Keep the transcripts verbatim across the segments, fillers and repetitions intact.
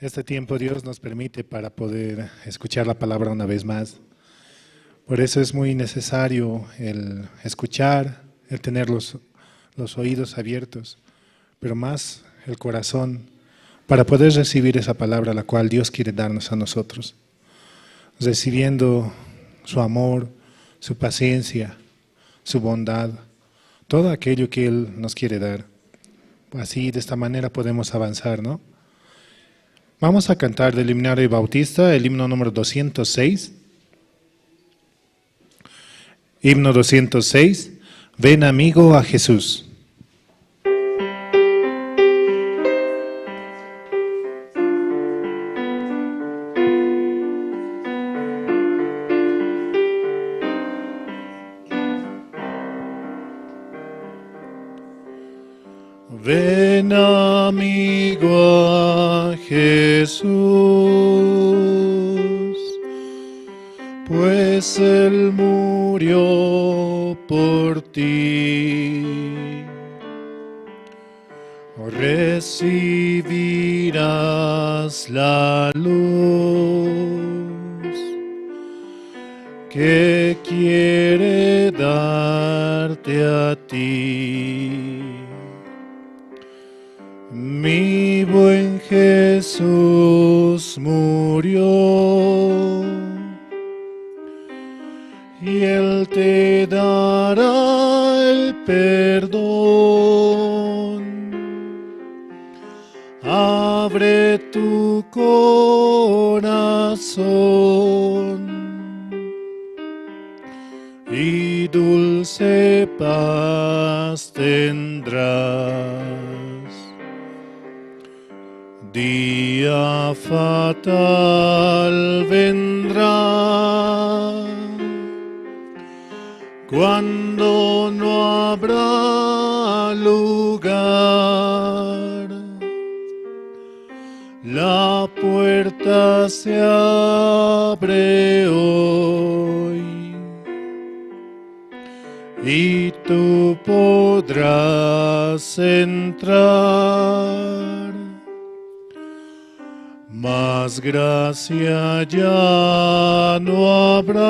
Este tiempo Dios nos permite para poder escuchar la palabra una vez más. Por eso es muy necesario el escuchar, el tener los, los oídos abiertos, pero más el corazón para poder recibir esa palabra la cual Dios quiere darnos a nosotros, recibiendo su amor, su paciencia, su bondad, todo aquello que Él nos quiere dar. Así, de esta manera podemos avanzar, ¿no? Vamos a cantar del himnario Bautista el himno número doscientos seis. Himno doscientos seis. Ven, amigo, a Jesús. Ven, amigo, a Jesús, pues Él murió por ti. Recibirás la luz que quiere darte a ti. Mi buen Jesús murió y Él te dará el perdón. Abre tu corazón y dulce paz tendrás. Día fatal vendrá cuando no habrá lugar. La puerta se abre hoy y tú podrás entrar. Mas gracia ya no habrá,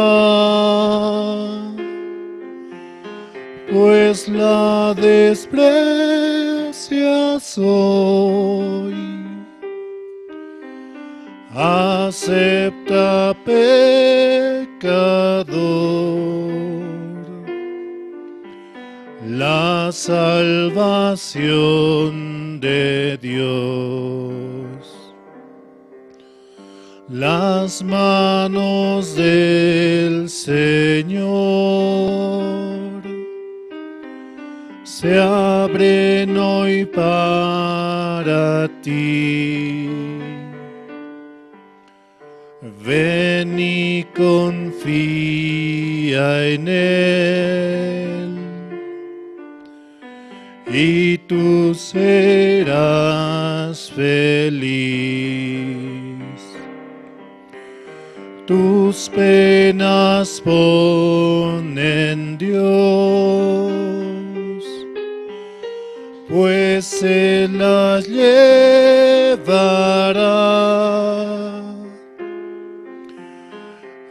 pues la desprecias hoy. Acepta, pecador, la salvación de Dios. Las manos del Señor se abren hoy para ti. Ven y confía en Él, y tú serás feliz. Tus penas pon en Dios, pues se las llevará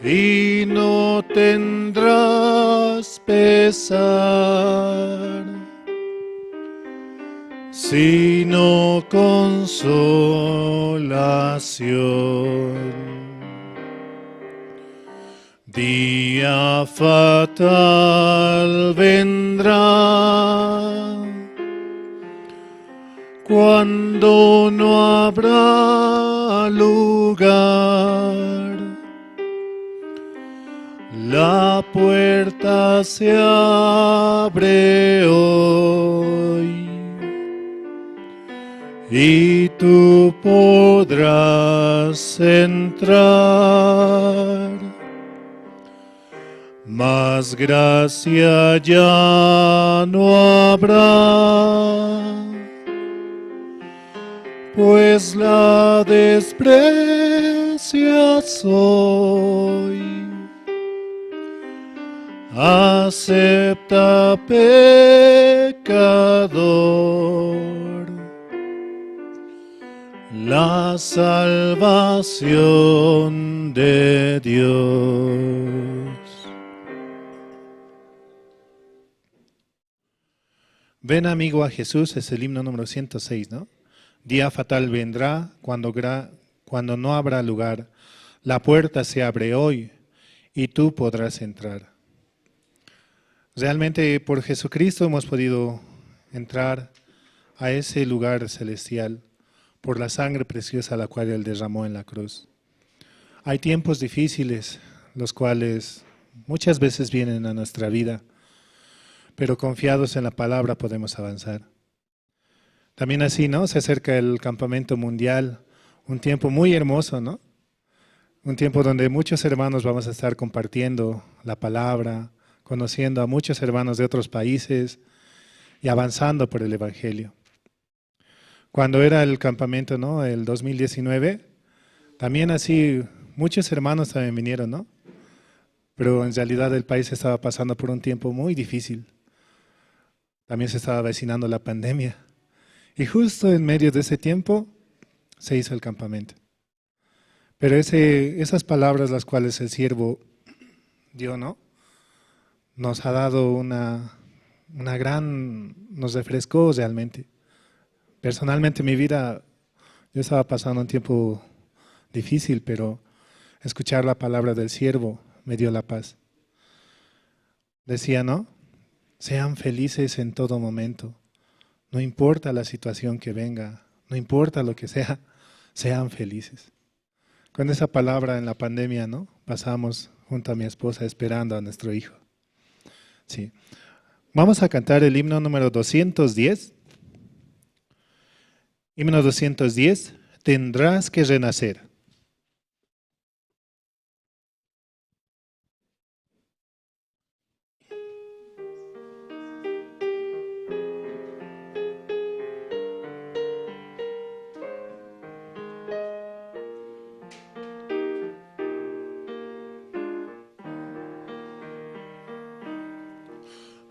y no tendrás pesar, sino consolación. Día fatal vendrá cuando no habrá lugar. La puerta se abre hoy y tú podrás entrar. Mas gracia ya no habrá, pues la desprecias hoy. Acepta, pecador, La salvación de Dios. Ven, amigo, a Jesús, es el himno número ciento seis, ¿no? Día fatal vendrá cuando gra-, cuando no habrá lugar. La puerta se abre hoy y tú podrás entrar. Realmente por Jesucristo hemos podido entrar a ese lugar celestial, por la sangre preciosa la cual Él derramó en la cruz. Hay tiempos difíciles, los cuales muchas veces vienen a nuestra vida, pero confiados en la palabra podemos avanzar. También así, ¿no? Se acerca el campamento mundial, un tiempo muy hermoso, ¿no? Un tiempo donde muchos hermanos vamos a estar compartiendo la palabra, conociendo a muchos hermanos de otros países y avanzando por el evangelio. Cuando era el campamento, ¿no? El dos mil diecinueve, también así muchos hermanos también vinieron, ¿no? Pero en realidad el país estaba pasando por un tiempo muy difícil. También se estaba avecinando la pandemia. Y justo en medio de ese tiempo se hizo el campamento. Pero ese, esas palabras las cuales el siervo dio, ¿no? Nos ha dado una, una gran, nos refrescó realmente. Personalmente, mi vida, yo estaba pasando un tiempo difícil, pero escuchar la palabra del siervo me dio la paz. Decía, ¿no? Sean felices en todo momento. No importa la situación que venga, no importa lo que sea, sean felices. Con esa palabra en la pandemia, ¿no? Pasamos junto a mi esposa esperando a nuestro hijo. Sí. Vamos a cantar el himno número doscientos diez. Himno doscientos diez, Tendrás que renacer.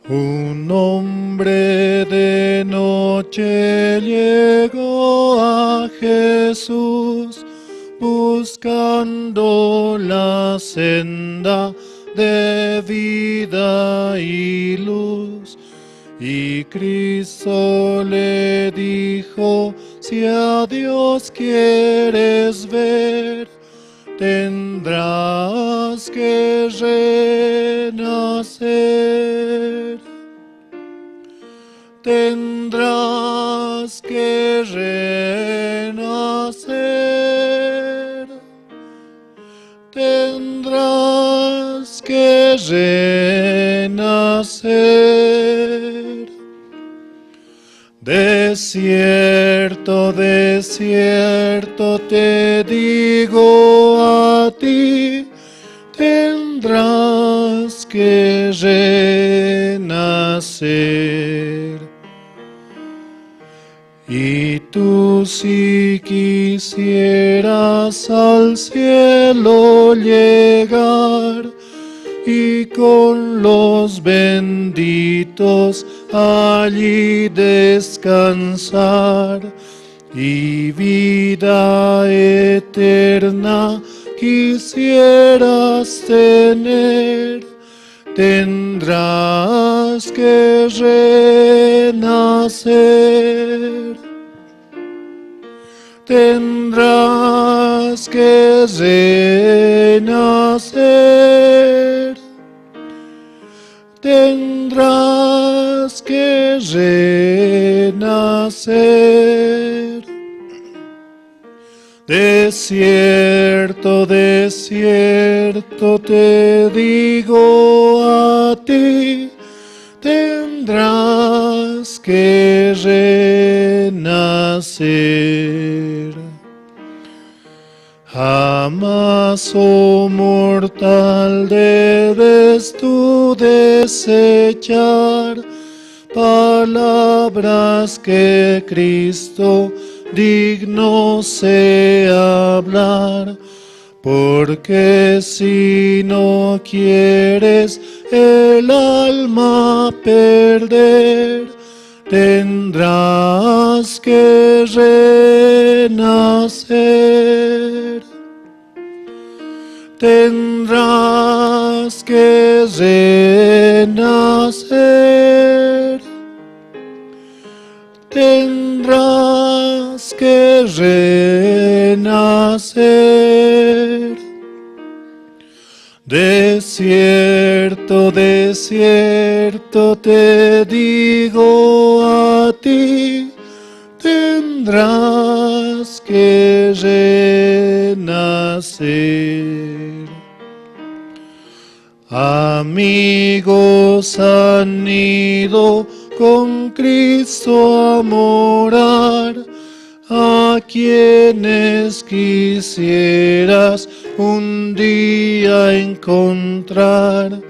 Un hombre de noche llegó a Jesús buscando la senda de vida y luz. Y Cristo le dijo: "Si a Dios quieres ver, tendrás que renacer. Tendrás que renacer. Tendrás que renacer. De cierto, de cierto te digo a ti, tendrás que renacer. Y tú, si quisieras al cielo llegar y con los benditos allí descansar, y vida eterna quisieras tener, tendrás que renacer. Tendrás que renacer. Tendrás que renacer. De cierto, de cierto te digo a ti, tendrás que renacer. Jamás, oh mortal, debes tú desechar palabras que Cristo digno sea hablar, porque si no quieres el alma perder, Tendrás que renacer, tendrás que renacer, tendrás que renacer. De cierto, de cierto te digo a ti, tendrás que renacer. Amigos han ido con Cristo a morar, a quienes quisieras un día encontrar.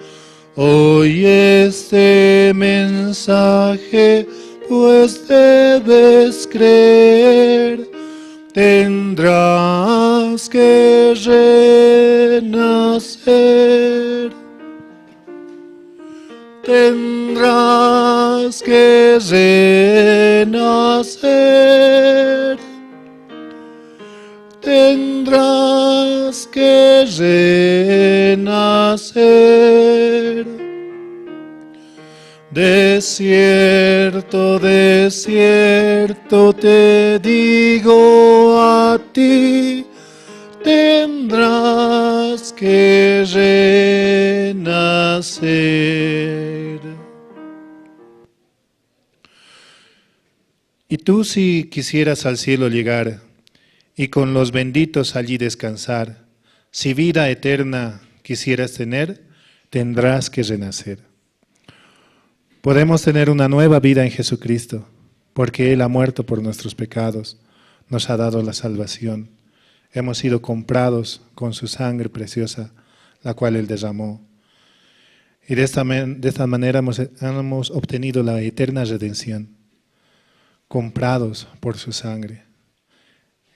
Oye este mensaje, pues debes creer, tendrás que renacer. Tendrás que renacer, tendrás que renacer. De cierto, de cierto te digo a ti, tendrás que renacer. Y tú, si quisieras al cielo llegar y con los benditos allí descansar, si vida eterna quisieras tener, tendrás que renacer. Podemos tener una nueva vida en Jesucristo, porque Él ha muerto por nuestros pecados, nos ha dado la salvación. Hemos sido comprados con su sangre preciosa, la cual Él derramó. Y de esta, men- de esta manera hemos, hemos obtenido la eterna redención, comprados por su sangre.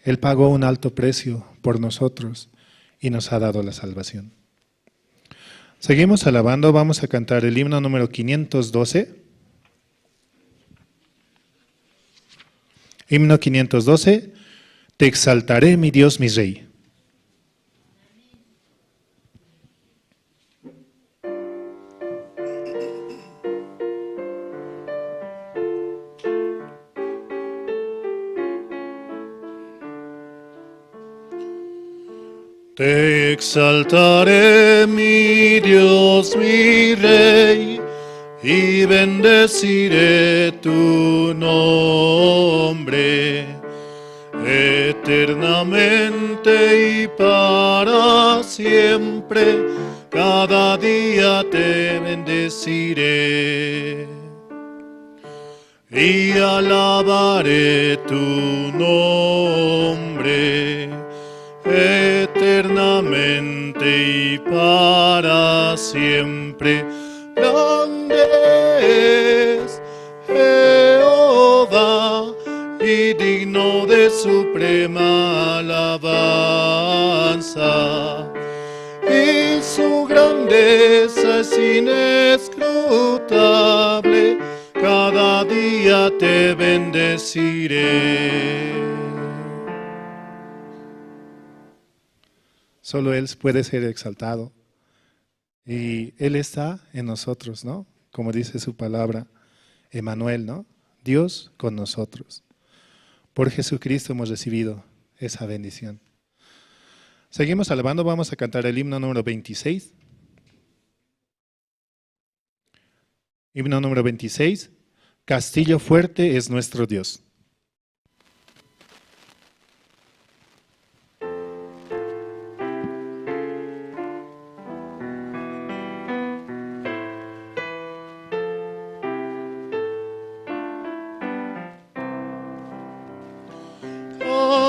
Él pagó un alto precio por nosotros y nos ha dado la salvación. Seguimos alabando, vamos a cantar el himno número quinientos doce. Himno quinientos doce, Te exaltaré, mi Dios, mi Rey. Te exaltaré, mi Dios, mi Rey, y bendeciré tu nombre. Eternamente y para siempre, cada día te bendeciré y alabaré tu nombre eternamente y para siempre. Grande es Jehová y digno de suprema alabanza, y su grandeza es inescrutable. Cada día te bendeciré. Solo Él puede ser exaltado. Y Él está en nosotros, ¿no? Como dice su palabra, Emanuel, ¿no? Dios con nosotros. Por Jesucristo hemos recibido esa bendición. Seguimos alabando, vamos a cantar el himno número veintiséis. Himno número veintiséis. Castillo fuerte es nuestro Dios.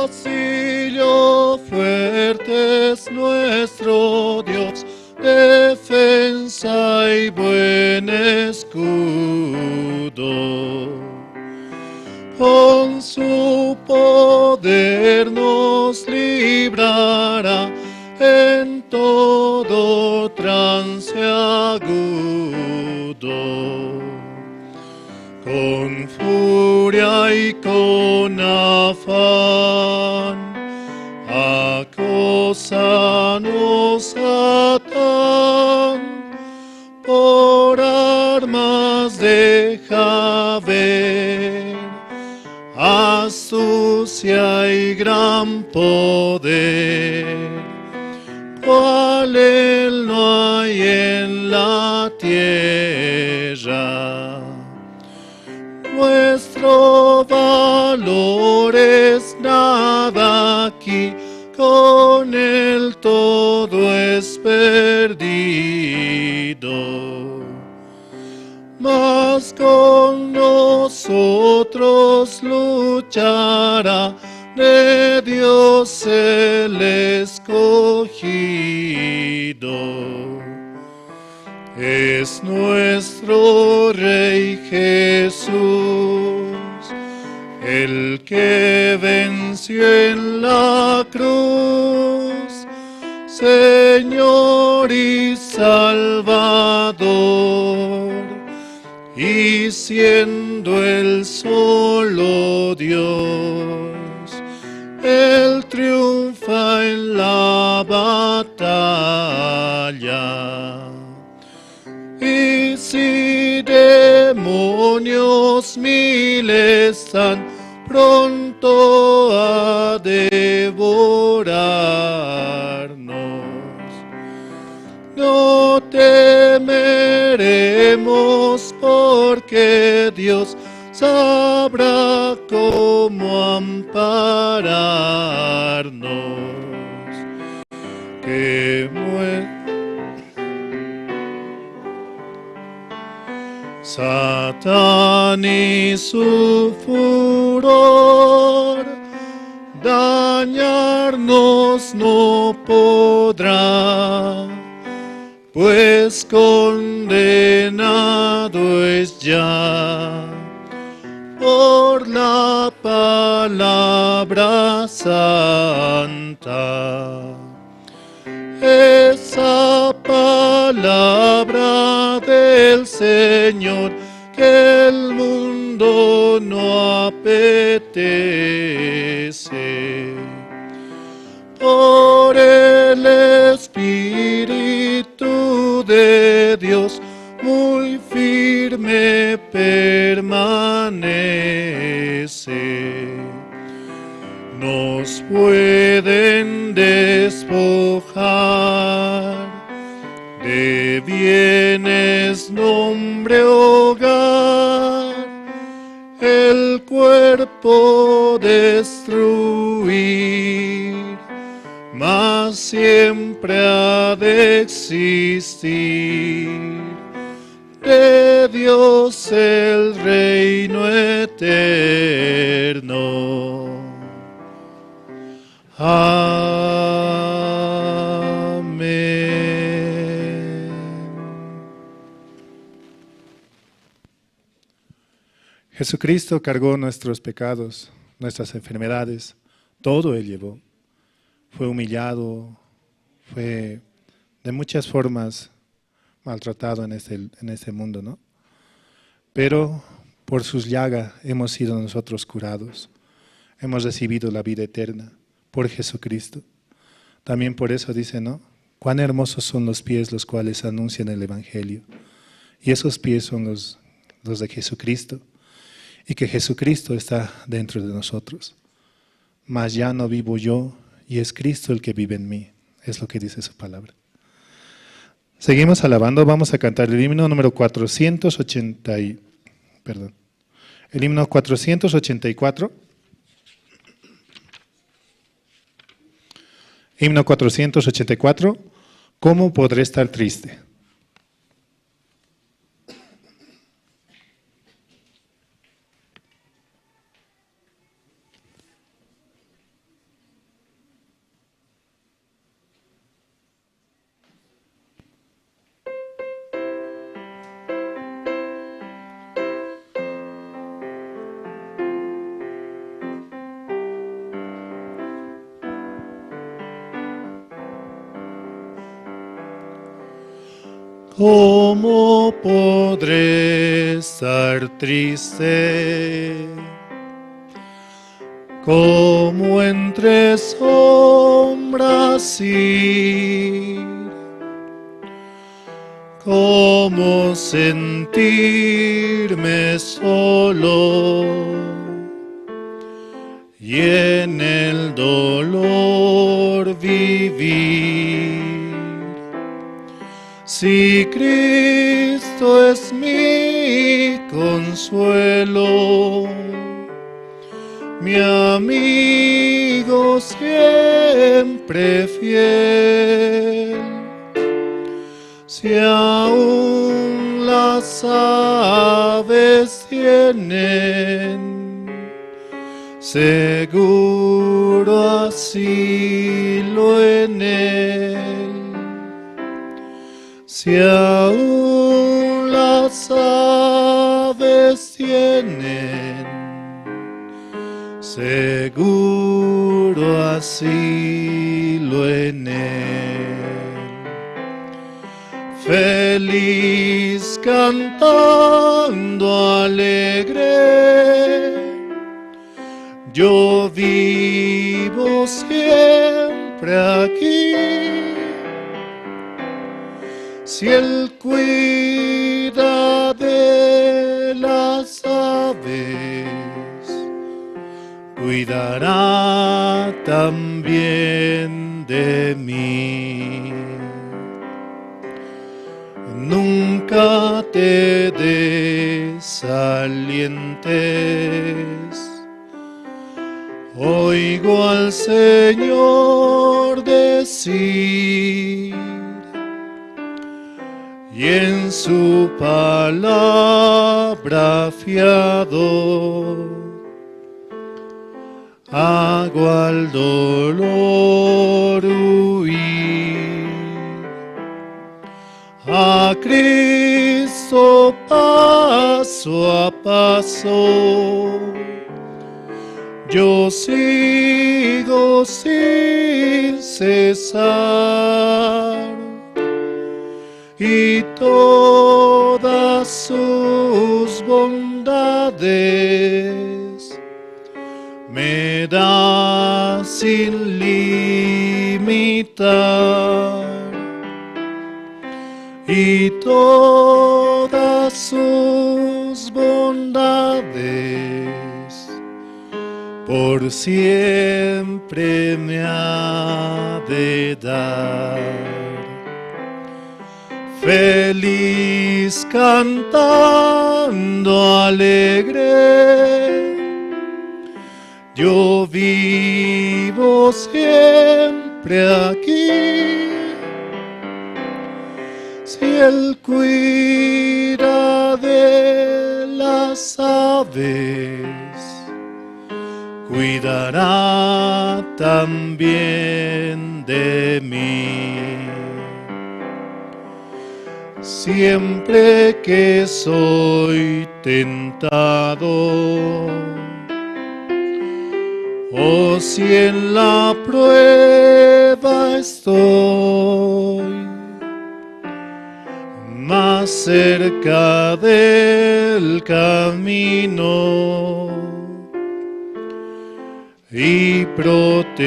Castillo fuerte es nuestro Dios, defensa y buen escudo. Con su poder nos librará en todo trance agudo. Con con afán, acosanos atan, por armas de Javer, astucia y gran poder, cual él no hay en la tierra. Nuestro valor es nada aquí, con él todo es perdido. Mas con nosotros luchará de Dios el escogido. Es nuestro Rey Jesús, el que venció en la cruz, Señor y Salvador, y siendo el solo Dios, él triunfa en la batalla. Y si demonios mil están pronto a devorarnos, no temeremos, porque Dios sabrá cómo ampararnos. Que mue- Satán y su furor dañarnos no podrá, pues condenado es ya por la palabra santa. Esa palabra del Señor que el mundo no apetece. Por el Espíritu de Dios muy firme permanece. Nos pueden despojar de bienes, nombre, hogar, el cuerpo destruir, mas siempre ha de existir de Dios el reino eterno. Amén. Jesucristo cargó nuestros pecados, nuestras enfermedades, todo Él llevó. Fue humillado, fue de muchas formas maltratado en este, en este mundo, ¿no? Pero por sus llagas hemos sido nosotros curados. Hemos recibido la vida eterna por Jesucristo. También por eso dice, ¿no? Cuán hermosos son los pies los cuales anuncian el evangelio. Y esos pies son los, los de Jesucristo. Y que Jesucristo está dentro de nosotros. Mas ya no vivo yo, y es Cristo el que vive en mí. Es lo que dice su palabra. Seguimos alabando, vamos a cantar el himno número cuatrocientos ochenta y, perdón, el himno cuatrocientos ochenta y cuatro. Himno cuatrocientos ochenta y cuatro, ¿cómo podré estar triste? ¿Cómo podré estar triste? Como entre sombras ir, como sentirme solo y en el dolor vivir. Si Cristo es mi consuelo, mi amigo siempre fiel, si aún las aves tienen seguro asilo en él, si aún las aves tienen seguro asilo en él. Feliz cantando alegre, yo vivo siempre aquí. Si él cuida de las aves, cuidará también de mí. Nunca te desalientes. Oigo al Señor decir, y en su palabra fiado, hago al dolor huir. A Cristo paso a paso yo sigo sin cesar, y todas sus bondades me da sin limitar, y todas sus bondades por siempre me ha de dar. Feliz cantando alegre, yo vivo siempre aquí. Si él cuida de las aves, cuidará también de mí. Siempre que soy tentado, o si en la prueba estoy, más cerca del camino y protegido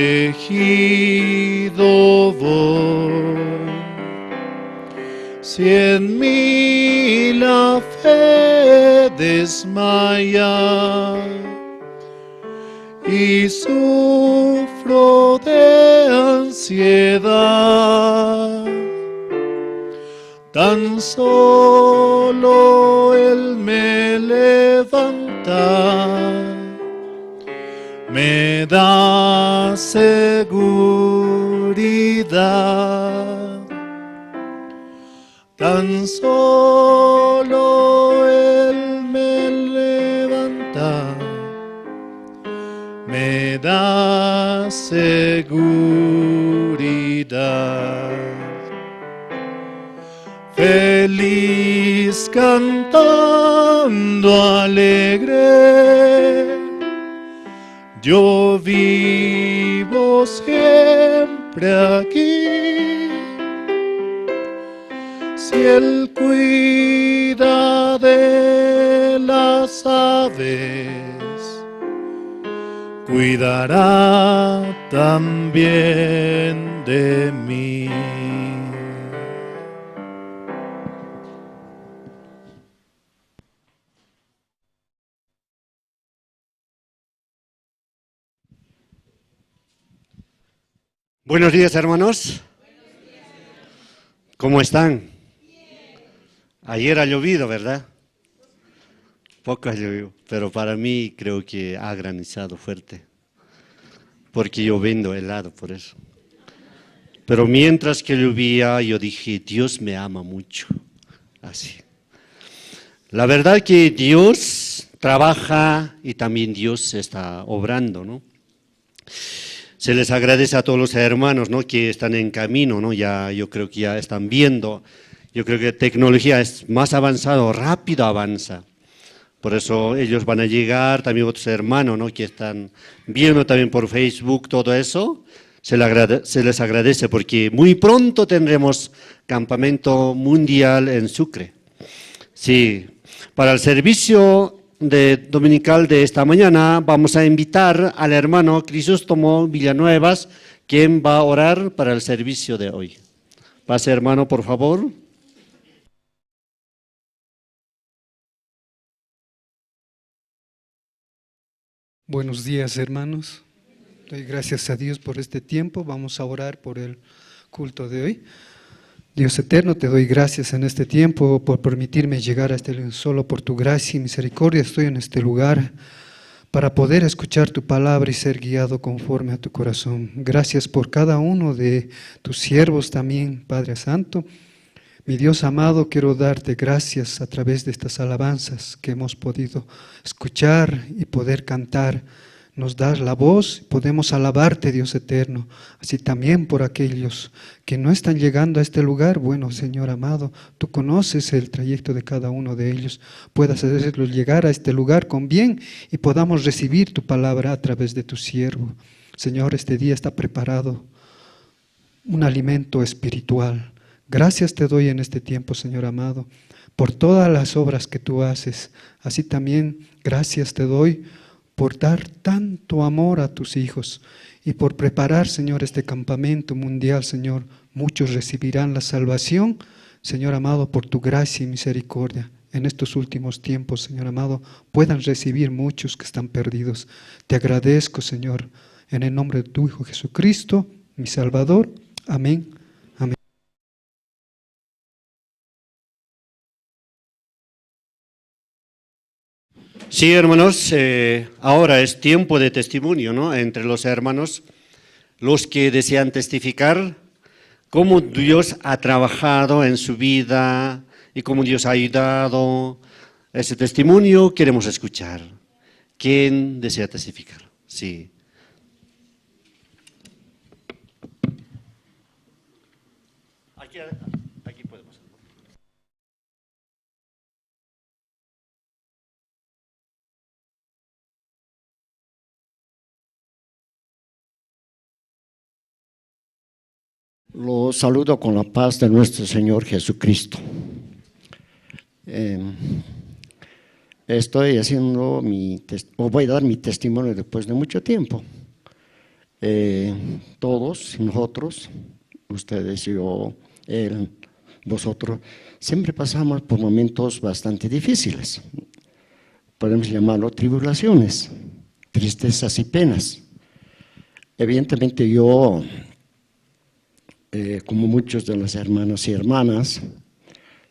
voy. Si en mí la fe desmaya y sufro de ansiedad, tan solo él me levanta, me da seguridad. Tan solo él me levanta, me da seguridad. Feliz cantando alegre, yo vivo siempre aquí. Si él cuida de las aves, cuidará también de mí. Buenos días, hermanos. ¿Cómo están? Ayer ha llovido, ¿verdad? Poco ha llovido, pero para mí creo que ha granizado fuerte, porque yo vendo helado por eso. Pero mientras que llovía, yo dije: "Dios me ama mucho". Así. La verdad que Dios trabaja y también Dios está obrando, ¿no? Se les agradece a todos los hermanos, ¿no? Que están en camino, ¿no? Ya, yo creo que ya están viendo. Yo creo que tecnología es más avanzado, rápido avanza. Por eso ellos van a llegar, también otros hermanos, ¿no? Que están viendo también por Facebook todo eso. Se le agrade-, se les agradece porque muy pronto tendremos campamento mundial en Sucre. Sí, para el servicio de, dominical de esta mañana vamos a invitar al hermano Crisóstomo Villanuevas, quien va a orar para el servicio de hoy. Pase, hermano, por favor. Buenos días, hermanos. Doy gracias a Dios por este tiempo. Vamos a orar por el culto de hoy. Dios eterno, te doy gracias en este tiempo por permitirme llegar a este lugar. Solo por tu gracia y misericordia estoy en este lugar para poder escuchar tu palabra y ser guiado conforme a tu corazón. Gracias por cada uno de tus siervos también, Padre Santo. Mi Dios amado, quiero darte gracias a través de estas alabanzas que hemos podido escuchar y poder cantar. Nos das la voz, podemos alabarte, Dios eterno. Así también por aquellos que no están llegando a este lugar, bueno, Señor amado, tú conoces el trayecto de cada uno de ellos. Puedas hacerlos llegar a este lugar con bien y podamos recibir tu palabra a través de tu siervo. Señor, este día está preparado un alimento espiritual. Gracias te doy en este tiempo, Señor amado, por todas las obras que tú haces. Así también gracias te doy por dar tanto amor a tus hijos y por preparar, Señor, este campamento mundial, Señor. Muchos recibirán la salvación, Señor amado, por tu gracia y misericordia. En estos últimos tiempos, Señor amado, puedan recibir muchos que están perdidos. Te agradezco, Señor, en el nombre de tu Hijo Jesucristo, mi Salvador. Amén. Amén. Sí, hermanos, eh, ahora es tiempo de testimonio, ¿no? Entre los hermanos, los que desean testificar cómo Dios ha trabajado en su vida y cómo Dios ha ayudado. Ese testimonio queremos escuchar. ¿Quién desea testificar? Sí. Aquí, aquí podemos. Lo saludo con la paz de nuestro Señor Jesucristo. Em, estoy haciendo mi tes-, o voy a dar mi testimonio después de mucho tiempo. Eh, todos nosotros, ustedes, yo, él, vosotros, siempre pasamos por momentos bastante difíciles. Podemos llamarlo tribulaciones, tristezas y penas. Evidentemente yo, eh, como muchos de los hermanos y hermanas,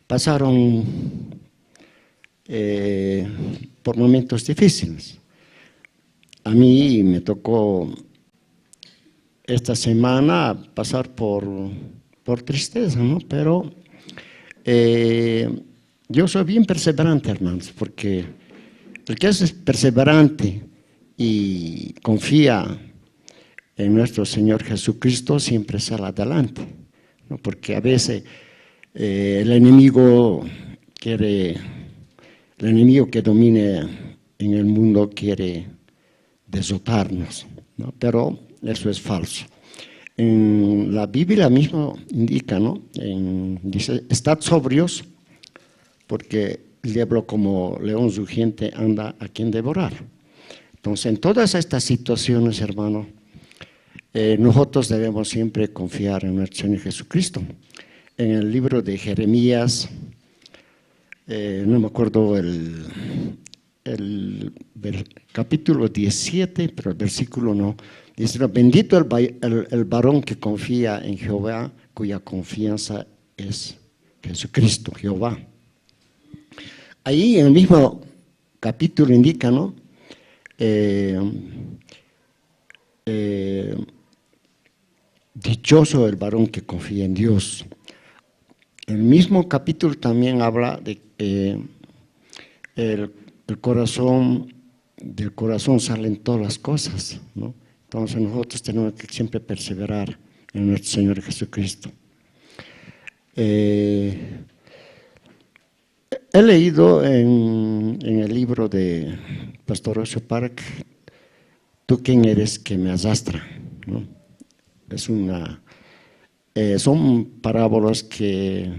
pasaron, eh, por momentos difíciles. A mí me tocó esta semana pasar por, por tristeza, ¿no? Pero, eh, yo soy bien perseverante, hermanos, porque el que es perseverante y confía en nuestro Señor Jesucristo siempre sale adelante, ¿no? Porque a veces, eh, el enemigo quiere, el enemigo que domine en el mundo quiere derrotarnos, ¿no? Pero eso es falso. En la Biblia mismo indica, ¿no? En, dice: "Estad sobrios, porque el diablo como león rugiente anda a quien devorar". Entonces, en todas estas situaciones, hermano, eh, nosotros debemos siempre confiar en nuestro Señor Jesucristo. En el libro de Jeremías, eh, no me acuerdo el, el ver- capítulo diecisiete, pero el versículo no. Dice: "No, bendito el, va- el- el varón que confía en Jehová, cuya confianza es Jesucristo, Jehová". Ahí en el mismo capítulo indica, ¿no? Eh, eh, "Dichoso el varón que confía en Dios". El mismo capítulo también habla de que el, el corazón, del corazón salen todas las cosas, ¿no? Entonces nosotros tenemos que siempre perseverar en nuestro Señor Jesucristo. Eh, He leído en, en el libro de Pastor Osho Park, "Tú quién eres que me arrastra", ¿no? Es una, eh, son parábolas que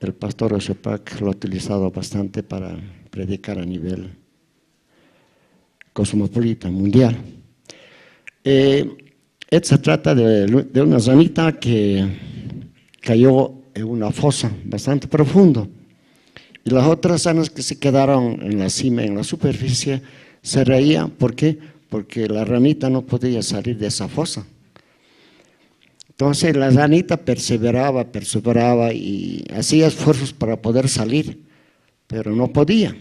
el pastor Osho Park lo ha utilizado bastante para predicar a nivel cosmopolita, mundial. Eh, se trata de, de una ranita que cayó en una fosa bastante profundo. Y las otras ranas que se quedaron en la cima, en la superficie, se reían. ¿Por qué? Porque la ranita no podía salir de esa fosa. Entonces la ranita perseveraba, perseveraba y hacía esfuerzos para poder salir, pero no podía.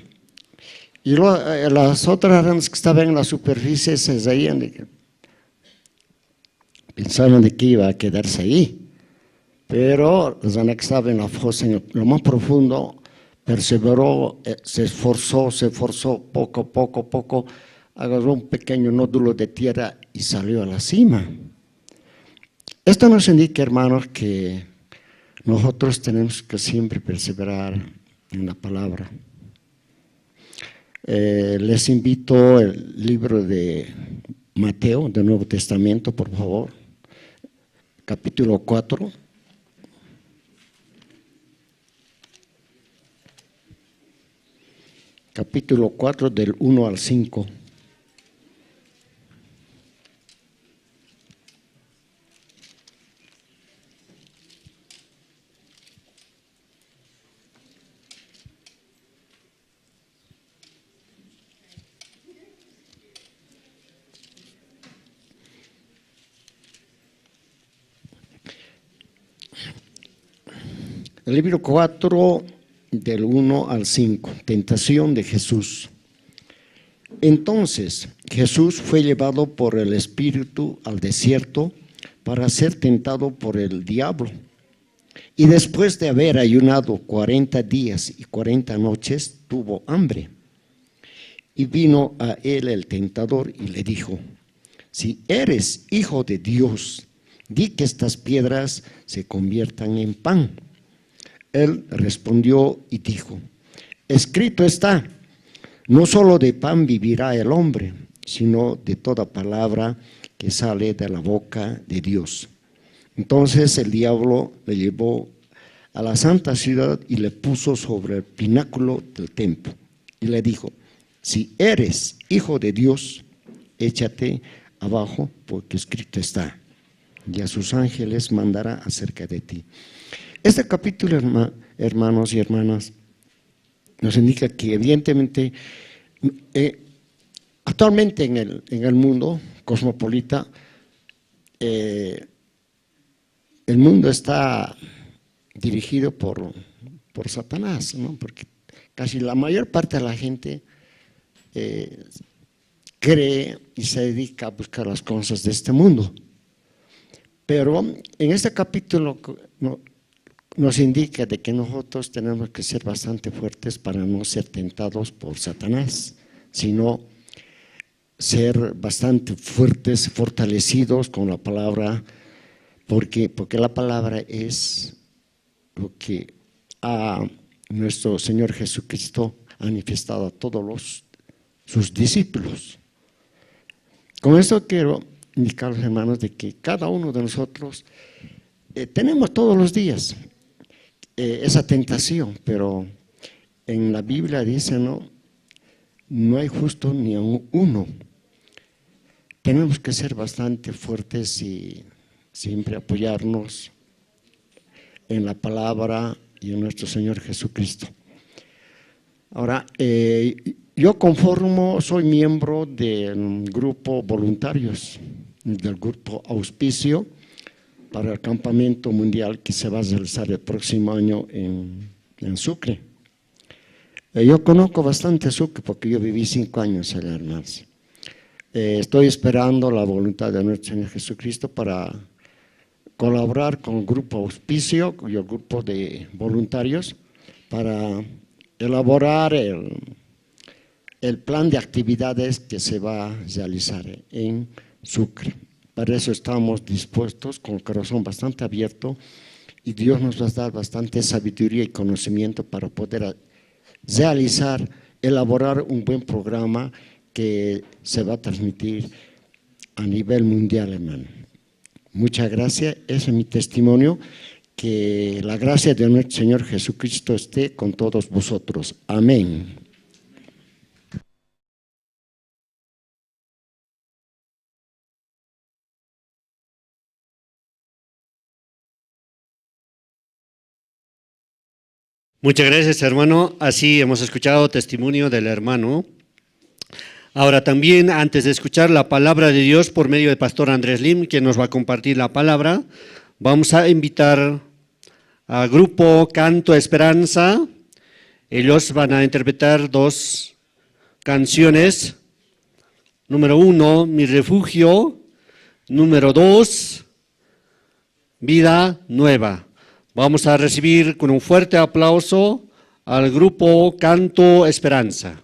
Y lo- eh, las otras ranas que estaban en la superficie se reían de que pensaban de que iba a quedarse ahí. Pero la rana que estaba en la fosa, en lo más profundo, perseveró, eh, se esforzó, se esforzó, poco, poco, poco, agarró un pequeño nódulo de tierra y salió a la cima. Esto nos indica, hermanos, que nosotros tenemos que siempre perseverar en la palabra. Eh, les invito el libro de Mateo, del Nuevo Testamento, por favor, capítulo cuatro. Capítulo cuatro, del uno al cinco. El libro cuatro, del uno al cinco, tentación de Jesús. Entonces Jesús fue llevado por el Espíritu al desierto para ser tentado por el diablo. Y después de haber ayunado cuarenta días y cuarenta noches, tuvo hambre. Y vino a él el tentador y le dijo: "Si eres hijo de Dios, di que estas piedras se conviertan en pan". Él respondió y dijo: "Escrito está: no solo de pan vivirá el hombre, sino de toda palabra que sale de la boca de Dios". Entonces el diablo le llevó a la santa ciudad y le puso sobre el pináculo del templo. Y le dijo: "Si eres hijo de Dios, échate abajo, porque escrito está: y a sus ángeles mandará acerca de ti". Este capítulo, herma- hermanos y hermanas, nos indica que evidentemente, eh, actualmente en el, en el mundo cosmopolita, eh, el mundo está dirigido por, por Satanás, ¿no? Porque casi la mayor parte de la gente, eh, cree y se dedica a buscar las cosas de este mundo. Pero en este capítulo, no, nos indica de que nosotros tenemos que ser bastante fuertes para no ser tentados por Satanás, sino ser bastante fuertes, fortalecidos con la palabra. ¿Por qué? Porque la palabra es lo que a nuestro Señor Jesucristo ha manifestado a todos los, sus discípulos. Con esto quiero indicar, hermanos, de que cada uno de nosotros, eh, tenemos todos los días, eh, esa tentación, pero en la Biblia dice, ¿no? No hay justo ni aun uno. Tenemos que ser bastante fuertes y siempre apoyarnos en la palabra y en nuestro Señor Jesucristo. Ahora, eh, yo conformo, soy miembro del grupo voluntarios, del grupo Auspicio para el campamento mundial que se va a realizar el próximo año en, en Sucre. Eh, yo conozco bastante Sucre porque yo viví cinco años allá, hermanos. Eh, estoy esperando la voluntad de nuestro Señor Jesucristo para colaborar con el grupo Auspicio y el grupo de voluntarios para elaborar el, el plan de actividades que se va a realizar en Sucre. Para eso estamos dispuestos, con el corazón bastante abierto, y Dios nos va a dar bastante sabiduría y conocimiento para poder a-, realizar, elaborar un buen programa que se va a transmitir a nivel mundial, hermano. Muchas gracias. Ese es mi testimonio. Que la gracia de nuestro Señor Jesucristo esté con todos vosotros. Amén. Muchas gracias, hermano. Así hemos escuchado testimonio del hermano. Ahora también, antes de escuchar la palabra de Dios por medio del pastor Andrés Lim, quien nos va a compartir la palabra, vamos a invitar al grupo Canto Esperanza. Ellos van a interpretar dos canciones. Número uno, Mi Refugio. Número dos, Vida Nueva. Vamos a recibir con un fuerte aplauso al grupo Canto Esperanza.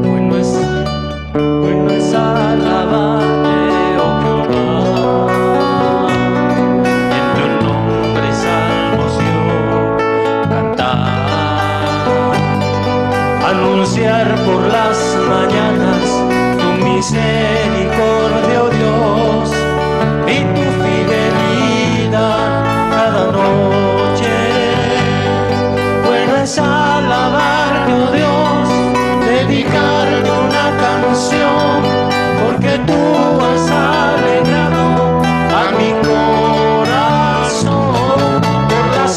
Bueno es, bueno es alabarte, oh Jehová, en tu nombre salvación cantar, anunciar por las mañanas tu misericordia, oh Dios, y tu fidelidad cada noche. Bueno es alabarte, oh Dios, dedicarte una canción, porque tú has alegrado a mi corazón. Por la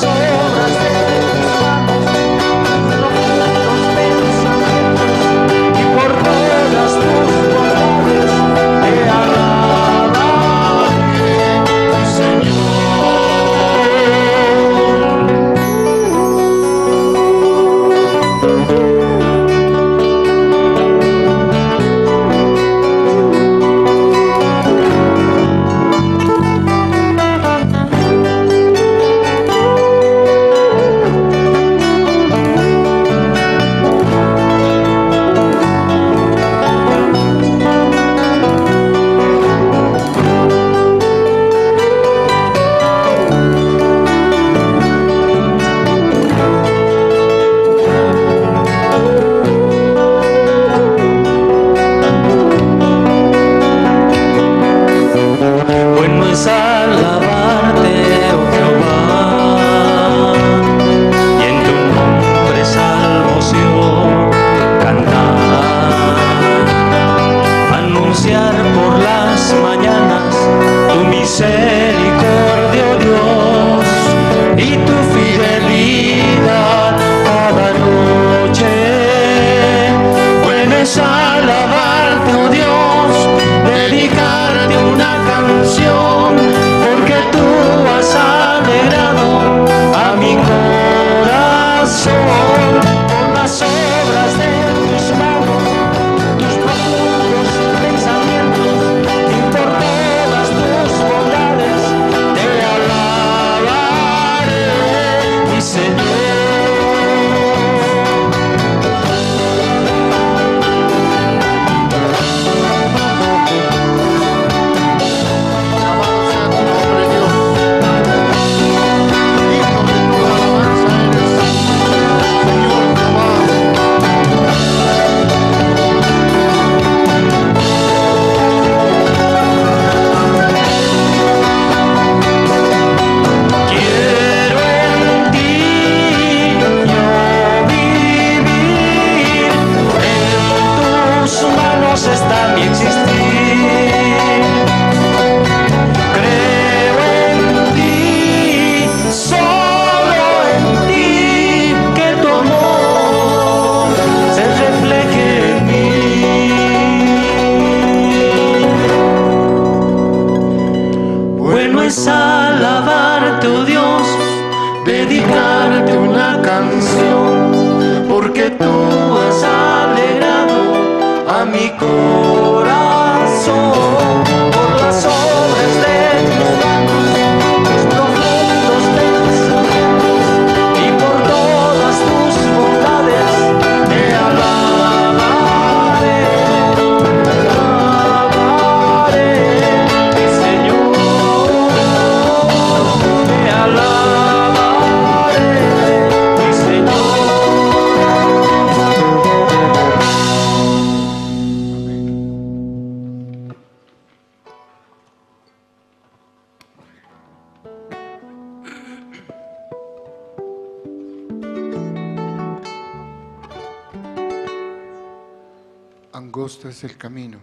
Angosto es el camino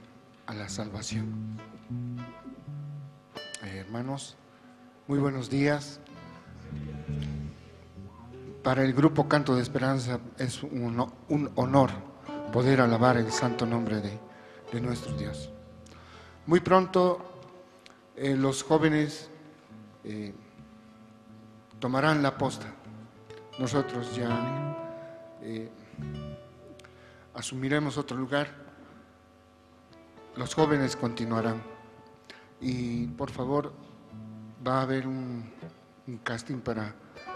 a la salvación. Eh, hermanos, muy buenos días. Para el grupo Canto de Esperanza es un, un honor poder alabar el santo nombre de, de nuestro Dios. Muy pronto, eh, los jóvenes, eh, tomarán la posta. Nosotros ya, eh, asumiremos otro lugar. Los jóvenes continuarán. Y, por favor, va a haber un, un casting para,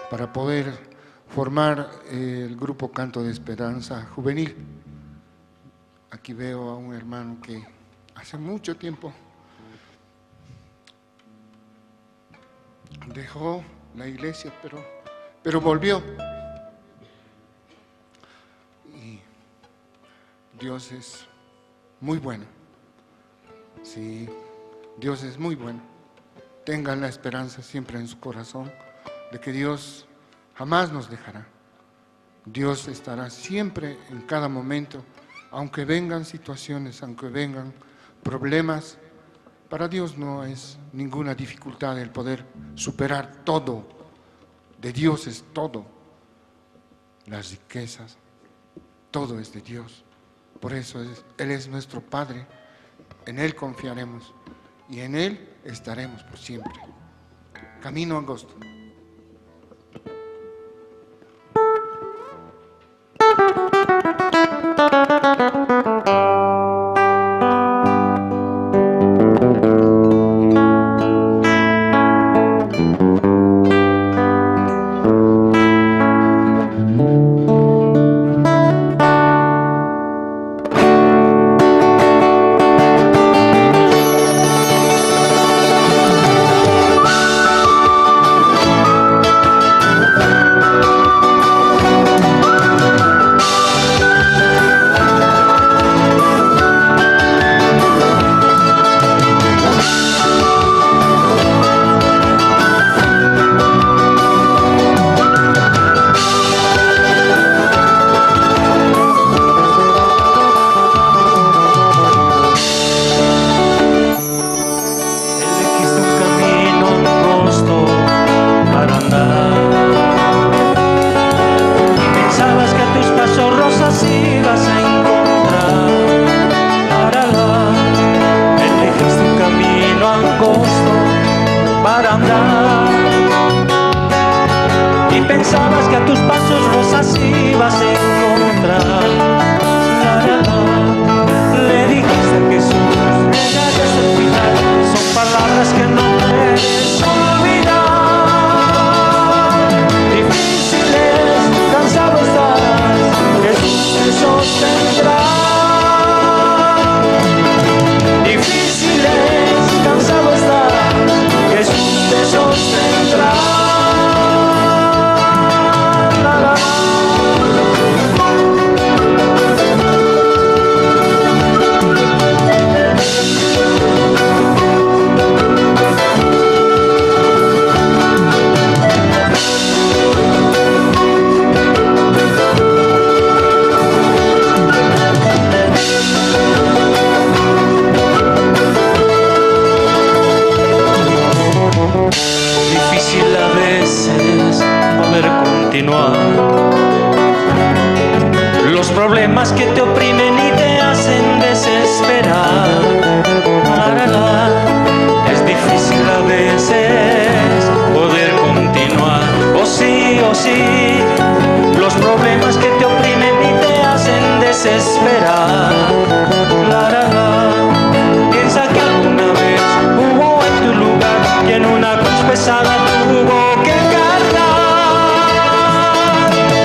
para poder formar, eh, el grupo Canto de Esperanza Juvenil. Aquí veo a un hermano que hace mucho tiempo dejó la iglesia, pero, pero volvió. Y Dios es muy bueno. Sí, Dios es muy bueno. Tengan la esperanza siempre en su corazón de que Dios jamás nos dejará. Dios estará siempre en cada momento, aunque vengan situaciones, aunque vengan problemas. Para Dios no es ninguna dificultad el poder superar todo. De Dios es todo. Las riquezas, todo es de Dios. Por eso es, Él es nuestro Padre, en Él confiaremos y en Él estaremos por siempre. Camino angosto. Elegiste un camino angosto para andar y pensabas que a tus pasos rosas ibas a encontrar. Aralá, elegiste un camino angosto para andar y pensabas que a tus pasos rosas ibas a encontrar. Aralá, le dijiste a Jesús, llegaste hasta el final. Son palabras que no puedes olvidar. Difíciles, cansado estás, Jesús te sostendrá. Difíciles, cansado estás, Jesús te sostendrá. Difícil a veces poder continuar. Los problemas que te oprimen y te hacen desesperar. Aralá, es difícil a veces poder continuar. Oh sí, oh sí, los problemas que te oprimen y te hacen desesperar. Aralá, piensa que alguna vez hubo en tu lugar quien una cruz pesada tuvo que cargar.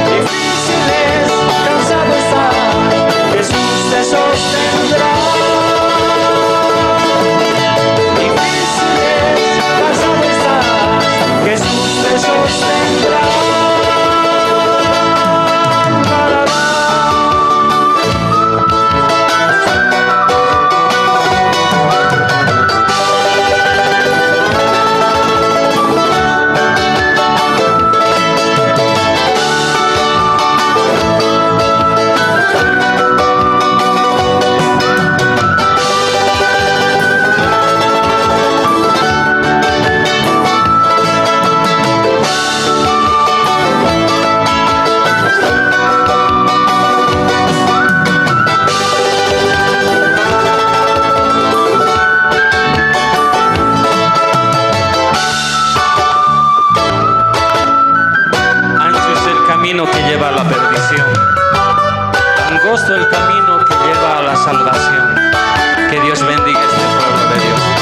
Difíciles, cansado estás, Jesús te sostendrá. Difíciles, cansado estás, Jesús te sostendrá. Todo el camino que lleva a la salvación. Que Dios bendiga este pueblo de Dios.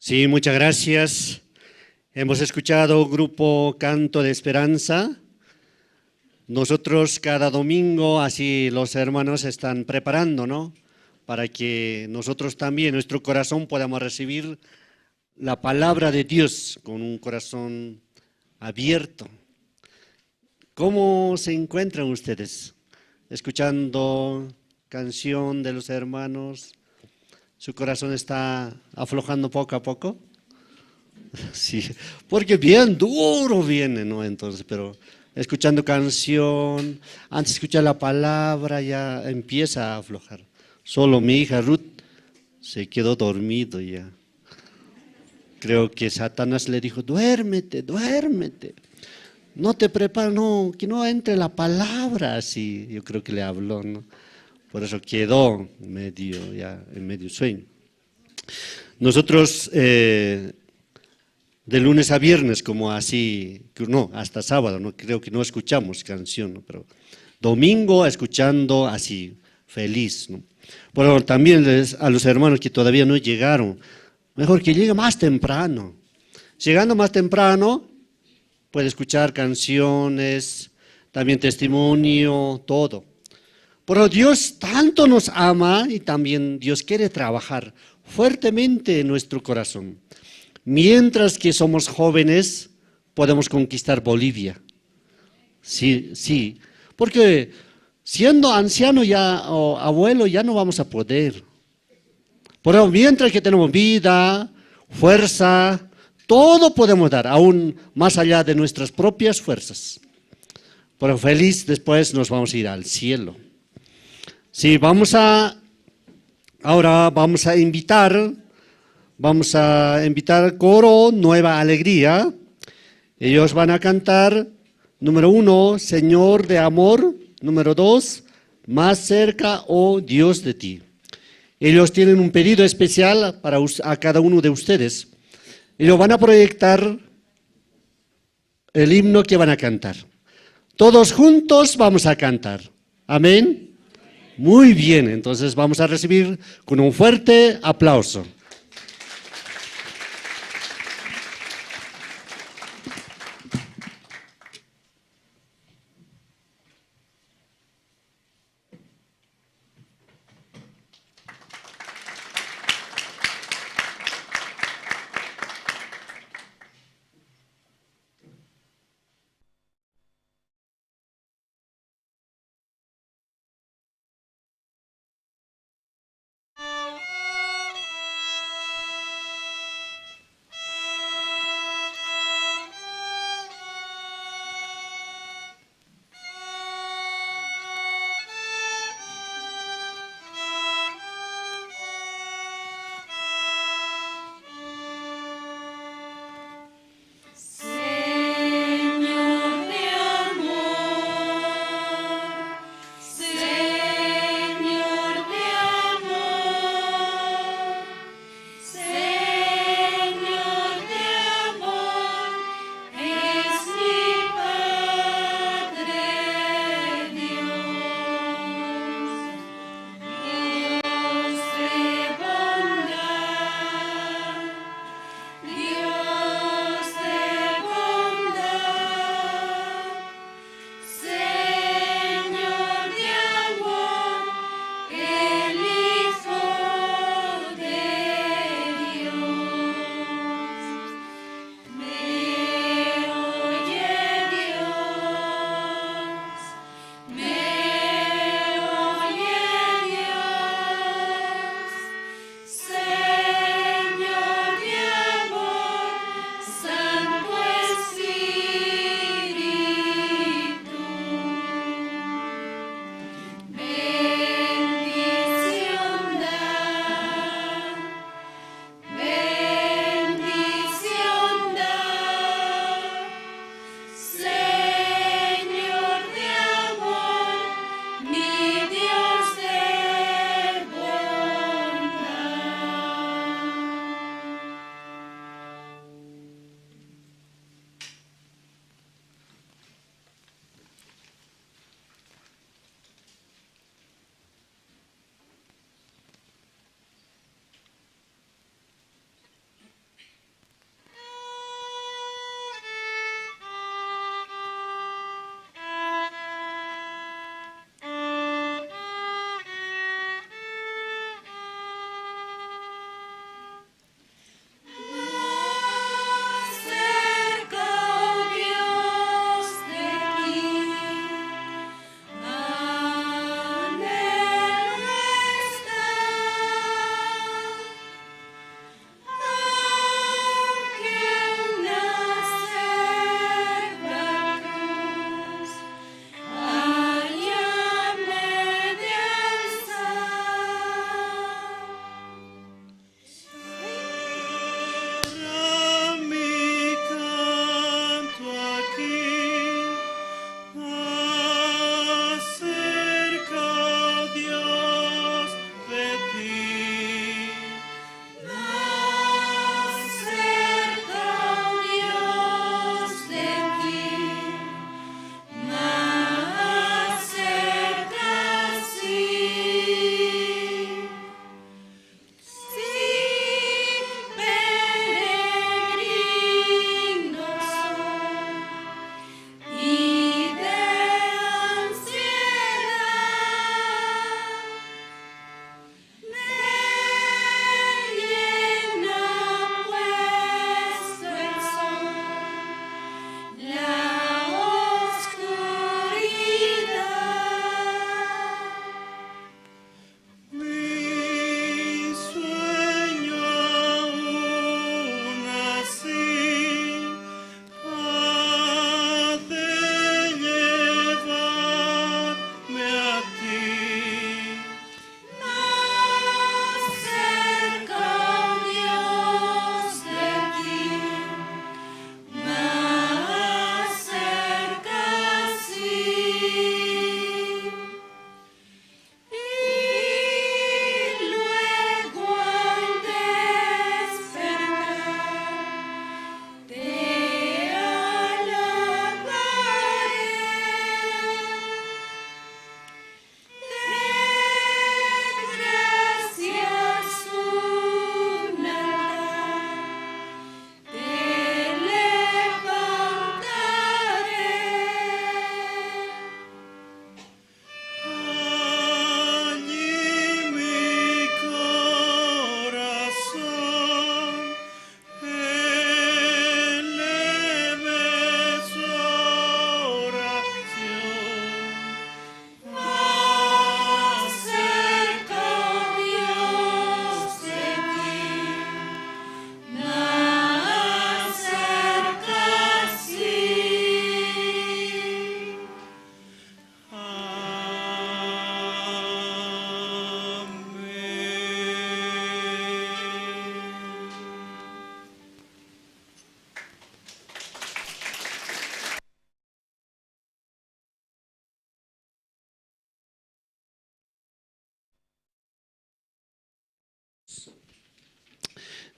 Sí, muchas gracias. Hemos escuchado grupo Canto de Esperanza. Nosotros cada domingo, así los hermanos están preparando, ¿no? Para que nosotros también, nuestro corazón, podamos recibir la palabra de Dios con un corazón abierto. ¿Cómo se encuentran ustedes? Escuchando canción de los hermanos, su corazón está aflojando poco a poco. Sí, porque bien duro viene, ¿no? Entonces, pero escuchando canción, antes de escuchar la palabra, ya empieza a aflojar. Solo mi hija Ruth se quedó dormido ya. Creo que Satanás le dijo: "Duérmete, duérmete. No te prepares, no, que no entre la palabra", así. Yo creo que le habló, ¿no? Por eso quedó medio, ya, en medio sueño. Nosotros, eh, de lunes a viernes, como así, no, hasta sábado, no, creo que no escuchamos canción, ¿no? Pero domingo escuchando así, feliz, ¿no? Pero también les, a los hermanos que todavía no llegaron, mejor que llegue más temprano. Llegando más temprano, puede escuchar canciones, también testimonio, todo. Pero Dios tanto nos ama y también Dios quiere trabajar fuertemente en nuestro corazón. Mientras que somos jóvenes, podemos conquistar Bolivia. Sí, sí. Porque siendo anciano ya, o abuelo, ya no vamos a poder. Pero mientras que tenemos vida, fuerza, todo podemos dar, aún más allá de nuestras propias fuerzas. Pero feliz, después nos vamos a ir al cielo. Sí, vamos a, ahora vamos a invitar, vamos a invitar coro Nueva Alegría. Ellos van a cantar, número uno, Señor de amor. Número dos, Más cerca, oh Dios, de ti. Ellos tienen un pedido especial para us-, a cada uno de ustedes. Ellos van a proyectar el himno que van a cantar. Todos juntos vamos a cantar. Amén. Muy bien, entonces vamos a recibir con un fuerte aplauso.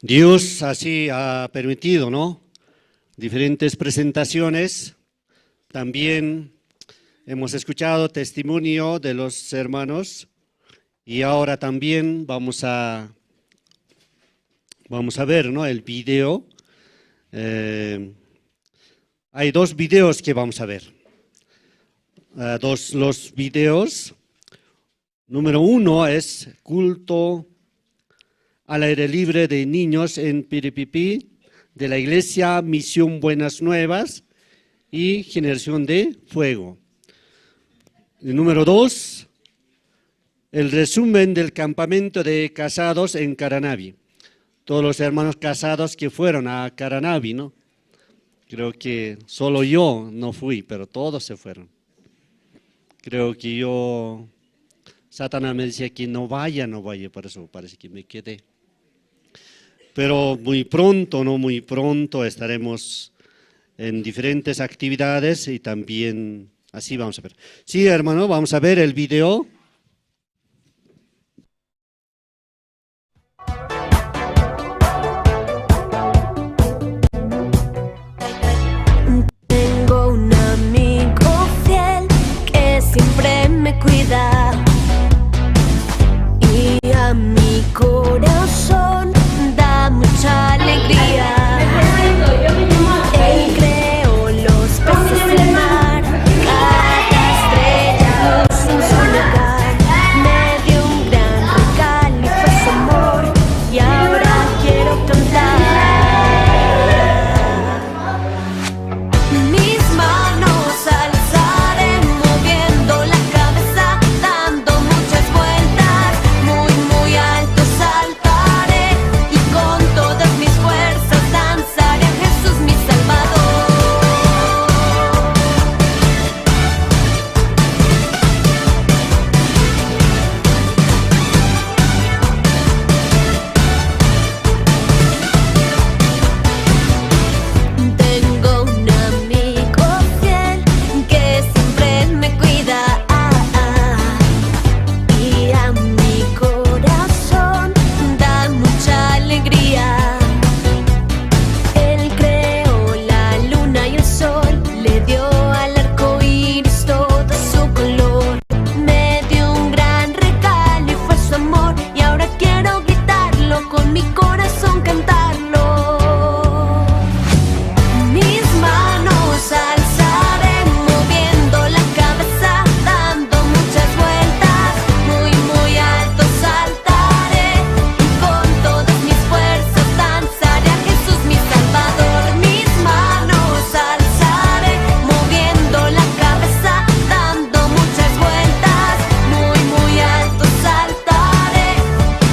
Dios así ha permitido, ¿no? Diferentes presentaciones. También hemos escuchado testimonio de los hermanos y ahora también vamos a, vamos a ver, ¿no? El video. Eh, hay dos videos que vamos a ver. Ah, dos, los videos. Número uno es culto al aire libre de niños en Piripipi de la iglesia Misión Buenas Nuevas y Generación de Fuego. Y número dos, el resumen del campamento de casados en Caranavi. Todos los hermanos casados que fueron a Caranavi, ¿no? Creo que solo yo no fui, pero todos se fueron. Creo que yo, Satanás me decía que no vaya, no vaya, por eso parece que me quedé. Pero muy pronto, ¿no? Muy pronto estaremos en diferentes actividades y también así vamos a ver. Sí, hermano, vamos a ver el video. Tengo un amigo fiel que siempre me cuida y a mi corazón da mucha alegría. Él creó los peces del mar, cada estrella en su lugar. Me dio un gran regalo y fue su amor, y ahora quiero cantar. Mis manos alzaré, moviendo la cabeza, dando muchas vueltas, muy, muy alto saltaré, y con todas mis fuerzas danzaré a Jesús mi Salvador. Tengo un amigo fiel que siempre me cuida, y a mi corazón da mucha alegría. Él creó la luna y el sol, le dio al arco iris todo su color. Me dio un gran regalo y fue su amor, y ahora quiero gritarlo, con mi corazón cantarlo. Mis manos alzaré, moviendo la cabeza, dando muchas vueltas, muy, muy alto saltaré, y con todas mis fuerzas danzaré a Jesús mi Salvador. Mis manos alzaré, moviendo la cabeza, dando muchas vueltas, muy, muy alto saltaré,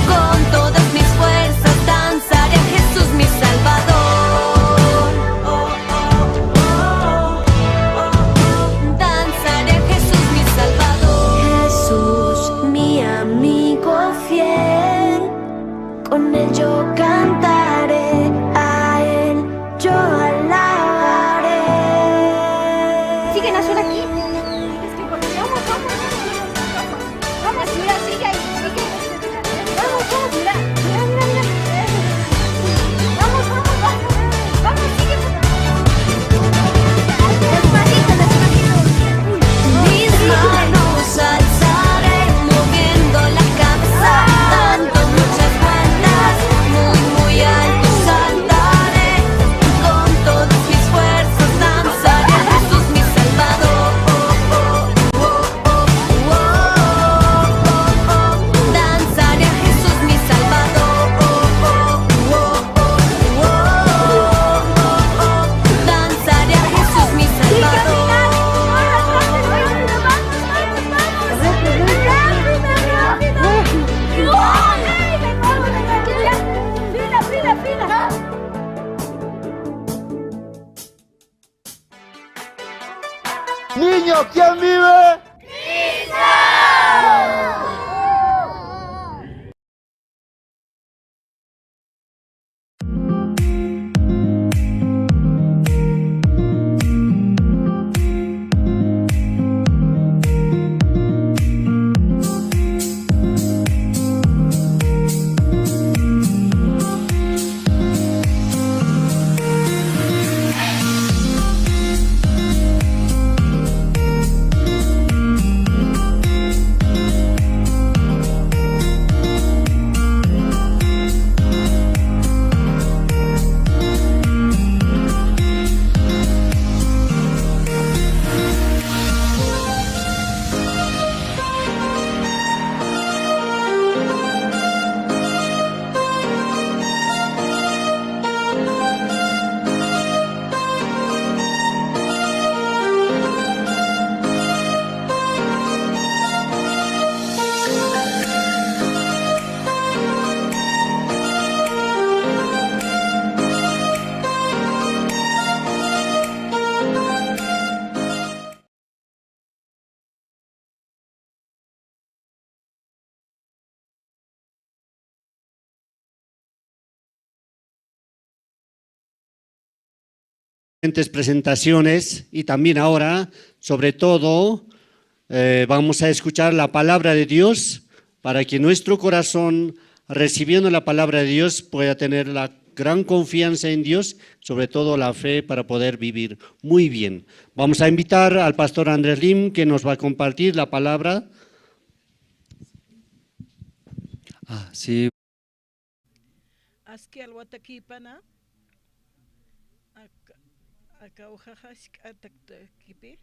con todas mis fuerzas danzaré a Jesús mi Salvador. Danzaré a Jesús mi Salvador. Jesús, mi amigo fiel, con él yo cantaré, a él yo alabaré. Siguen a sola aquí. Vamos, vamos, vamos, vamos. Vamos, mira, sigue ahí, sigue. Vamos, vamos, mira, mira, mira, mira. Vamos, vamos, vamos. Vamos, sigue. Despacito, despacito. Mis manos alzaré, moviendo la cabeza, dando muchas vueltas, muy, muy diferentes presentaciones y también ahora, sobre todo, eh, vamos a escuchar la palabra de Dios para que nuestro corazón, recibiendo la palabra de Dios, pueda tener la gran confianza en Dios, sobre todo la fe para poder vivir muy bien. Vamos a invitar al pastor Andrés Lim, que nos va a compartir la palabra. Ah, sí. Aski alwatakïpana, aka, aka ujaxa jisk'atakïpi,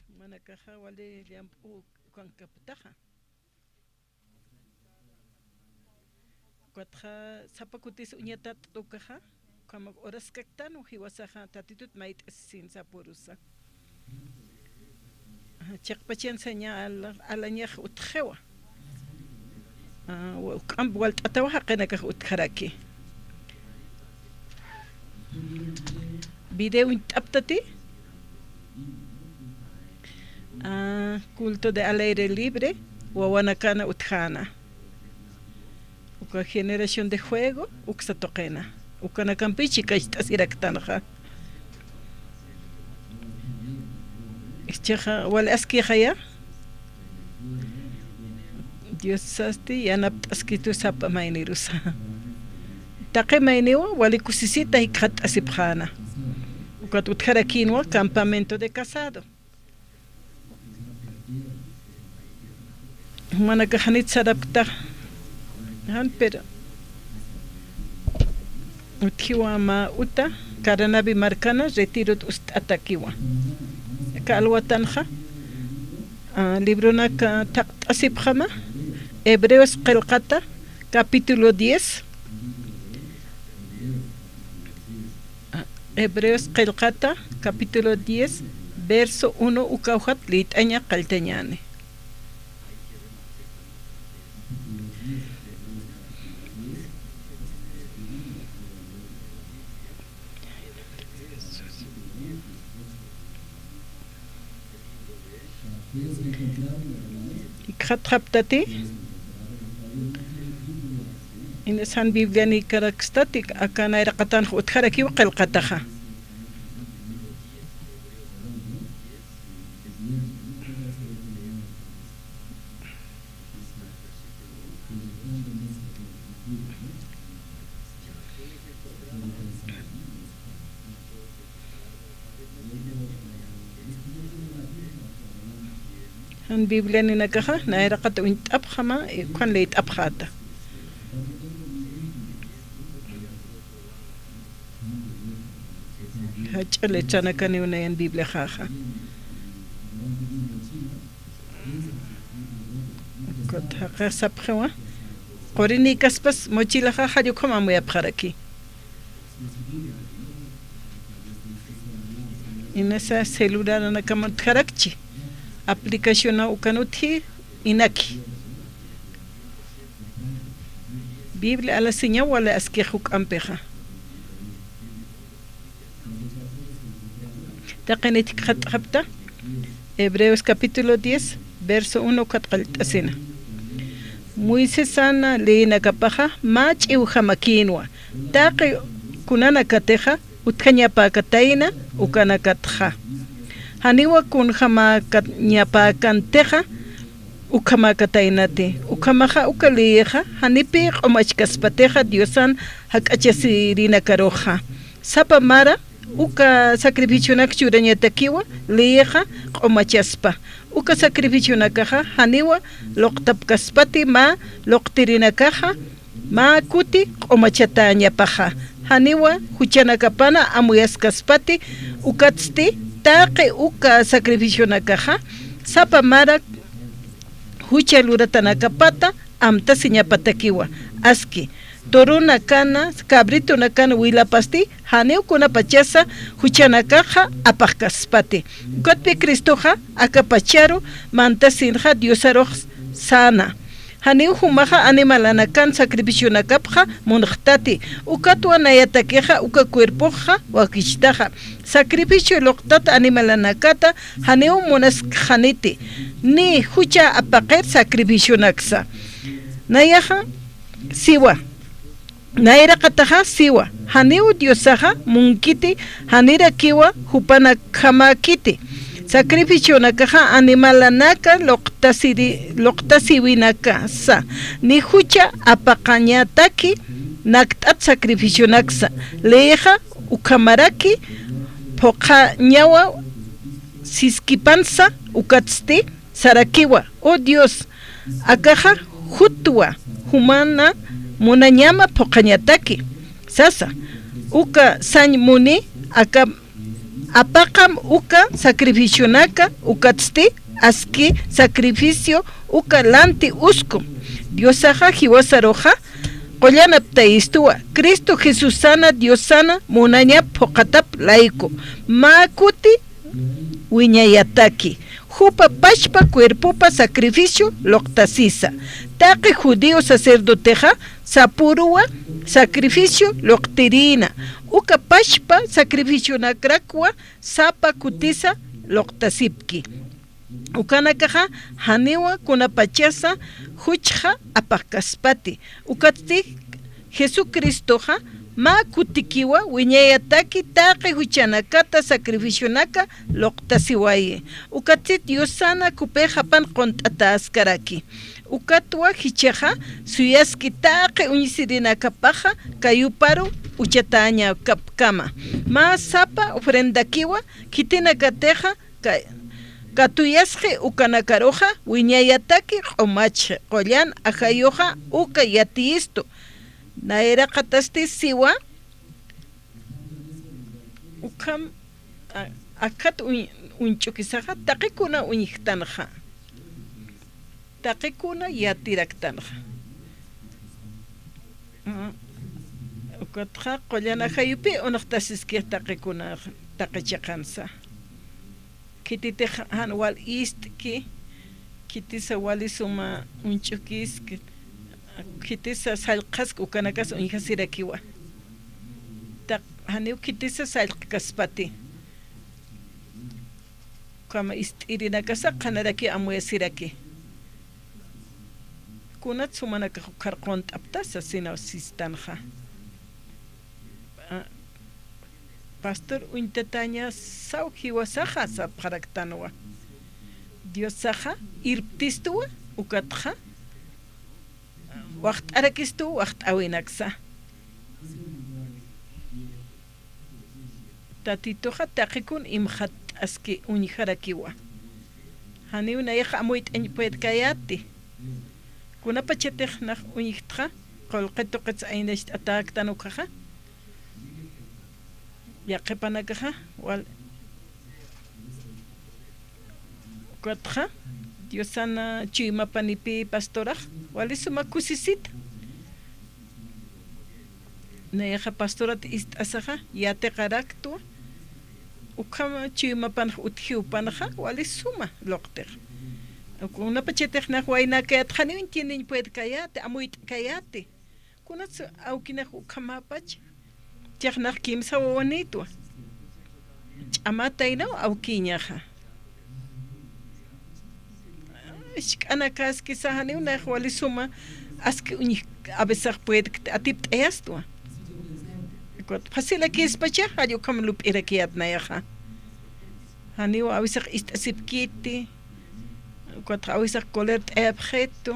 jumanakaxa wali llamp'u ukankaptaxa. Ukatxa sapa kutis uñatat ukaxa, ukhamax uraskaktanwa jiwasaxa Tatitut mayt'asisin sapürusa. Chiqpachan saña ala-, alañax utjiwa. Ah, wa-, juk'amp walt'atawa jaqinakax utjaraki. Video uñt'aptati. Ah, culto de al aire libre, wawanakana utjäna. Uka generación de juego, uksa tuqina. Ukanakampichi kacht'asiraktanxa. Jichhaxa, wali askixaya. Diosasti yanapt'askitu sapa maynirusa. Taqi mayniwa, wali kusisita jikxatt'asipxäna. Ukat utjarakïnwa campamento de casado. Jumanakax janit sarapkta, jan, pero utjiwa mä uta, Caranavi markana, retirot ust'atakiwa. Aka alwatanxa, ah, libronaka thaqt'asipxama, Hebreos qillqata, capítulo diez. Hebreos qillqata, capítulo diez, verso uno, ukawjat liyt'aña qalltañäni. Jikxatxaptati, inas jan Biblianïkarakstati, aka nayraqatanx utjarakiw qillqataxa. Jan Biblianinakaxa, nayraqat uñt'apxama, eh, ukan liyt'apxäta. Jach'a letranakaniw nayan Bibliaxaxa. Ukat jaqix sapxiwa. Qurinïkaspas mochilaxaxa jall ukham amuyapxaraki. Inasa celularanakamp utjarakchi. Aplicacionaw ukan utji inaki. Biblia alasiñaw wali askix juk'ampixa. Taqinit jikxatxapta, Hebreos capítulo diez, verso uno ukat qallt'asina. Moisesana leyinakapaxa mä ch'iwjamakïnwa, taqi kunanakatixa utjañapäkatayna ukanakatxa. Janiwa kunjamäkañapäkantixa ukhamäkataynati. Ukhamaxa uka leyixa janipï q'umachkaspatixa Diosan jak'achasirinakaruxa. Sapa mara uka sacrificionak churañatakiwa leyixa q'umachaspa. Uka sacrificionakaxa janiwa luqtapkaspati mä luqtirinakaxa mä kuti q'umachatäñapaxa. Janiwa juchanakapana amuyaskaspati, ukatsti taqi uka sacrificionakaxa sapa mara jucha luratanakapata amtasiñapatakiwa. Aski, turunakana, cabritonakana wilapasti, janiw kunapachasa juchanakaxa apaxkaspati. Ukatpï Cristoxa aka pacharu mantasinxa Diosarux säna. Janiw jumaxa animalanakan sacrificionakapxa munxtati, ukatwa nayatakixa uka cuerpoxa wakichtaxa. Sacrificio luqtat animalanakata janiw munaskxaniti, ni jucha apaqir sacrificionaksa. Nayaxa siwa. Nayraqataxa siwa, janiw Diosaxa munkiti, janirakiwa jupanakjamäkiti. Sacrificionakaxa animalanaka luqtasiri-, luqtasiwinakasa, ni jucha apaqañataki nakt'at sacrificionaksa, leyixa ukhamaraki phuqhañawa siskipansa, ukatsti sarakiwa: O Dios, akaxa jutwa, jumana munañama phuqhañataki, sasa. Uka sañ muni, aka apaqam uka sacrificionaka, ukatsti aski sacrificio uka lanti usku. Diosaxa jiwasaruxa qullanaptayistuwa, Cristo Jesusana Diosana munañap phuqhatap layku, mä kuti wiñayataki, jupa pachpa cuerpopa sacrificio luqtasisa. Taqi judío sacerdotexa sapuruwa sacrificio luqtirïna, uka pachpa sacrificionakrakwa sapa kutisa luqtasipki. Ukanakaxa janiwa kunapachasa juchxa apaqkaspati, ukatsti Jesucristoxa mä kutikiwa wiñayataki taqi juchanakata sacrificionaka luqtasiwayi. Ukatsti Diosana kupixapan qunt'atäskaraki. Ukatwa jichhaxa suyaski taqi uñsirinakapaxa kayuparu uchatäñakapkama. Mä sapa ofrendakiwa khitinakatixa ka-, katuyasxi ukanakaruxa wiñayataki q'umachxi, qullan ajayuxa uka yatiyistu. Nayraqatasti siwa, ukham, a-, akat uñ-, uñch'ukisaxa, taqikuna uñjtanxa. Taqikuna yatiraktanxa. Mm. Ukatxa qullan ajayupi uñjtasiskix taqikuna, taqi chiqansa. Khititix jan wal ist'ki, khitisa wali suma uñch'ukiski, khitisa sallqaski, ukanakas uñjasirakiwa. Taq-, janiw khitisa sallqkaspati. Ukhama ist'irinakasa qhanaraki amuyasiraki. Kunat sumanakax ukhar qunt'aptasa sinaw sistanxa. A, pastor uñtatañasaw jiwasaxa sapxaraktanwa. Diosaxa irptistuwa, ukatxa waxt'arakistuw waxt'äwinaksa. Tatituxa taqikun imxatt'aski uñjarakiwa. Janiw nayax amuyt'añ puedkayäti. Kunapachatix nax uñjtxa, qullqi tuqits aynacht'atäktan ukhaxa. Yaqhipanakaxa, wal-, ukatxa, Diosana chuymapanipï pastorax, wali suma kusisita. Nayaxa pastorat ist'asaxa, yatiqaraktwa, ukhama chuymapanx utjiw panxa, wali suma luqtix. Kunapachatix nax waynäkayät janiw entiendeñ puedkayäti, amuyt'kayäti. Kunats awkinax ukhamäpach, chixnax kimsa wawanïtwa. Ch'amätaynaw awkïñaxa. Jisk'anakäskisa janiw nayax wali suma, aski uñj, a veces puedkti atipt'ayastwa. Facilakïspacha, jall ukham lup'irakiyät nayaxa. Janiw a veces ist'asipkiti, ukatxa a veces colert'ayapxitu.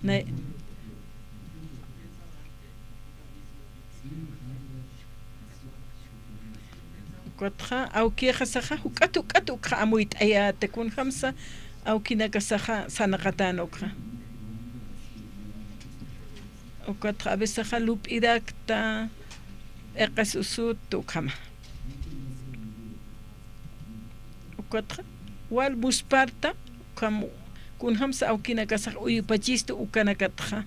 Nay-, ukatxa awkïxasaxa, juk'at, juk'at ukxa amuyt'ayäta, kunjamsa awkinakasaxa sanaqatän ukxa. Ukatxa a veces lup'irakta, p'iqis usut, ukhama. Ukatxa, wal musparta, ukham, kunjamsa awkinakasax uyupachistu ukanakatxa.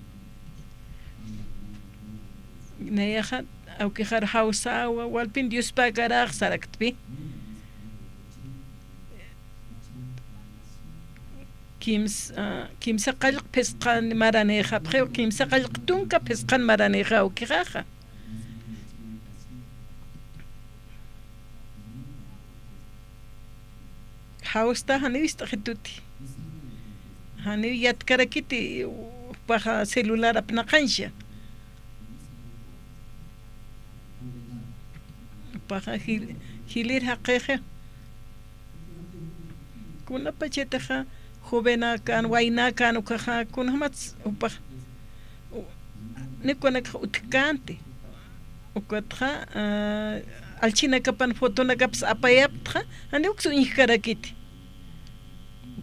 Nayaxa, awkixar jawsäwa, walpin Diospäkaräx saraktpi. Kims-, ah, kimsa qallq phisqan maranïxapxiw, kimsa qallq tunka phisqan maranïxaw awkixaxa. Jawsta janiw ist'xituti. Janiw yatkarakiti, jupaxa celular apnaqanxa. Jupaxa jil-, jilir jaqixa. Kunapachatixa jovenakan, waynakan, ukaxa, kunjamatsa, jupaxa, u-, nikunakxa utjkänti. Ukatxa, ah, allchhinakapan fotonakapsa apayaptxa, janiw uksa uñjkarakiti.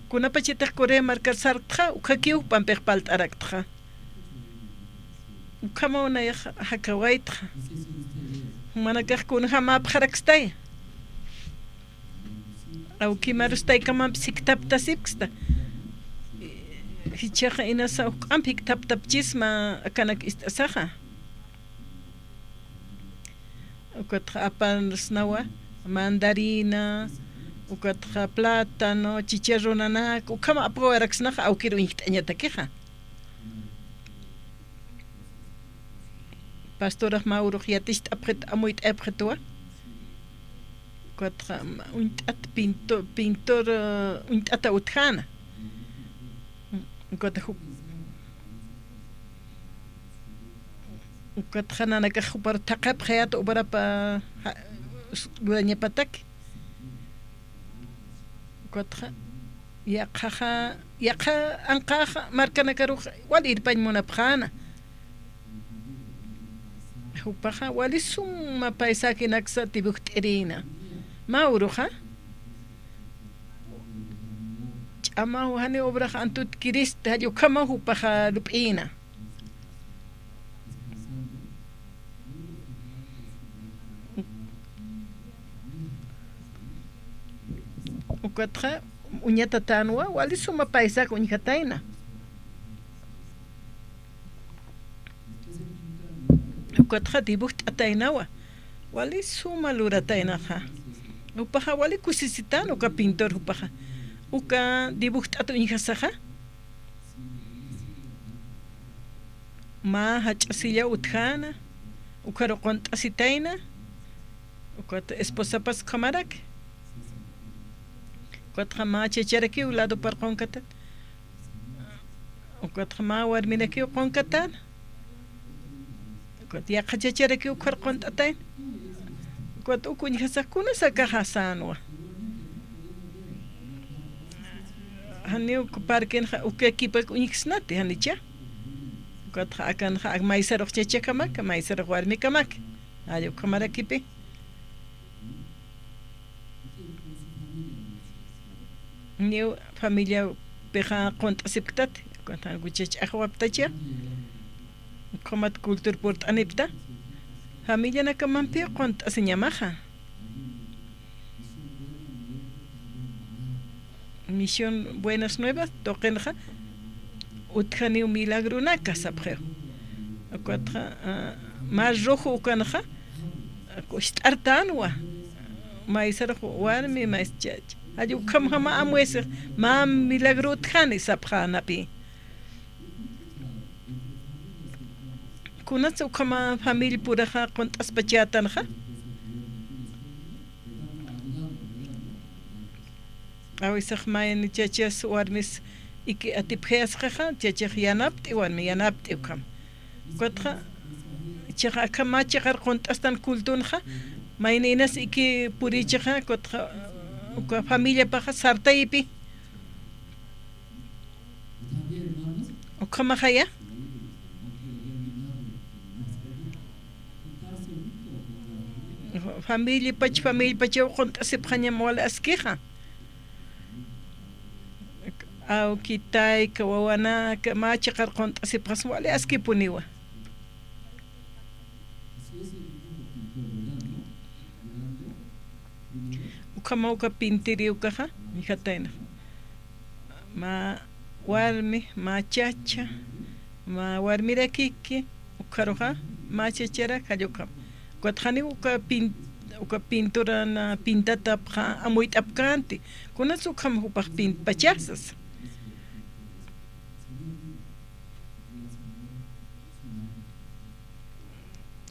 Kunapachatix Corea markar sarktxa, ukhakiw jupampix parlt'araktxa. Ukhamaw nayax jakawaytxa. Jumanakax kunjam apxarakstay. Awki Marus taykamamp jikthaptasipksta. Jichhaxa inasa juk'amp jikthaptapchisma akanak ist'asaxa. Ukatxa aparsnawa mandarina, ukatxa plátano, chicharronanak, ukham apawaraksnaxa awkir uñjt'añatakixa. Pastorax mä urux yaticht'apxit, amuyt'ayapxituwa. Ukatxa uñt'at pinto-, pintor, eh, uñt'ata utjäna. Ukatxa ju-, ukatxa nanakax jupar thaqhapxayät ubarapa, ja-, lurañapataki. Ukatxa yaqhaxa, yaqha anqaxa markanakarux wal irpañ munapxäna. Jupaxa wali suma paisakinaksa dibujt'irïna. Mä uruxa ch'amaw jani obrax antutkiristi, jall ukhamaw jupaxa lup'ïna. Ukatxa uñatatänwa, wali suma paisak uñjatayna. Ukatxa dibujt'ataynawa, wali suma lurataynaxa. Jupaxa wali kusisitän uka pintor jupaxa. Uka dibujt'at uñjasaxa. Mä jach'a silla utjäna, ukharu qunt'asitayna, ukat esposapas ukhamaraki. Ukatxa mä chacharakiw ladopar qunqatan. Ukatxa mä warmirakiw qunqatan. Ukat yaqha chacharakiw ukhar qunt'atayna. Ukat uk uñjasax kunas akaxa sänwa. Janiw uk parquenxa uka equipoki uñjksnati, janicha. Ukatxa akanxa ak maysarux chachakamaki, maysarux warmikamaki. Jall ukhamarakipi. Niw familiapixa qunt'asipktati, ukat jan kuchach ajwaptacha. Ukhamat cultur purt'anipta. Familianakamampiw qunt'asiñamaxa. Misión Buenas Nuevas tuqinxa utjaniw milagronaka sapxiw. Ukatxa, ah, Mar Rojo ukanxa, ah, kuxt'artänwa. Maysarux warmi, mayschacha. Jall ukhamjama amuyasix, mä milagro utjani sapxänapï. Kunats ukhama familia puraxa qunt'aspachätanxa. A veces mayni chachas warmis iki atipjayasxaxa, chachax yanapt'i, warmi yanapt'i ukham. Ukatxa, chaxa akhama chiqar qunt'astan cultunxa, mayni inas iki purichixa, ukatxa, uka familiapaxa sartayipi. Ukhamaxaya. Familiapach, familiapachaw qunt'asipxañam wali askixa. Awki, tayka, wawanaka, mä chiqar qunt'asipxas wali askipuniwa. Ukhama uka pintiri ukaxa, mijatayna. Mä warmi, mä chacha, mä warmirakiki, ukharuxa, mä chacharak, jall ukham. Ukatxa janiw uka pin-, uka pinturana pintatapxa amuyt'apkänti. Kunats ukham jupax pintpachasas.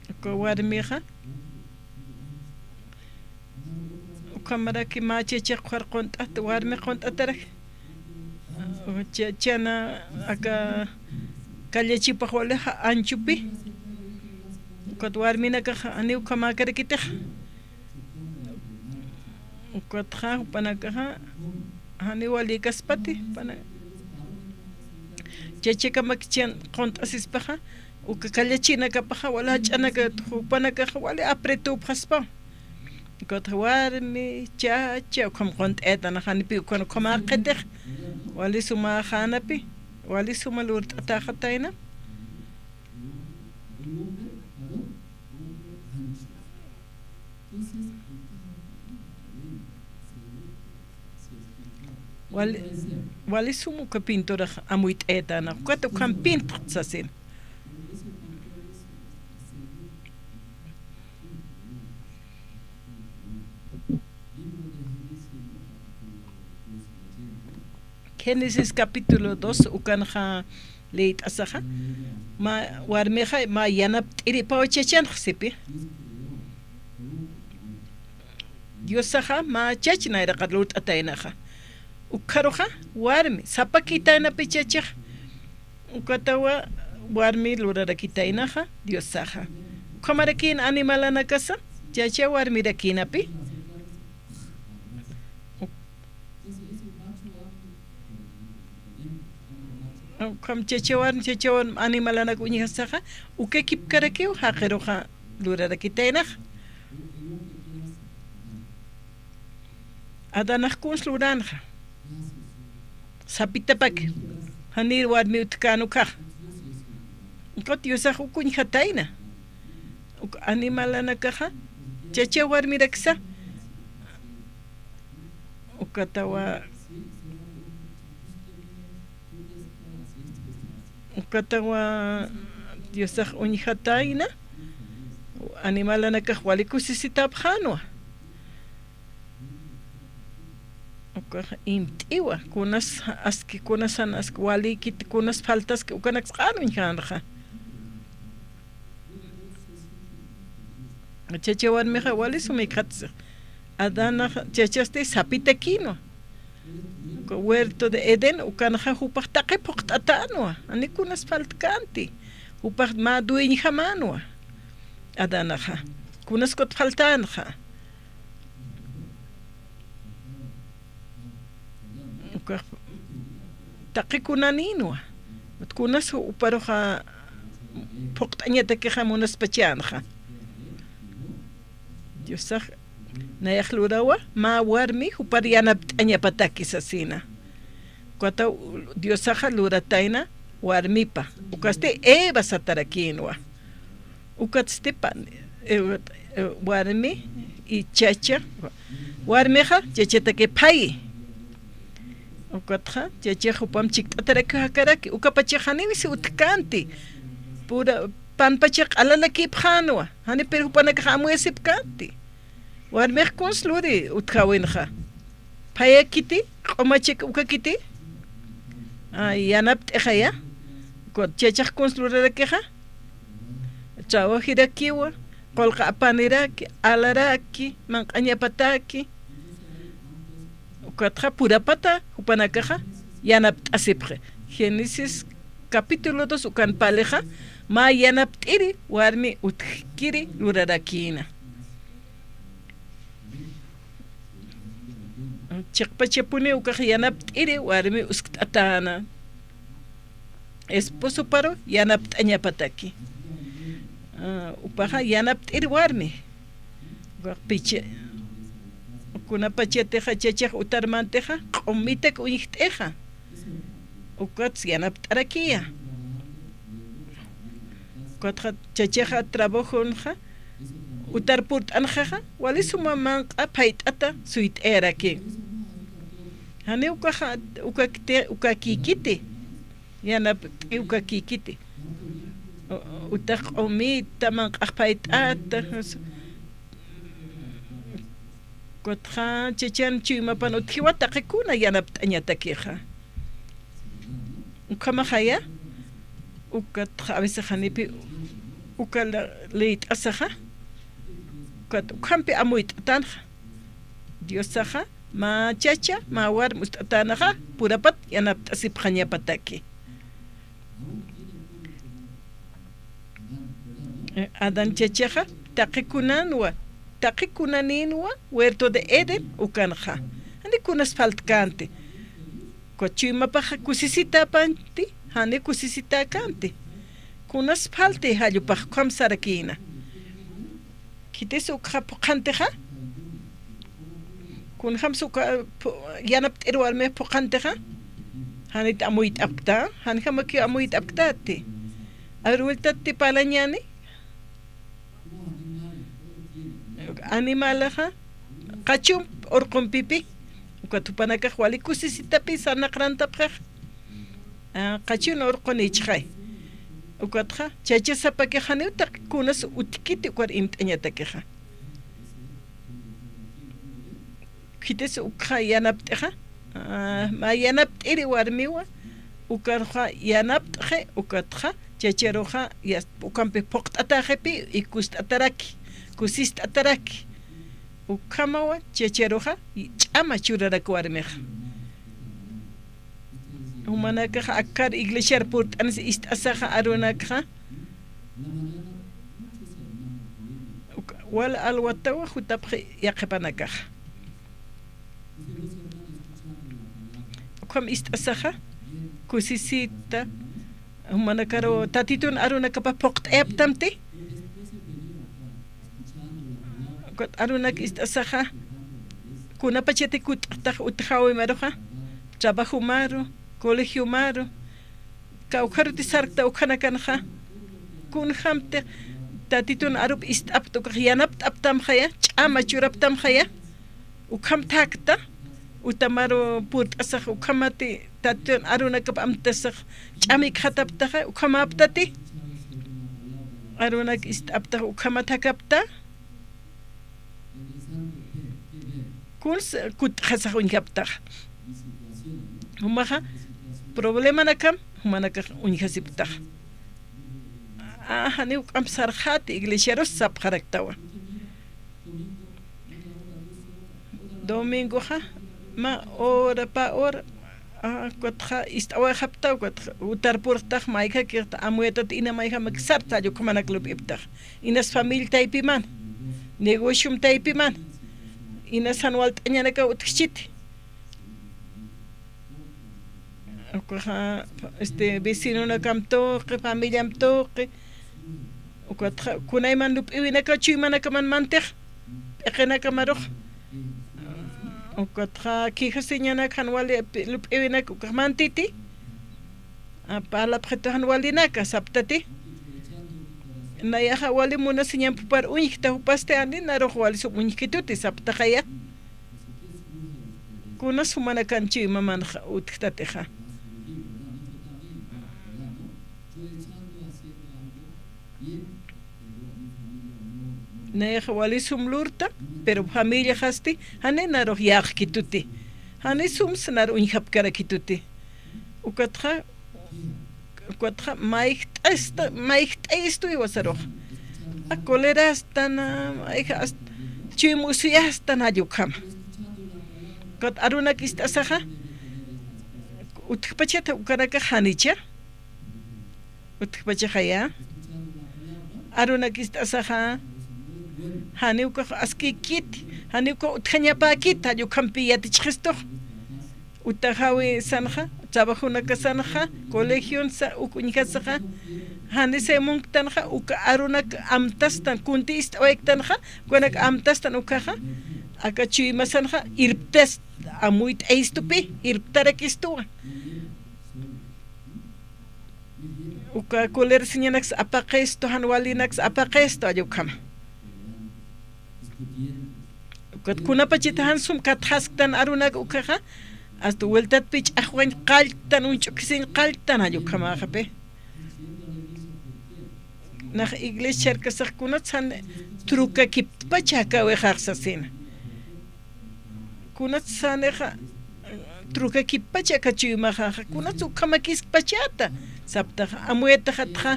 Uka warmixa, ukhamaraki mä chachax ukhar qunt'at, warmi qunt'atarak, Cha-, chana aka kallachipax walixa anchupi. Ukat warminakaxa janiw ukhamäkarakitix. Ukatxa jupanakaxa janiw walïkaspati, pana-, chachakamakichan qunt'asispaxa, uka kallachinakapaxa wali jach'anaka jupanakaxa wali apretupxaspa. Ukatxa warmi, chacha, ukham qunt'aytanax, janipi ukan ukhamäkitix, wali sumäxänapi, wali suma lurt'atäxatayna. Wali, wali sum uka pinturax amuyt'aytanax, ukat ukham pintxt sasin. Génesis capítulo dos ukanxa leyt'asaxa, mä warmixa mä yanapt'iripaw chachanx sipi. Diosaxa mä chach nayraqat lurt'ataynaxa. Ukkharuxa warmi, sapakitaynapi chachix. Ukatawa warmi lurarakitaynaxa Diosaxa. Ukhamarakïn animalanakasa, chacha warmirakïnapi. Ukham chacha warmi, chacha warmi animalanak uñjasaxa, ukakipkarakiw jaqiruxa lurarakitaynaxa. Adanax kuns luranxa. Sapitapaki. Janir warmi utjkän ukhax. Ukat Diosax uk uñjatayna. Uk animalanakaxa, chacha warmiraksa. Ukatawa, ukatawa Diosax uñjatayna, animalanakax wali kusisitapxänwa. Ukax imt'iwa, kunas aski, kunas jan aski, walïkiti, kunas faltaski, ukanaks q'an uñjänxa. Chacha warmixa wali sumikxatsa. Adanax chachasti sapitakïnwa. Uka huerto de Edén, ukanxa jupax taqi phuqt'atänwa. Jani kunas faltkänti. Jupax mä dueñjamänwa. Adanaxa. Kunas kut faltänxa. Ukax taqi kunanïnwa. Kunas juparuxa phuqt'añatakixa munaspachänxa. Diosax nayax lurawa, mä warmi jupar yanapt'añapataki sasina. Ukata Diosaxa luratayna warmipa. Ukasti Eva satarakïnwa. Ukatsti pan, eh, eh, warmi y chacha. Warmixa chachataki phayi. Ukatxa chachax jupam chikt'atarakiw jakaraki. Ukapachax janiw si utjkänti. Pura panpachax q'alalakipxänwa. Janipir jupanakax amuyasipkänti. Warmix kuns luri utjäwinxa. Phayakiti, q'umachak ukakiti. Ay, yanapt'ixaya. Ukat chachax kuns lurarakixa. Trabajirakiwa, qullqi apaniraki, alaraki, manq'añapataki. Ukatxa purapata jupanakaxa yanapt'asipxi. Génesis capítulo dos ukan palixa, mä yanapt'iri warmi utjkiri lurarakïna. Chiqpachapuni ukax yanapt'iri warmi uskt'atäna. Esposoparu yanapt'añapataki. Ah, upaxa yanapt'iri warmi. Ukax pichi-, kunapachatixa chachax utarmantixa, q'umitak uñjt'ixa. Ukats yanapt'arakiya. Ukatxa chachaxa trabajonxa, utar purt'anxaxa, wali suma manq'a phayt'ata suyt'ayaraki. Jani ukaxa, ukakti-, ukakïkiti. Yanapt'i ukakïkiti. U-, utax q'umita manq'ax phayt'ata. Ukatxa chachan chuymapan utjiwa taqi kuna yanapt'añatakixa. Ukhamaxaya, ukatxa a veces janipi uka la-, leyt'asaxa, ukat ukhampi amuyt'atanxa. Diosaxa, mä chacha, mä warm uñt'atänaxa, purapat yanapt'asipxañapataki. Adán chachaxa, taqi kunanwa, taqi kunaninwa, huerto de Edén, ukanxa. Jani kunas faltkänti. Ukat chuymapaxa kusisitapanti, jani kusisitäkänti. Kunas falti jallupax, ukham sarakïna. Khitis ukxa phuqhantixa, kunjams uka phu-, yanapt'ir warmi phuqhantixa, janit amuyt'apkta, janjamakiw amuyt'apktati. Arwiltatti parlañäni, animalaxa qachump urqumpipi, ukat jupanakax wali kusisitapi sarnaqarantapxix. Ah, qachun urqunïchixay. Ukatxa, chachasapakix janiw taqi kunas utjkiti ukar imt'añatakixa. Khitis ukxa yanapt'ixa, ah, mä yanapt'iri warmiwa, ukarxa yanapt'xi, ukatxa, chacharuxa, yas-, ukampi phuqt'atäxipi, ikust'ataraki, kusist'ataraki. Ukhamawa, chacharuxa, ch'ama churarak warmixa. Jumanakax akkar iglesiar purt'anis ist'asaxa arunakxa. Uka, wal alwatawa jutapxi yaqhipanakaxa. Ukham ist'asaxa, kusisita, jumanakaru Tatitun arunakapa phuqt'ayaptamti. Ukat arunak ist'asaxa, kunapachati kut'xtax utjäwimaruxa, trabajomaru, colegiomaru, kawkharuti sarkta ukhanakanxa, kunjamti Tatitun arup ist'apkta ukax yanapt'aptamxaya, ch'ama churaptamxaya, ukham thakta, utamaru purt'asax, ukhamati Tatitun arunakap amtasax, ch'am ikxataptaxa, ukhamäptati, arunak ist'aptax, ukhama thakapta, kuns kut'xasax uñjaptax. Jumaxa, problemanakam, jumanakax uñjasipktax. Ah, janiw juk'amp sarxäti iglesiarus sapxaraktawa. Domingoxa, mä hora, pä hora, ah, ukatxa ist'awayxapkta, ukatxa utar purxtax, mayjäkixta, amuyatati, ina mayjamak sarta, jall ukhamanak lup'ipktax. Inas familia taypiman, negociom taypiman, inas jan walt'añanakaw utjchiti. Ukaxa, este, vecinonakam tuqi, familiam tuqi, ukatxa kunayman lup'iwinakaw chuymanakaman mantix, p'iqinakamrux, ukatxa quejasiñanak jan wali pi-, lup'iwinak ukax mantiti. Ah, parlapxitu jan walinaka, saptati. Nayaxa wali munasiñampupar uñjkta, jupasti jani narux wali sum uñjkituti, saptaxaya. Kunas jumanakan chuymamanxa utjtatixa. Nayaxa wali sum lurta, pero familiaxasti, jani narux yäqkituti. Jani sums nar uñjapkarakituti. Ukatxa, ukatxa mayjt'asta, mayjt'ayistu jiwasarux. A colerastan, mayja ast-, chuyma usuyastan jall ukhama. Ukat arunak ist'asaxa, utjpachat ukanakax janicha. Utjpachaxaya. Arunak ist'asaxa, janiw ukax askïkiti, janiw ukax utjañapäkiti, jall ukhampi yatichxistux. Utaxäwisanxa, trabajonakasanxa, colegionsa, uk uñjasaxa, janisay munktanxa, uka arunak amtastan, kunti ist'awayktanxa, ukanak amtastan ukaxa, aka chuymasanxa, irptast, amuyt'ayistupi, irptarakistuwa. Uka colerasiñanaks apaqistu, jan walinaks apaqistu, jall ukhama. Ukat kunapachita jan sum katxasktan arunak ukaxa, hasta vueltatpi ch'axwañ qalltan, uñch'ukisiñ qalltan, jall ukhamäxapi. Nax iglesia charkasax kunats jan trukakiptpacha jakawixax sasina. Kunats janixa, trukakippacha aka chuymaxaxa, kunats ukhamakiskpachata, saptaxa, amuyataxatxa,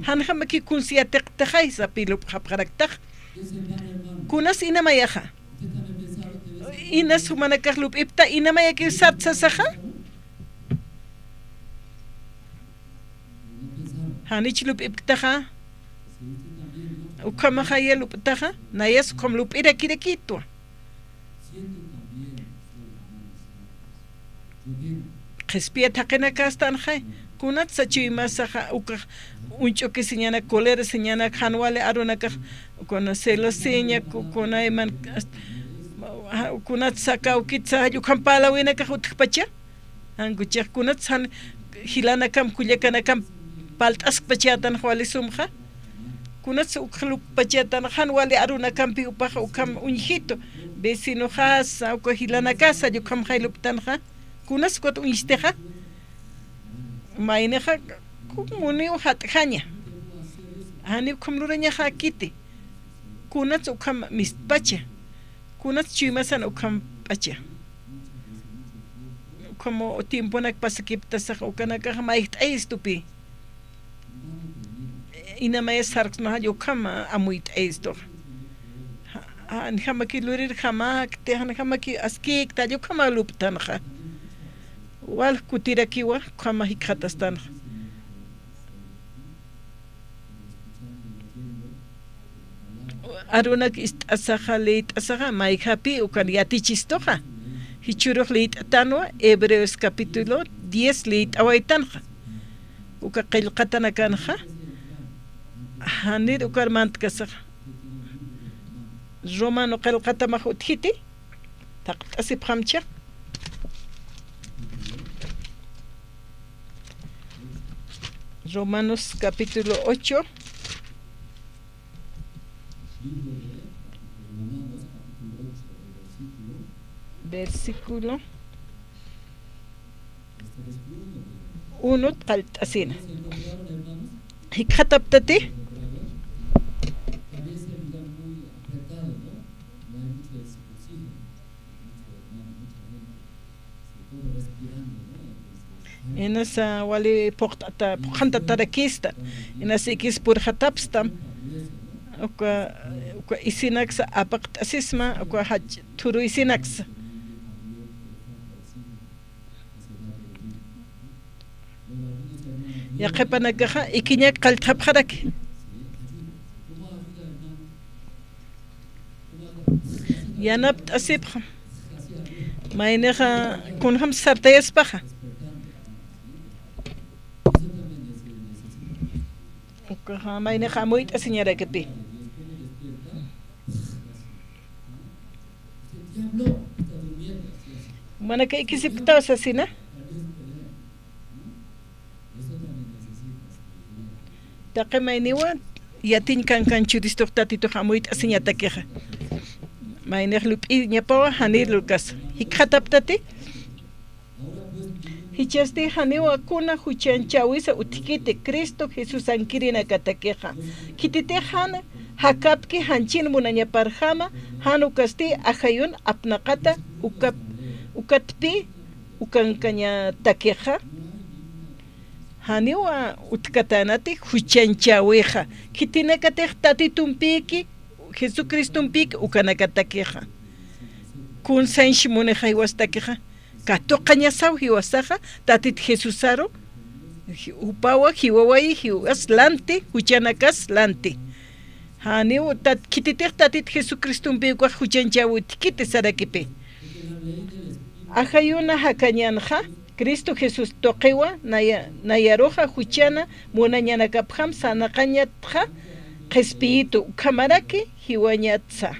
janjamakiw kuns yatiqtaxay, sapi lup'xapxaraktax. Kunas inamayaxa. Inas jumanakax lup'ipta, inamayakiw sat sasaxa. Janich lup'ipktaxa. Ukhamaxaya lup'taxa, nayas ukham lup'irakirakitwa. Qhispiyat jaqinakastanxay, kunatsa chuymasaxa ukax uñch'ukisiñanak, colerasiñanak, jan wali arunakax, kuna celosiña, ku-, kuna iman, kunatsa kawkitsa, jall ukham parlawinakax utjpacha. Jan kuchix, kunatsa jan jilanakam, kullakanakamp palt'askpachätanx wali sumxa. Kunatsa ukx lup'pachätanx jan wali arunakampi jupax ukham uñjitu. Vecinoxasa, uka jilanakasa, jall ukhamxay lup'tanxa. Kunas ukat uñstixa. Maynixa, kum muniw jat'jaña. Janiw ukham lurañaxäkiti. Kunats ukham mistpacha. Kunats chuymasan ukhamp'acha. Ukham tiemponak pasakiptasax ukanakax mayjt'ayistupi. Inamaya sarksmaxa, jall ukham amuyt'ayistux. Ja-, janjamaki lurirjamäkti, janjamaki askïkta, jall ukham lup'tanxa. Wal kutirakiwa, ukham jikxatastanxa. Arunak ist'asaxa, liyt'asaxa, mayjapï ukan yatichistuxa. Jichhürux liyt'atanwa, Hebreos capítulo diez liyt'awaytanxa. Uka qillqatanakanxa, janir ukar mantkasaxa. Romano qillqatamax utjiti, thaqt'asipxamcha. Romanos capítulo ocho. Versículo uno qallt'asina. Jikxataptati. Inasa wali phuqt'ata-, phuqhantatarakista. Inas ikis purxatapstam. Uka, uka isinaksa apaqt'asisma, uka jach thuru isinaksa. Yaqhipanakaxa ikiñak qallt'apxaraki. Yanapt'asipxa. Maynixa kunjam sartayaspaxa. Ukaxa maynixa amuyt'asiñarakipï. Manaka ikisipktaw sasina. Taqi mayniwa yatiñ kankan churistux Tatitux amuyt'asiñatakixa. Maynix lup'iñapawa janir lurkasa. Jikxataptati. Jichhasti janiwa kuna juchanchäwisa utjkiti Cristo Jesusankirinakatakixa. Khititix jan jakapki janchin munañaparjama, jan ukasti ajayun apnaqata ukap-, ukatpi ukankañatakixa. Janiwa utjkatänati juchanchäwixa. Khitinakatix Tatitumpïki, Jesucristumpïki ukanakatakixa. Kunsañs munixa jiwastakixa. Katuqañasaw jiwasaxa, Tatit Jesusaru, ji-, jupawa, jiwawayi, jiwas lanti, juchanakas lanti. Janiw tat-, khititix Tatit Jesucristumpi ukax juchanchäwi utjkiti sarakipi. Ajayuna jakañänxa, Cristo Jesús tuqiwa, naya-, nayaruxa juchana munañanakapjam sarnaqañatxa, qhispiyitu ukhamaraki jiwañatsa.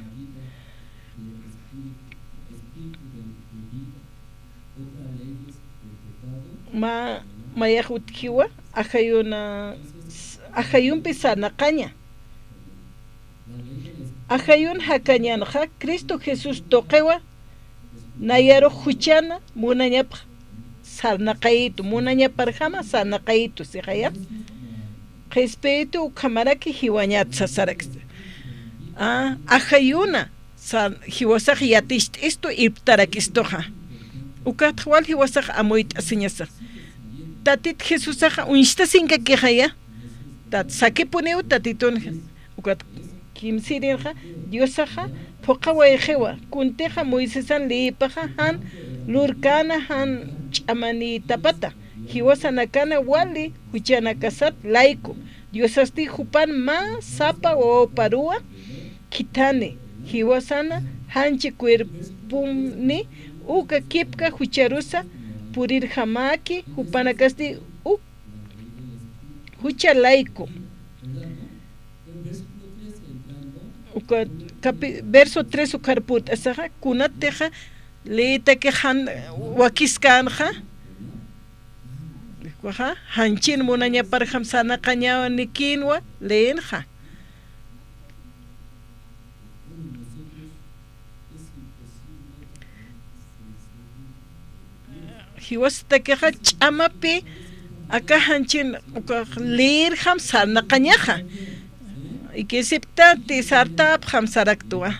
Ma-, mayax utjiwa, ajayuna, ajayumpi sarnaqaña. Ajayun jakañänxa, Cristo Jesús tuqiwa, nayarux juchana, munañapx sarnaqayitu, munañaparjama sarnaqayitu, sixaya. Qhispiyitu ukhamaraki jiwañatsa saraksa. A, ajayuna, sa-, jiwasax yaticht'istu irptarakistuxa. Ukatxa wal jiwasax amuyt'asiñasa. Tatit Jesusaxa uñstasinkakixa ya. Tat sakipuniw Tatitun. Ukat kimsïrinxa, Diosaxa, Phuqha wayqiwa, kuntixa Moisesan leyipaxa jan lurkäna jan ch'amanïtapata, jiwasanakana wali juchanakasat layku, Diosasti jupan mä sapa wawaparuwa khithani, jiwasana janchi cuerpomni uka kipka jucharusa purirjamäki, jupanakasti uk jucha layku. Uka capi-, verso tres ukar purt'asaxa, kunatixa leyitaki jan wakiskänxa, ukaxa, janchin munañaparjam sarnaqañänikïnwa leyinxa. Jiwasatakixa ch'amapi aka janchin ukax leerjam sarnaqañaxa. Ikisipktati sartäpxam saraktwa.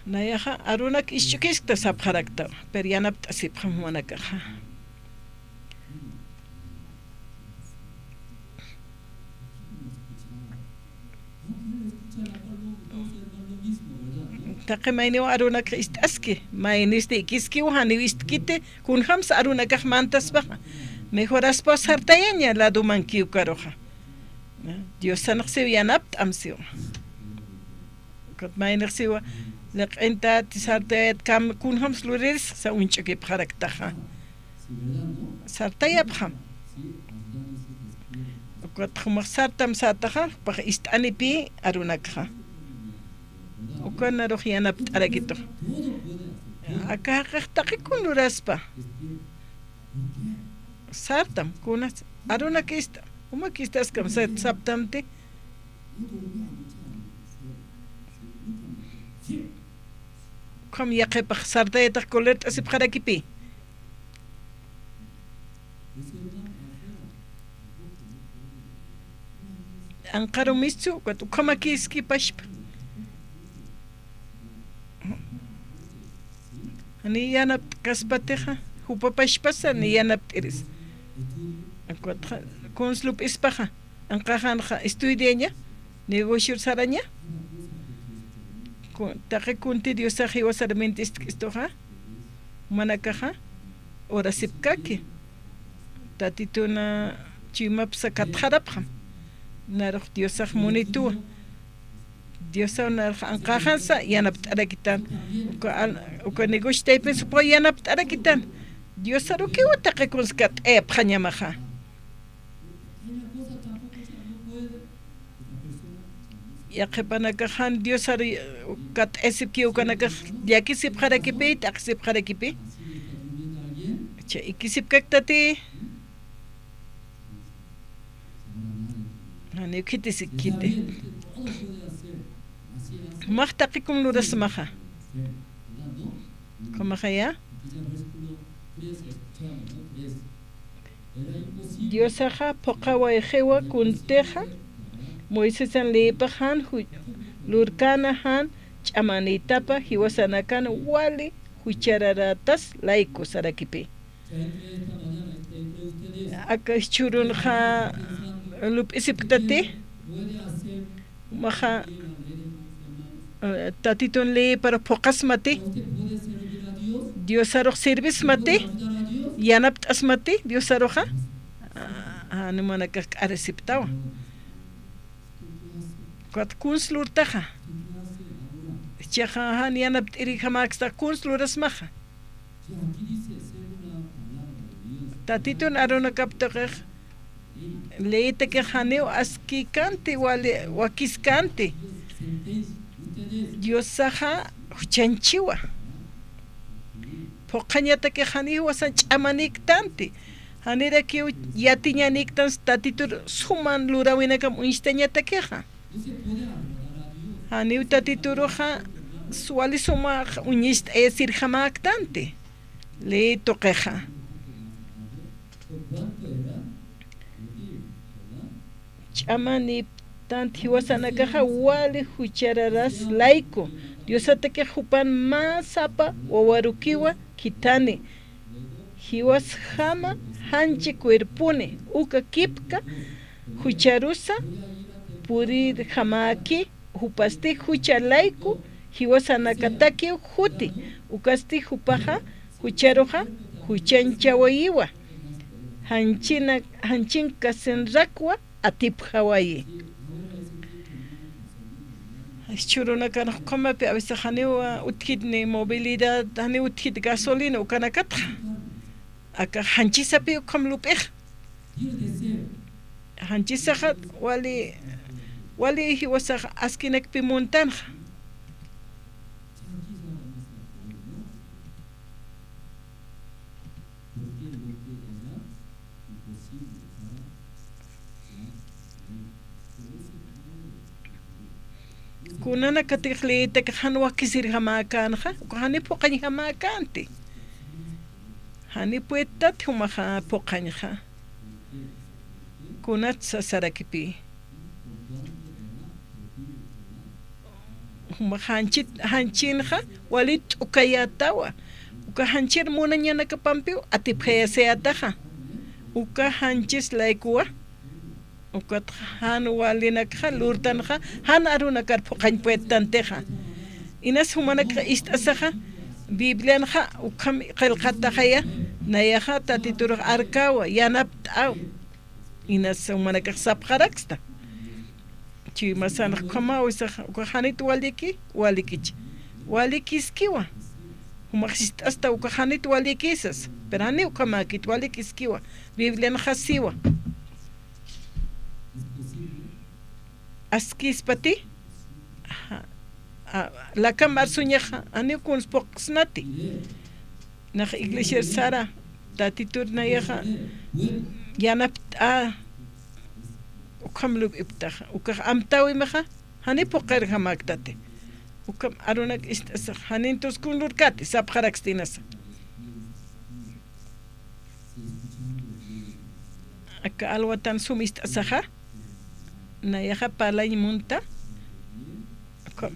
Nayaxa arunak isch'ukiskta sapxarakta, pero yanapt'asipxam jumanakaxa. Taqi mayniw arunak ist'aski, maynisti ikiskiw, janiw istkiti, kunjams arunakax mantaspaxa. Mejoraspaw sartayaña ladomanki ukaruxa. Diosanx siw yanapt'am siw. Ukat maynix siwa, liq'intat sartayat kam kunjams luriris sa uñch'ukipxaraktaxa. Sartayapxam. Ukat jumax sartam sätaxa, jupax ist'anipï arunakxa. Ukanarux yanapt'arakitux. Aka jaqix taqi kun luraspa. Sartam, kunas, arunak ista, jumak istaskam sat saptamti. Ukham yaqhipax sartayatax colert'asipxarakipï. Anqaru mischu, ukat ukhamakïskipaspa. Ni yanapt'kaspatixa, jupapashpasa ni yanapt'iris. Ukat kuns lup'ispaxa, anqaxanxa estudiaña, negocior saraña. Ku-, taqi kunti Diosax jiwasar mintistk'istuxa, jumanakaxa, urasipkaki. Tatituna chuymapsa katxarapxam. Narux Diosax munituwa. Diosaw narux anqaxansa yanapt'arakitan. Uka al-, uka negocio taypin supaw yanapt'arakitan. Diosarukiw taqi kuns kat'ayapxañamaxa. Yaqhipanakax jan Diosar kat'asipki ukanakax llakisipxarakipi, t'aqsipxarakipi. Cha, ikisipkaktati. Janiw khitisikkiti. Jumax taqi kun lurasmaxa. Jumaxaya. Diosaxa phuqha wayqiwa kuntixa, Moisesan leyipax jan ju-, lurkäna jan ch'amanïtapa jiwasanakan wali juchararätas layku sarakipï. Aka jichhürunxa lup'isipktati, jumaxa, eh, Tatitun leyipar phuqasmati, Diosarux sirvismati, yanapt'asmati Diosaruxa, ah, jumanakax k'arisiptawa. Ukat kuns lurtaxa. Jichhaxa jan yanapt'irïjamäkstax kuns lurasmaxa. Tatitun arunakap tuqix, leyitakix janiw askïkänti, wali wakiskänti. Diosaxa juchanchiwa. Phuqhañatakix janiw jiwasan ch'amanïktänti. Janirakiw yatiñanïktan Tatitur suman luräwinakam uñstañatakixa. Janiw Tatituruxa wali sumax uñist'ayasirjamäktanti. Ley tuqixa. Ch'amanïp-, Tant jiwasanakaxa wali juchararas layku, Diosatakix jupan mä sapa wawarukiwa khithani. Jiwasjama janchi cuerponi uka kipka jucharusa purirjamäki, jupasti jucha layku jiwasanakatakiw juti, ukasti jupaxa jucharuxa juchañchawayiwa, janchina, janchinkasinrakwa atipjawayi. Jichhürunakan ukhamapi a veces janiw utjit ni movilidad, janiw utjit gasolina ukanakatxa. Aka janchisapi ukham lup'ix. Janchisaxa wali, wali jiwasax askinakpi muntanxa. Kunanakatix leytaki jan wakisirjamäkänxa, uka jani phuqañjamäkänti. Jani puedtat jumaxa phuqañxa. Kunatsa sarakipï. Juma janchit, janchinxa wali t'ukayätawa. Uka janchir munañanakapampiw atipjayasayätaxa. Uka janchis laykuwa. Ukat jan walinakxa lurtanxa, jan arunakar phuqañ puedtantixa. Inas jumanakxa ist'asaxa, Biblianxa ukham qillqataxaya, nayaxa Tatiturux arkäwa, yanapt'äw. Inas jumanakax sapxaraksta. Chuymasanx ukhamawisaxa, uka janit waliki, walikicha. Walikiskiwa. Jumax ist'asta uka janit walikisas. Pero jani ukhamäkit, walikiskiwa. Biblianxa siwa. Askispati, ja, a, lakam arsuñaxa, janiw kuns phuqsnati. Nax iglesiar sara, Tatitur nayaxa, yanapt'a, ukham lup'iptaxa, ukax amtäwimaxa, jani phuqirjamäktati. Ukham arunak ist'asax, jani entonces kun lurkäti, sapxaraksti inasa. Aka alwatan sum ist'asaxa, nayaxa parlañ munta, ukham.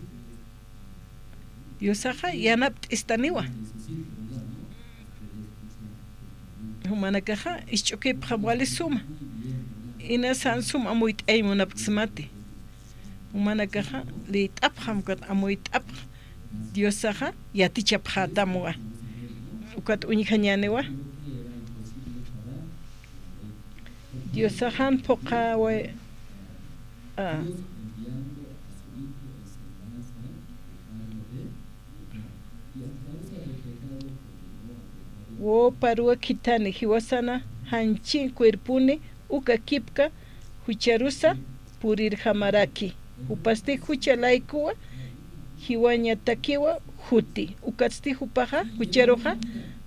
Diosaxa yanapt'istaniwa. Jumanakaxa, isch'ukipxam wali suma. Inas jan sum amuyt'añ munapksmati. Jumanakaxa, liyt'apxam ukat amuyt'apx. Diosaxa, yatichapxätamwa. Ukat uñjañäniwa. Diosaxan phuqhaway, a. Wawaparuwa khithani jiwasana janchin cuerponi uka kipka jucharusa purirjamaraki. Jupasti jucha laykuwa jiwañatakiwa juti. Ukatsti jupaxa jucharuxa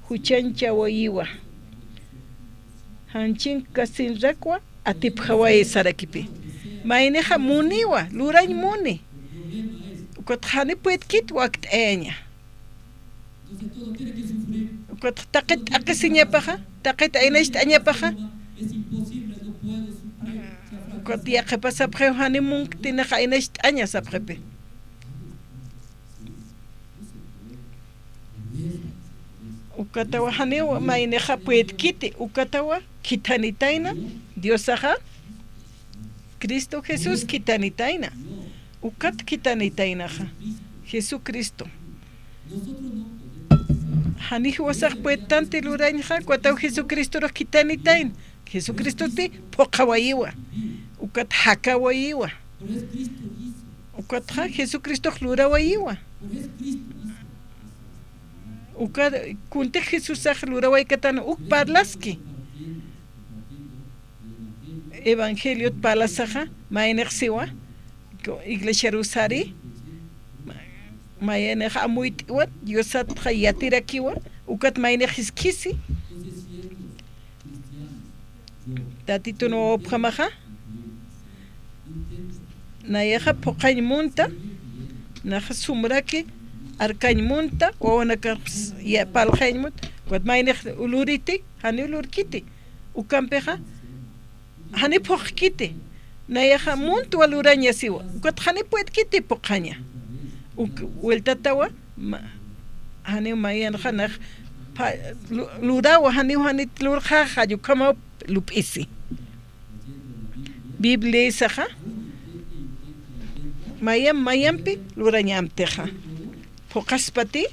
juchañchawayiwa. Janchinkasinrakwa atipjawayi sarakipï. Maynixa muniwa, lurañ muni. Ukat jani puedkit wakt'ayaña. Ukat taqit t'aqisiñapaxa, taqit aynacht'añapaxa. Ukat yaqhipa sapxiw jani munktinax aynacht'aña sapxipï. Ukatawa janiw maynixa puedkiti, ukatawa khithanitayna Diosaxa, Cristo Jesús khithanitayna. Ukat khithanitaynaxa, Jesucristo. Jani jiwasax puedtanti lurañxa, ukataw Jesucristorux khithanitayna. Jesucristosti phuqhawayiwa, ukat jakawayiwa. Ukatxa Jesucristox lurawayiwa. Ukat kuntix Jesusax lurawaykatan uk parlaski. Evangeliot parlasaxa, maynix siwa, iglesiarus sari, ma-, maynix amuyt'iwa, Diosatxa yatirakiwa, ukat maynix jiskhisi. Tatitun wawapjamaxa, nayaxa phuqhañ munta, naxa sumraki arkañ munta, wawanakax ya-, parlxañ munta, ukat maynix luriti, janiw lurkiti, ukampixa, jani phuqkiti, Nayaxa muntwa luraña siwa. Ukat jani puedkiti phuqhaña. Uk wiltatawa, ma-, jani mayan janax pa-, lu-, lurawa, jani, jani lurxaxa, yukhama lup'isi. Biblia isaxa, mayam, mayampi lurañamtixa. Phuqaspati,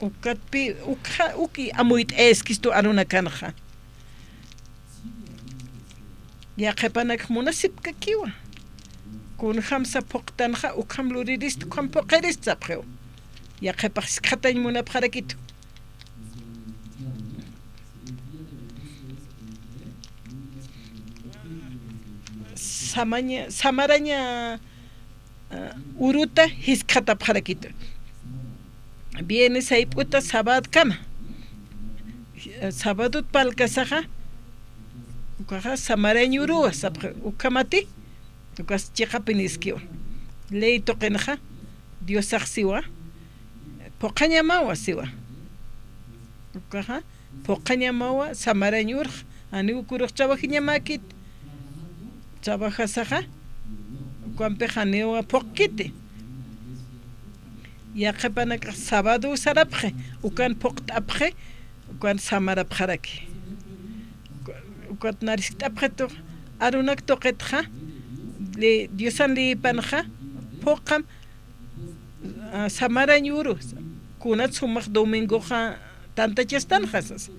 ukatpi, ukxa, uki amuyt'ayaskistu arunakanxa. Yaqhipanakx munasipkakiwa. Kunjamsa phuqtanxa, ukham luririst, ukham phuqirist sapxiw. Yaqhipax jiskxatañ munapxarakitu. Samaña, samaraña, ah, uruta jiskxatapxarakitu. Viernes jayp'uta sabadkama. Sabadot parlkasaxa, ukaxa samarañ uruwa, sapxi, ukhamati, ukas chiqapiniskiwa. Ley tuqinxa, Diosax siwa, phuqhañamawa siwa. Ukaxa, phuqhañamawa samarañ urx, janiw ukurux trabajiñamäkit. Trabajasaxa, ukampix janiwa phuqkiti. Yaqhipanakax sabado sarapxi, ukan phuqt'apxi, ukan samarapxaraki. Ukat nariskt'apxitu, arunak tuqitxa, li-, Diosan liyipanxa, phuqham, ah, samarañ uru, kunat sumax domingoxa tantachastanxa, sasa.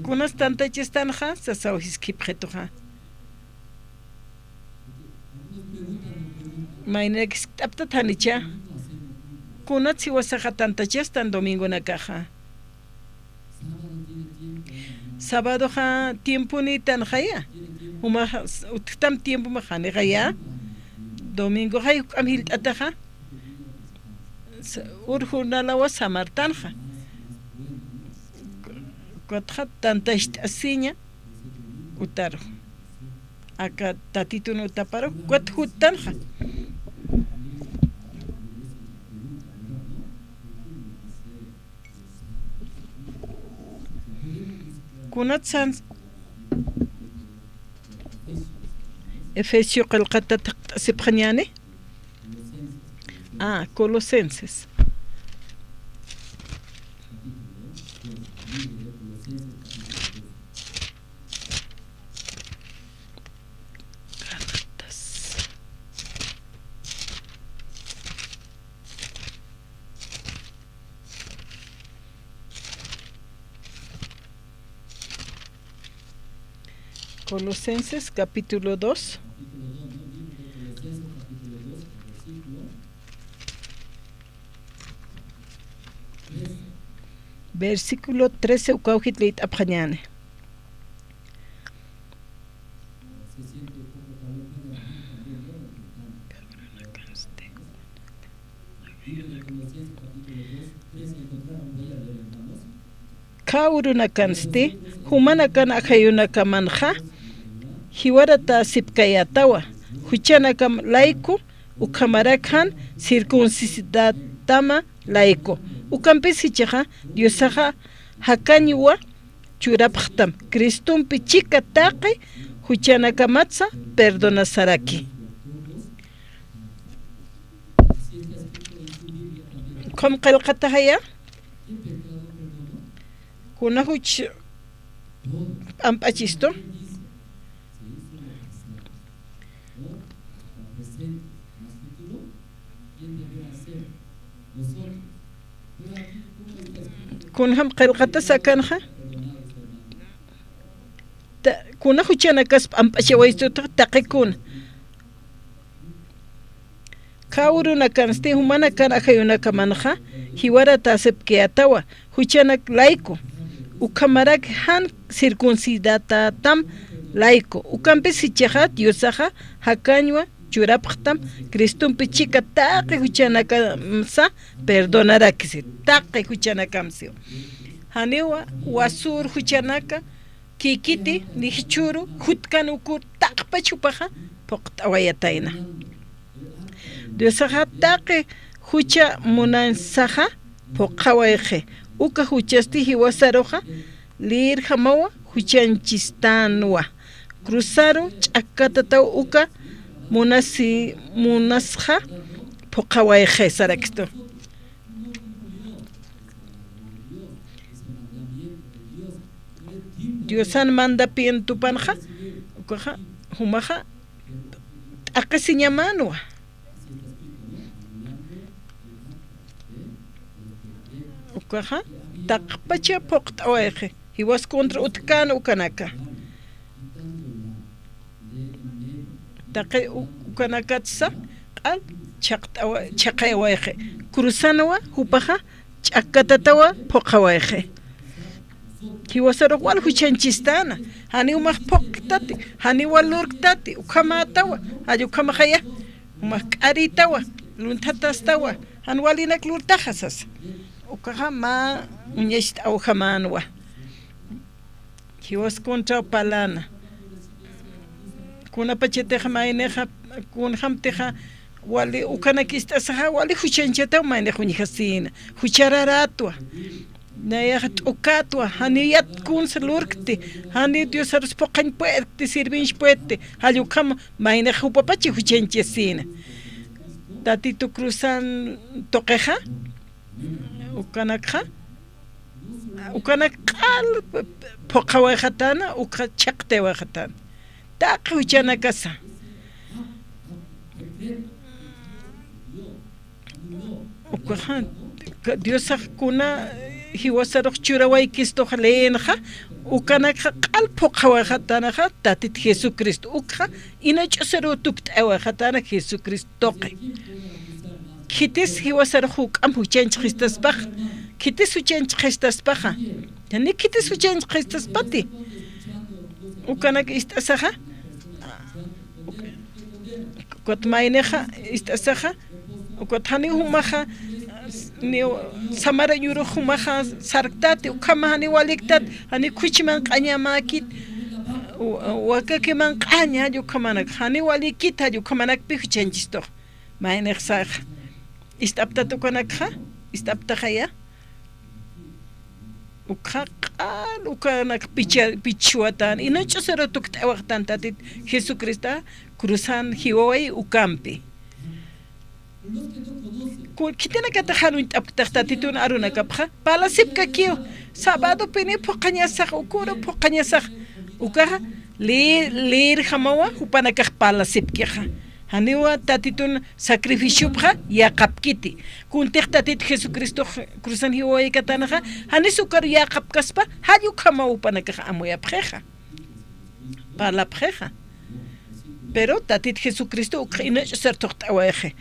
Kunas tantachastanxa, sasaw jiskhipxituxa. Maynirak jiskt'aptat janicha, kunat siwasaxa tantachastan domingonakaxa. Sabadoxa tiemponïtanxaya, jumax utjtam tiempomax janixaya, domingoxay juk'am jilt'ataxa, sa-, ur jornalawa samartanxa. Ukatxa tantacht'asiña utaru. Aka Tatitun utaparu, ukat juttanxa. Kunat san Efesio qillqatat jikxatasipxañäni. Ah, Colosenses. Gálatas. Colosenses capítulo dos. Versículo trece ukaw jitlït'apxañäni. Khä urunakansti, jumanakan ajayunakamanxa, jiwaratäsipkayätawa, juchanakam layku, ukhamarak jan circuncidatama layku. Ukampis jichhaxa, Diosaxa jakañwa churapxtam, Cristompi chika taqi juchanakamatsa perdonasaraki. Ukham qillqataxaya, kuna juch p'amp'achistu. Kunjam qillqatas akanxa. Ta-, kuna juchanakas p'amp'achawaystu taqi kuna. Khä urunakansti jumanakan ajayunakamanxa, jiwaratäsipkayätawa, juchanak layku, ukhamarak jan circuncidatätam layku, ukampis jichhaxa Diosaxa jakañwa churapxtam, Cristompi chika taqi juchanakamsa perdonarakisi, taqi juchanakamsi. Janiwa wasür juchanaka, kikiti, ni jichhüru, jutkan ukur taqpach jupaxa phuqt'awayatayna. Diosaxa taqi jucha munansaxa phuqhawayxi, uka juchasti jiwasaruxa liyirjamawa juchañchistanwa. cruzaru ch'akkatataw uka munasi, munasxa phuqhawayxi sarakistu. Diosan mandamientopanxa, ukaxa, jumaxa, t'aqhisiñamänwa. Ukaxa, taqpacha phuqt'awayxi, jiwas contra utjkän ukanaka. Taqi u-, ukanakatsa, q'al chhaqt'awa-, chhaqaywayxi. Cruzanwa, jupaxa, ch'akkatatawa, phuqhawayxi. Jiwasarux wal juchañchistan, janiw jumax phuqtati, janiw wal lurktati, ukhamätawa, jall ukhamaxaya, jumax k'arïtawa, lunthatästawa, jan walinak lurtaxa sasa. Ukaxa mä uñacht'awjamänwa. Jiwas contra parlana. Kunapachatix maynixa, kunjamtixa, wali ukanak ist'asaxa, wali juchañchataw maynix uñjasïna. Juchararätwa. Nayax t'ukätwa, janiw yat kunsa lurkti, janiw Diosarus phuqhañ puedkti, sirviñ puedkti, jall ukham maynix jupapachi juchañchasïna. Tatitu cruzan tuqixa, ukanakxa, ukanak q'al phuqhawayxatana, ukxa chhaqt'awayxatana. Taqi juchanakasa. Ukaxa, ka-, Diosax kuna jiwasarux churawaykistux leenxa, ukanakxa q'al phuqhawayxatanaxa, Tatit Jesucristo. Ukxa, inach'usaruw tukt'awayxatana Jesucristo tuqi. Khitis jiwasarux juk'amp juchañchxistaspaxa, khitis juchañchxistaspaxa, jani khitis juchañchxistaspati. Ukanak ist'asaxa, ukat maynixa ist'asaxa, ukat janiw jumaxa, niw samarañ urux jumaxa sarktati, ukhama janiw waliktat, janiw khuch manq'añamäkit, u-, wakaki manq'aña, jall ukhamanak, janiw walikit, jall ukhamanakpi juchañchistux. Maynixsaxa. Ist'aptat ukanakxa, ist'aptaxaya. Ukxa q'al ukanak picha-, pichwatan, inach'usaruw tukt'awayxtan Tatit Jesucristoxa, cruzan jiwawayi ukampi. Ku-, khitinakatix jan uñt'apktax Tatitun arunakapxa, parlasipkakiw, sabadopiniw phuqhañasax, uküruw phuqhañasax, ukaxa, li-, lirjamawa, jupanakax parlasipkixa. Janiwa Tatitun sacrificiopxa yäqapkiti. Kuntix Tatit Jesucristox cruzan jiwawaykatanaxa, janis ukar yäqapkaspa, jall ukhamaw jupanakax amuyapxixa. Parlapxixa. Pero Tatit Jesucristo ukx inach'usar tuqt'awayxi.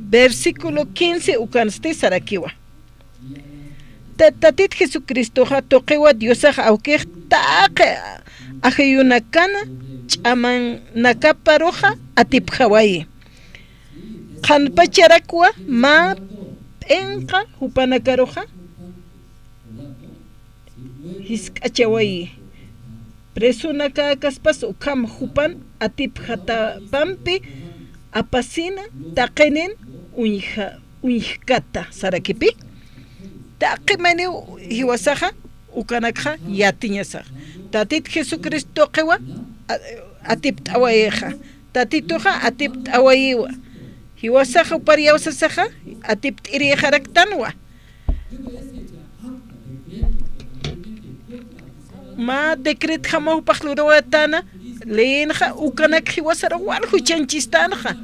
Versículo quince ukansti sarakiwa. Ta-, Tatit Jesucristoxa tuqiwa Diosax awkix taqi ajayunakana ch'amanakaparuxa atipjawayi. Qhanpacharakwa mä p'inqa jupanakaruxa jisk'achawayi. Presonakäkaspas ukham jupan atipjatapampi apasina taqinin uñja-, uñjkata sarakipi. Taqi mayniw jiwasaxa ukanakxa yatiñasax. Tatit Jesucristo tuqiwa a-, atipt'awayixa. Tatituxa atipt'awayiwa. Jiwasaxa upar iyawsasaxa atipt'irïxaraktanwa. Mä decretjamaw jupax lurawaytana, leenxa ukanak jiwasarux wal juchañchistanxa.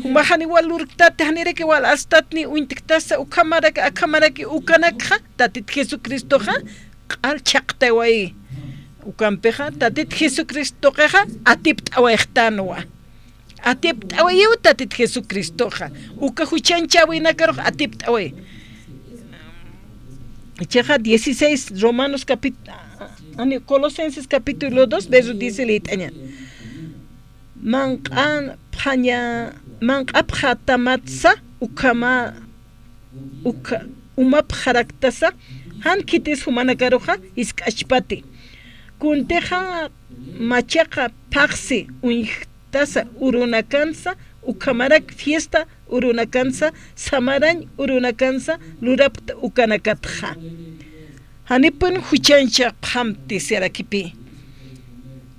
Jumax janiw wal lurktati, janiraki wal astatni uñtktasa, ukhamaraki, akhamaraki ukanakxa, Tatit Jesucristoxa q'al chhaqtawayi. Ukampixa, Tatit Jesucristo tuqixa atipt'awayxtanwa. Atipt'awayiw Tatit Jesucristoxa. Uka juchañchäwinakarux atipt'awayi. Chiqa dieciséis, Romanos capit-, ani, Colosenses capítulo dos, verso diez lït'aña. Manq'apxaña, manq'apxatamatsa ukhama ukha-, umapxaraktasa, jan khitis jumanakaruxa jisk'achpati. Kuntixa machaqa phaxsi uñjtasa urunakansa, ukhamarak fiesta urunakansa, samarañ urunakansa lurapkta ukanakatxa. Janipun juchañchapxamti sarakipi.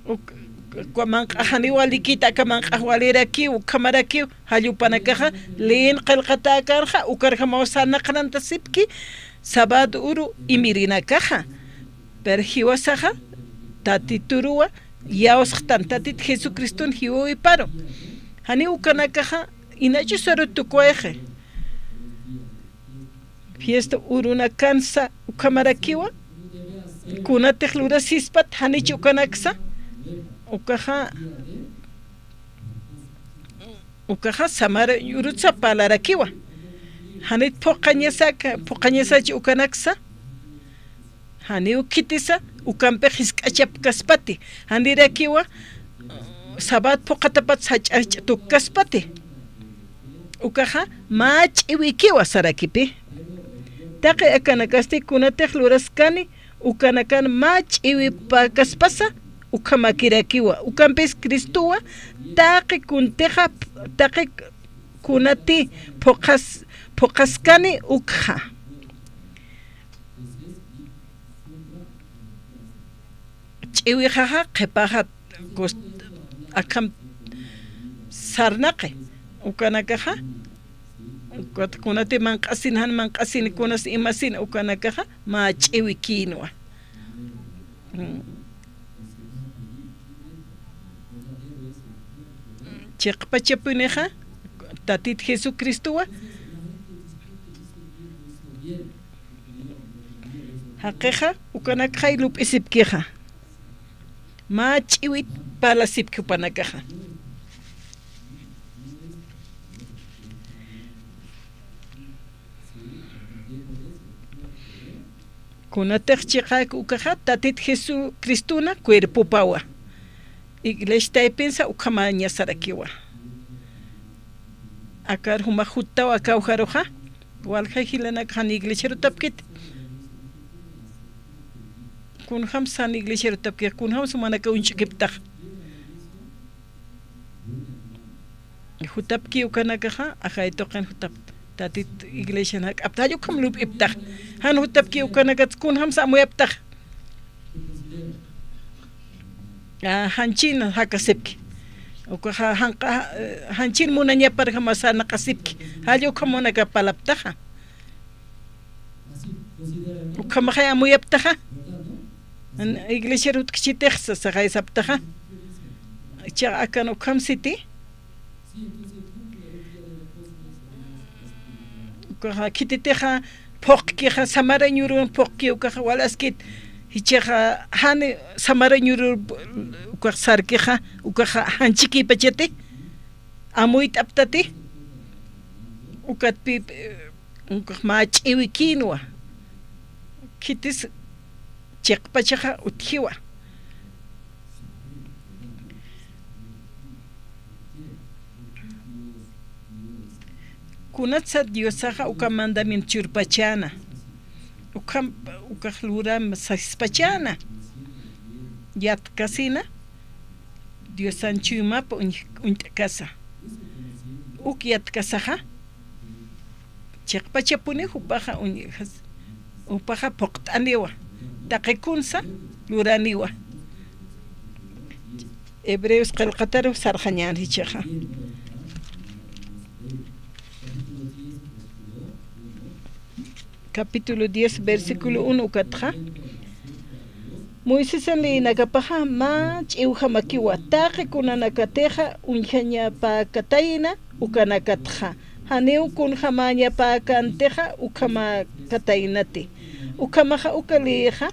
Uk-, Uka manq'ax janiw walikïta, aka manq'ax walirakiw, ukhamarakiw, jall jupanakaxa, leyin qillqatäkänxa, ukarjamaw sarnaqanantasipki, sabat uru imirinakaxa. Pero jiwasaxa, Tatituruwa, iyawsxtan, Tatit Jesucriston jiwawiparu. Janiw ukanakaxa, inachusaru tukuwayxi. Fiesta urunakansa ukhamarakiwa, kunatix lurasispat, janich ukanaksa, ukaxa, ukaxa samar urutsa parlarakiwa. Janit phuqañasaka, phuqañasach ukanaksa, janiw khitisa, ukampix jisk'achapkaspati, janirakiwa, sabat phuqatapat sach'ach'a tukkaspati. Ukaxa, mä ch'iwikiwa sarakipi. Taqi akanakasti kunatix luraskani, ukanakan mä ch'iwipäkaspasa, ukhamakirakiwa. Ukampis Cristowa, taqi kuntixa, taqi kunati phuqas-, phuqaskani ukxa. Ch'iwixaxa qhipaxa gus-, akham sarnaqi, ukanakaxa, ukat kunati manq'asin, jan manq'asin, kunas imasin, ukanakaxa, mä ch'iwikïnwa. Mm. Chiqpachapunixa, Tatit Jesucristowa, jaqixa, ukanakxay lup'isipkixa. Mä ch'iwit parlasipki jupanakaxa. Kunatix chiqak ukaxa, Tatit Jesucristona cuerpopawa. Iglesia taypinsa ukhamañasarakiwa. Akar jumax juttaw aka ujaruxa, walja jilanakax jan iglesiaru utjapkiti. Kunjams jan iglesiaru utjapki, kunjams jumanaka uñch'ukiptax. Jutapki ukanakaxa, ajay tuqin jutapta. Tatit iglesian jak'apta, jall ukham lup'iptax. Jan jutapki ukanakats kunjams amuyaptax. Ah, janchin jakasipki. Ukaxa, janqa, eh, janchin munañaparjama sarnaqasipki. Jall ukham munaka parlaptaxa. Ukhamaxay amuyaptaxa. An-, iglesiar utjkchitix sasaxay saptaxa. Cha akan ukham siti. Ukaxa khititixa phuqkixa, samarañurun phuqki ukaxa wal askit. Jichhaxa jan samarañurur ukax sarkixa, ukaxa janchikipachati. Amuyt'aptati. Ukatpi, eh, Ukax mä ch'iwikïnwa. Khitis chiqpachaxa utjiwa. Kunatsa Diosaxa uka mandamiento churpachäna. Ukham, ukax luram saspachäna. Yatkasina. Diosan chuymap uñ-, uñt'kasa. Uk yatkasaxa, chiqpachapuni jupaxa uñ-, jupaxa phuqt'aniwa, taqi kunsa luraniwa. Hebreos qillqataru sarxañän jichhaxa. Capítulo diez, versículo uno ukatxa. Moisesan leyinakapaxa mä ch'iwjamakiwa, taqi kunanakatixa uñjañapäkatayna ukanakatxa, janiw kunjamäñapäkäntixa ukhamäkataynati. Ukhamaxa uka leyixa,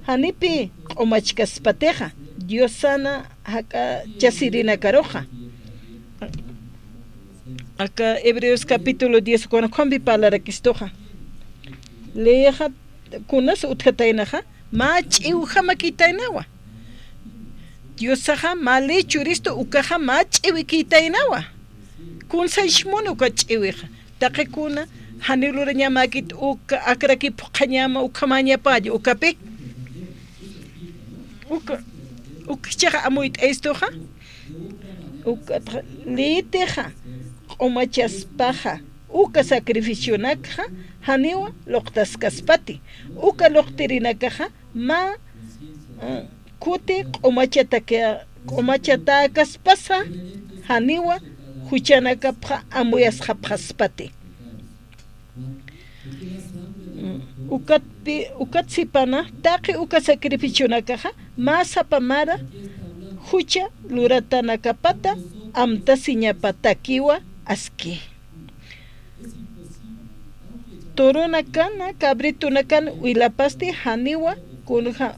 janipï q'umachkaspatixa, Diosana jak'achasirinakaruxa. Aka Hebreos capítulo diez, kuna ukhampi parlarakistuxa. Leyixa kunas utjataynaxa, mä ch'iwjamakitaynawa. Diosaxa mä ley churistu ukaxa mä ch'iwikitaynawa. Kunsañch muni uka ch'iwixa. Taqi kuna, janiw lurañamäkit uka, akraki phuqhañama, ukhamäñapälla, ukapi. Uka, ukchaxa amuyt'ayistuxa. Ukatxa, leyitixa, q'umachaspaxa, uka sacrificionakxa, janiwa luqtaskaspati. Uka luqtirinakaxa, mä, eh, kuti q'umachataki-, q'umachatäkaspasa, janiwa juchanakapxa amuyasxapxaspati. Ukatpi, ukat sipana, taqi uka sacrificionakaxa, mä sapa mara jucha luratanakapata amtasiñapatakiwa aski. Turunakan, cabritonakan wilapasti janiwa kunja-,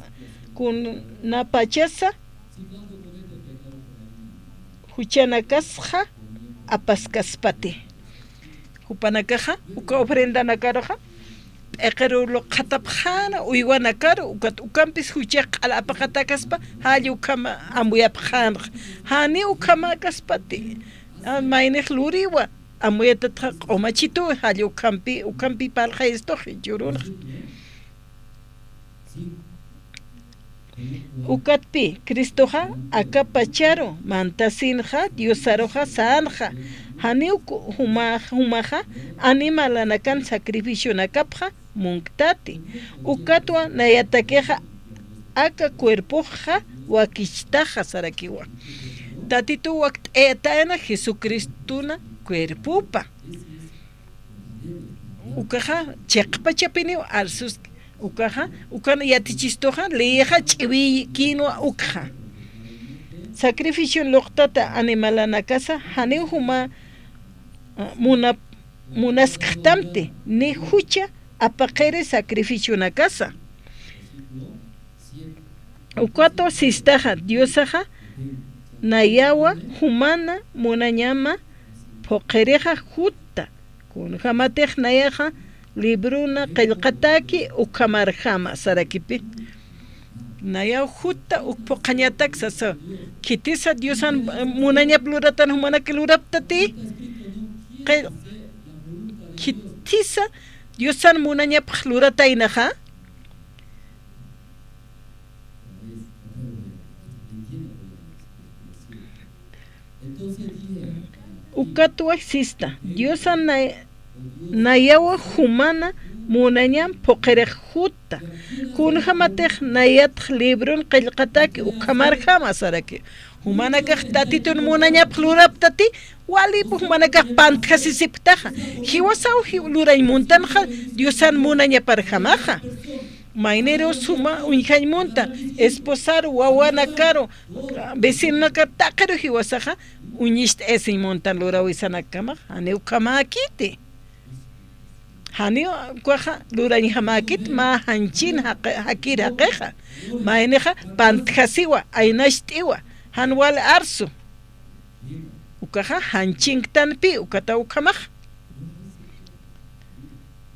kunapachasa juchanakasxa apaskaspati. Jupanakaxa, uka ofrendanakaruxa, p'iqiru luqxatapxäna uywanakaru, ukat ukampis juchax q'ala apaqatäkaspa, jall ukhama amuyapxänxa. Janiw ukhamäkaspati, a, maynix luriwa, amuyatatxa q'umachituw, jall ukhampi, ukhampi parlxayistux jichhürunxa. Ukatpi, Cristoxa aka pacharu mantasinxa, Diosaruxa sänxa, janiw ku-, juma-, jumaxa animalanakan sacrificionakapxa munktati. Ukatwa nayatakixa aka cuerpoxa wakichtaxa sarakiwa. Tatituw wakt'ayatayna Jesucristuna cuerpopa. Ukaxa chiqpachapiniw arsuski. Ukaxa, ukan yatichistuxa, leyixa ch'iwiykïnwa ukxa. Sacrificion luqtata animalanakasa, janiw juma, a, muna-, munaskxtamti, ni jucha apaqiri sacrificionakasa. Ukatwa sistaxa, Diosaxa nayawa jumana munañama phuqhirixa jutta, kunjamatix nayaxa libruna qillqataki ukhamarjama sarakipi. Nayaw jutta uk phuqhañatak sasa, khitisa Diosan, eh, munañap luratan jumanaki luraptati. Qi-, khitisa Diosan munañapx lurataynaxa. Ukatwa sista, Diosan nay-, nayawa jumana munañam phuqhirix jutta. Kunjamatix nayatx libron qillqataki ukhamarjama saraki. Jumanakax Tatitun munañapx luraptati, walipux jumanakax pantjasisipktaxa. Jiwasaw ji-, lurañ muntanxa, Diosan munañaparjamaxa. Mayniru suma uñjañ munta, esposaru, wawanakaru, vecinonakar taqiru jiwasaxa, uñist'ayasiñ muntan lurawisanakamax, janiw ukhamäkiti. Janiw ukaxa lurañjamäkit mä janchin jaqi-, jakir jaqixa. Maynixa pantjasiwa, aynacht'iwa, jan wal arsu. Ukaxa janchinktanpi, ukataw ukhamax.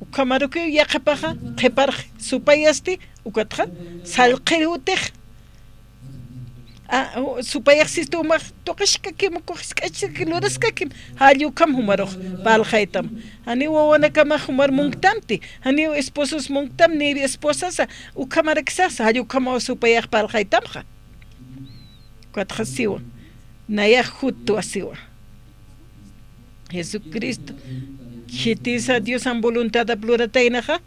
Ukhamarukiw yaqhipaxa qhiparx supayasti, ukatxa sallqhir jutix. A, u-, supayax sistu umax tuqishkakim, ukax jisk'achaki luraskakim, jall ukham jumarux parlxaytam. Janiw wawanakamax jumar munktamti, janiw esposos munktam, ni esposasa, ukhamarakisasa, jall ukhamaw supayax parlxaytamxa. Ukatxa siwa, nayax juttwa siwa. Jesucristo, khitisa Diosan voluntadap lurataynaxa,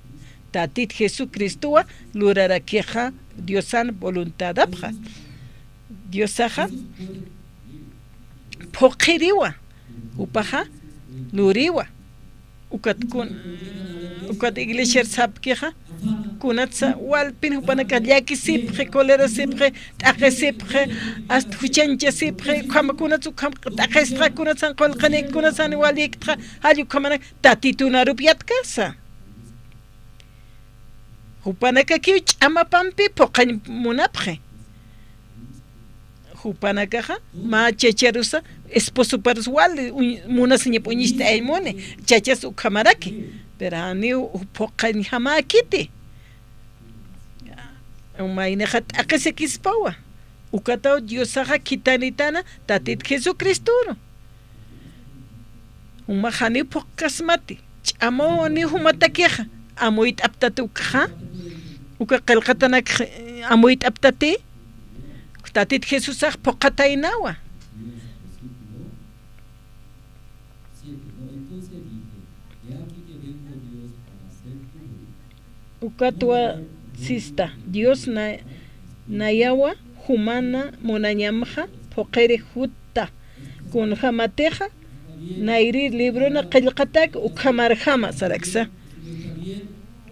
Tatit Jesucristowa lurarakixa Diosan voluntadapxa. Diosaxa phuqhiriwa, jupaxa luriwa. Ukat kun-, ukat iglesiar sapkixa, kunatsa walpin jupanakax llakisipxi, colerasipxi, t'aqisipxi, hasta juchañchasipxi, ukhama kunatsa ukham t'aqistxa, kunatsan qullqinïk, kunatsan waliktxa, jall ukhamanak Tatitunarup yatkasa. Jupanakakiw ch'amapampi phuqhañ munapxi. Jupanakaxa mä chacharusa, esposoparus wali uñ-, munasiñap uñist'ayay muni, chachas ukhamaraki. Pero janiw phuqhañjamäkiti. Maynixa t'aqisakispawa. Ukataw Diosaxa khithanitana Tatit Jesucristoru. Jumax janiw phuqkasmati, ch'amaw janiw jumatakixa, amuyt'aptati ukxa, uka qillqatanakx amuyt'aptati, Tatit Jesusax phuqataynawa. Ukatwa sista, Dios na-, nayawa jumana munañamxa phuqhiri jutta. Kunjamatixa nayri librona qillqatak ukhamarjama saraksa.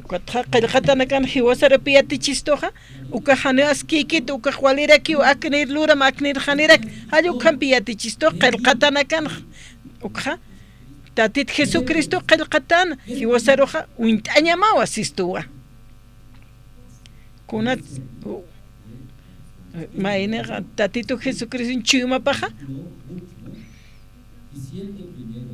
Ukatxa qillqatanakan jiwasarupi yatichistuxa, ukax janiw askïkiti, ukax walirakiw aknïr luram, aknïr janirak, jall ukhampi yatichistuxa qillqatanakanxa. Ukxa, Tatit Jesucristo qillqatana, jiwasaruxa uñt'añamawa sistuwa. Kunat, maynixa Tatitu Jesucristo chuymapaxa,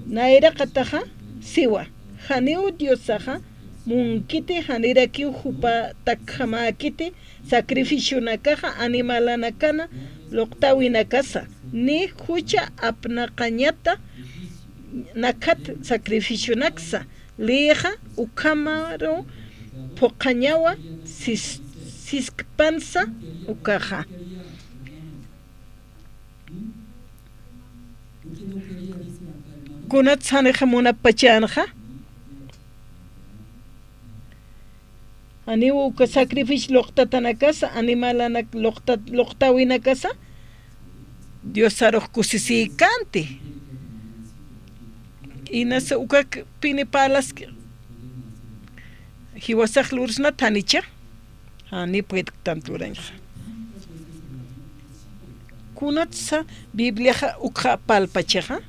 nayraqataxa siwa, janiw Diosaxa munkiti, janirakiw jupatakjamäkiti sacrificionakaxa animalanakana luqtäwinakasa, ni jucha apnaqañata nakat sacrificionaksa, lïxa ukhamaru phuqhañawa sis-, siskpansa ukaxa. Kunats janixa munapachänxa, janiw uka sacrificio luqtatanakasa, animalanak luqta-, luqtäwinakasa, Diosarux kusisïkänti. Inasa ukakpini parlaski, jiwasax lursnat janicha, jani puedktanti lurañxa. Kunatsa Bibliaxa ukxa parlpachaxa,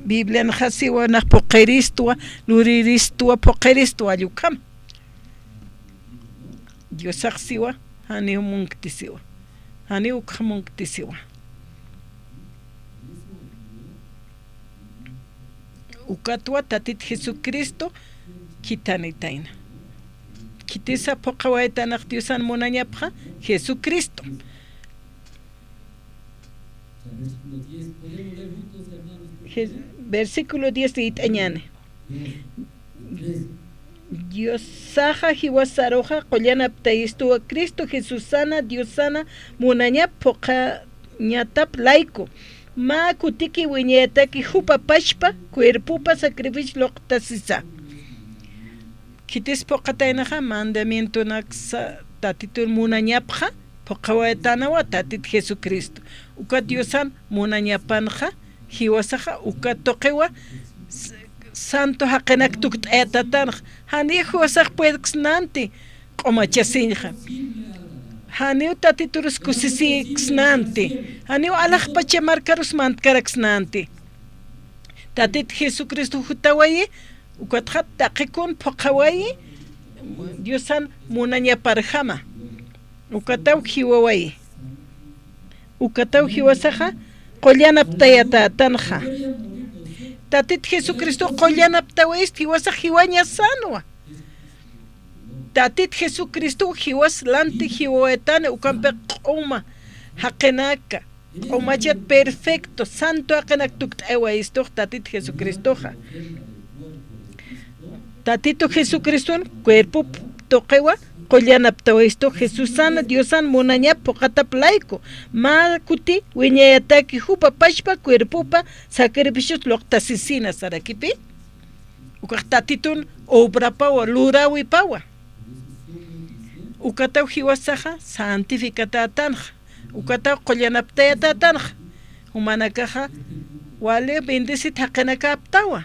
Biblianxa siwa nax phuqhiristwa, luriristwa, phuqhiristwa, jall ukham. Diosax siwa, janiw munkti siwa. Janiw ukx munkti siwa. Ukatwa Tatit Jesucristo khithanitayna. Khitisa phuqhawaytanax Diosan munañapxa, Jesucristo. Je-, versículo diez liyt'añäni. Diosaxa jiwasaruxa qullan aptayistuwa Cristo Jesusana Diosana munañap phuqhañatap layku. Mä kutiki wiñayataki jupa pachpa cuerpopa sacrificio luqtasisa. Khitis phuqhataynaxa mandamientonaksa Tatitun munañapxa, phuqhawaytanawa Tatit Jesucristo. Uka Diosan munañapanxa, jiwasaxa uka tuqiwa s-, santo jaqinak tukt'ayatätanxa. Janiw jiwasax puedksnanti q'umachasiñxa. Janiw Tatiturus kusisïksnanti. Janiw alaxpacha markarus mantkaraksnanti. Tatit Jesucristo jutawayi, ukatxa taqikun phuqhawayi, Diosan munañaparjama. Ukataw jiwawayi. Ukataw jiwasaxa qullan aptayatätanxa. Tatit Jesucristo qullan aptawayist jiwasax jiwañasanwa. Tatit Jesucristo jiwas lanti jiwawaytani ukampi q'uma jaqinaka. Q'umachat perfecto, santo jaqinak tukt'awayistux Tatit Jesucristoxa. Tatitu Jesucriston cuerpop tuqiwa qullan aptawayistux Jesusana Diosan munañap phuqhatap layku. Mä kuti wiñayataki jupa pachpa cuerpopa sacrificios luqtasisina sarakipi. Ukax Tatitun obrapawa, luräwipawa. Ukataw jiwasaxa santificatätanxa. Ukataw qullan aptayatätanxa. Jumanakaxa wali bendesit jaqinaka aptawa.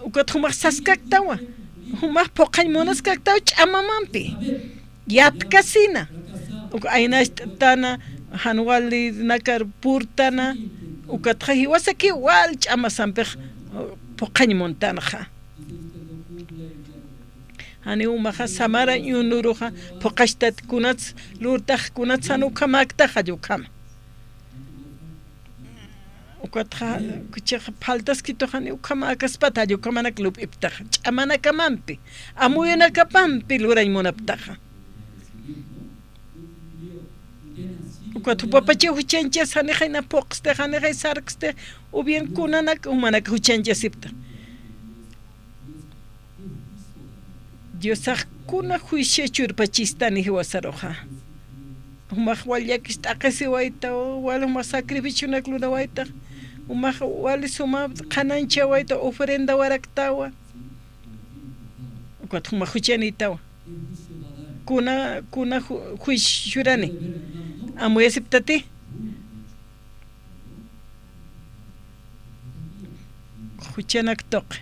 Ukat jumax saskaktawa. Jumax phuqhañ munaskaktawa ch'amamampi. Yatkasina. Uk aynacht'tana, jan walinakar purtana. Ukatxa jiwasakiw wal ch'amasampix phuqhañ muntanxa. Janiw jumaxa samara ñunuruxa phuqhachtat kunats lurtax kunats jan ukhamäktaxa jall ukhama. Ukatxa kuchixa faltaskitux janiw ukhamäkaspat jall ukhamanak lup'iptaxa. Ch'amanakamampi, amuyunakapampi lurañ munaptaxa. Ukat jupapachaw juchañchas janixay na phuqsti, janixay sarksti, o bien kunanak jumanak juchañchasipta. Diosax kuna juicio churpachistani jiwasaruxa. Jumax wal llakicht'aqisiwaytaw, wal jumax sacrificionak lurawaytax, jumax wali suma qhanañchawaytaw, ofrendawaraktawa. Ukat jumax juchanïtawa. kuna, kuna ju-, juicio churani. Amuyasiptati. Juchanak tuqi.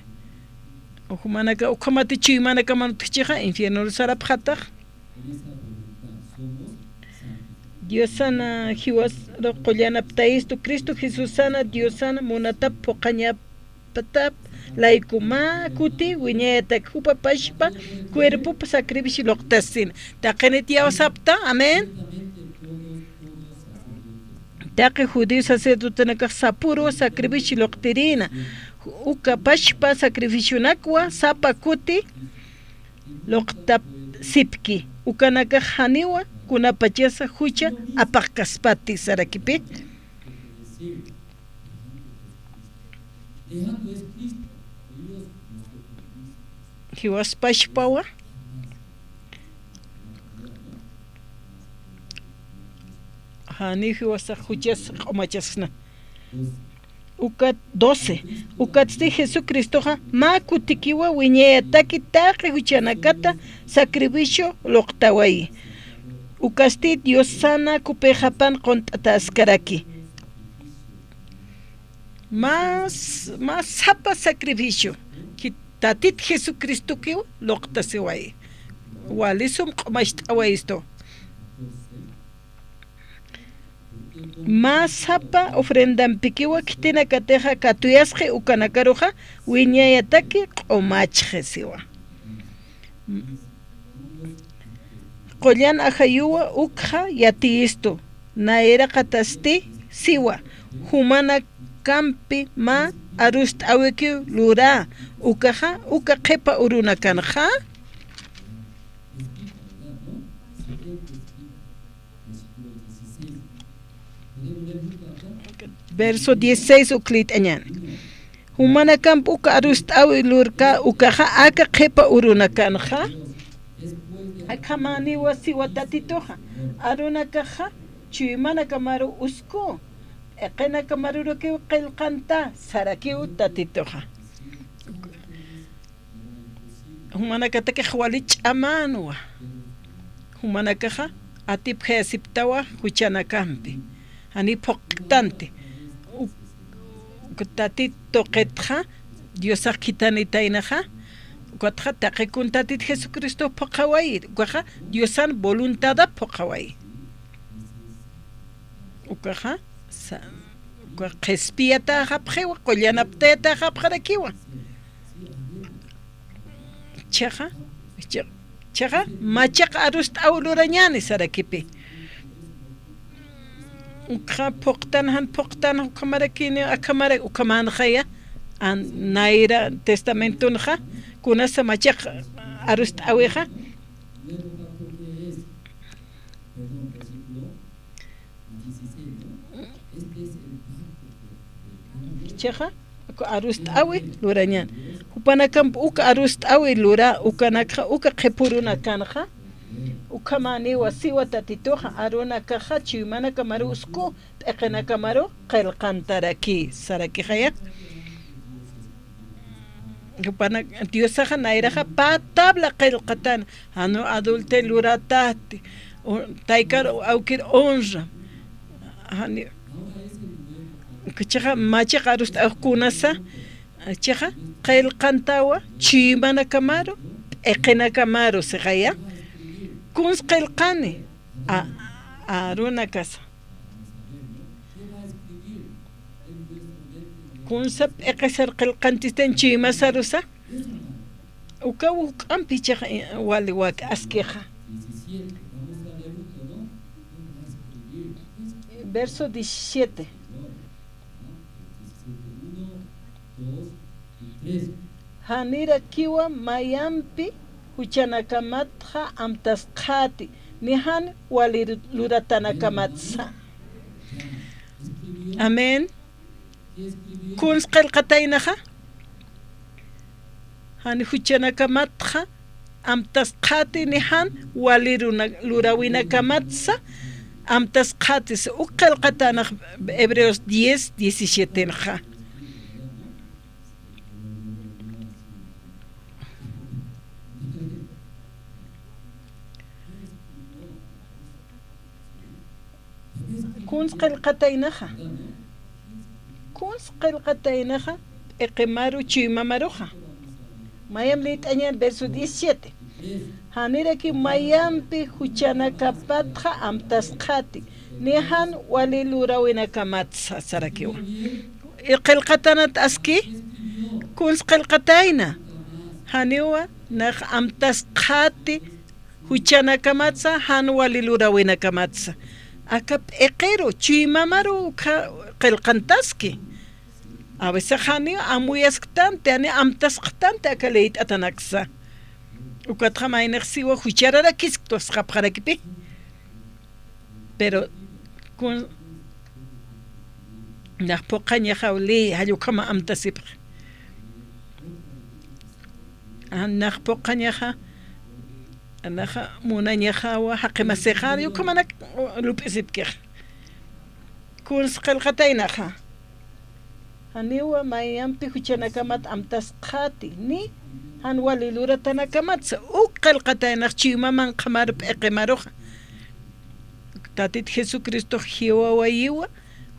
Jumanaka, ukhamati chuymanakaman utjchixa, infierno sarapxatax. Diosana jiwas qullanaptayistu, Cristo Jesusana Diosana munatap phuqhañaptap layku mä kuti wiñayatak jupa pachpa cuerpop sacrificio luqtasina. Taqinit yawsapta, amén. Taqi judío sacerdotenakax sapüruw sacrificio luqtirïna, uka pachpa sacrificionakwa sapa kuti luqtapxsipki, ukanakax janiwa kunapachasa jucha apaqkaspati sarakipi. Jiwas pachpawa. Jani jiwasax juchas q'umachasna. Ukat doce. Ukatsti Jesucristoxa mä kutikiwa wiñayataki taqi juchanakata sacrificio luqtawayi. Ukasti Diosana kupixapan qunt'ataskaraki. Mä, mä sapa sacrificio, ki-, Tatit Jesucristokiw luqtasiwayi. Wali sum q'umacht'awayistu. Mä sapa ofrendampikiwa khitinakatixa katuyasqi ukanakaruxa wiñayataki q'umachxi siwa. Qullan ajayuwa ukxa yatiyistu, nayraqatasti siwa, jumanakampi mä arust'äwikiw lurä, ukaxa, uka qhipa urunakanxa. Verso dieciséis uklït'añäni. Jumanakamp uka arust'äwi lurkä ukaxa aka qhipa urunakanxa. Akhamäniwa siwa Tatituxa. Arunakaxa chuymanakamaru usku. P'iqinakamarurukiw qillqanta sarakiw Tatituxa. Jumanakatakix wali ch'amänwa. Jumanakaxa atipjayasiptawa juchanakampi. Jani phuqtanti. Uk-, uk Tatit tuqitxa, Diosax khithanitaynaxa. Ukatxa taqi kun Tatit Jesucristo phuqhawayi. Ukaxa Diosan voluntadap phuqhawayi. Ukaxa, sa-, uka qhispiyatäxapxiwa, qullanaptayatäxapxarakiwa. Chiqa, chi-, chiqa, machiq arust'äw lurañäni sarakipi. Ukxa phuqtan, jan phuqtan, ukhamarakini, akhamara, ukhamanxaya, an, nayra testamentonxa, kunasa machiq arust'äwixa. Chiqa, uka arust'äwi lurañäni. Jupanakamp uka arust'äwi lurä, ukanakxa, uka qhipürunakanxa. Ukhamäniwa siwa Tatituxa, arunakaxa, chuymanakamaru usku, p'iqinakamaru qillqantaraki, sarakixaya. Jupanak, Diosaxa nayraxa pä tabla qillqatana, janiw adulterio luratäti, u-, taykar awkir honra. Jani, chiqa, machiq arust'äwix kunasa, chiqa, qillqantawa, chuymanakamaru, p'iqinakamaru, sixaya. Kuns qillqani, a, arunakasa. Kunsa p'iqisar qillqantistan chuymasarusa. Uka juk'ampi chiqa, eh, wali wak askixa. Verso diecisiete. Janirakiwa mayampi juchanakamatxa amtasqäti, ni jan wali luratanakamatsa. Amén. Kuns qillqataynaxa. Jan juchanakamatxa amtasqäti ni jan wali runa-, luräwinakamatsa amtasqätisa. Uk qillqatänax Hebreos diez, diecisiete nxa. Kuns qillqataynaxa. Kuns qillqataynaxa, p'iqimaru chuymamaruxa. Mayam liyt'añan verso diecisiete. Janirakiw mayampi juchanakapatxa amtasqati, ni jan wali lurawinakamatsa sarakiwa. Qillqatanat aski, kuns qillqatayna. Janiwa nax amtasqati, juchanakamatsa, jan wali lurawinakamatsa. Aka p'iqiru, chuymamaru uka qillqantaski. A veces janiw amuyasktanti, janiw amtasqtanti aka liyt'atanaksa. Ukatxa maynix siwa juchararakisktwa sxapxarakipi. Pero kun nax phuqhañaxaw ley, jall ukhama amtasipxi. A, nax phuqhañaxa, naxa munañaxawa, jaqi masixa, jall ukhamanak lup'isipkixa. Kuns qillqataynaxa. Janiwa mayampi juchanakamat amtasqati, ni jan wali luratanakamatsa, uk qillqataynax chuymaman qhamar p'iqimaruxa. Tatit Jesucristox jiwawayiwa,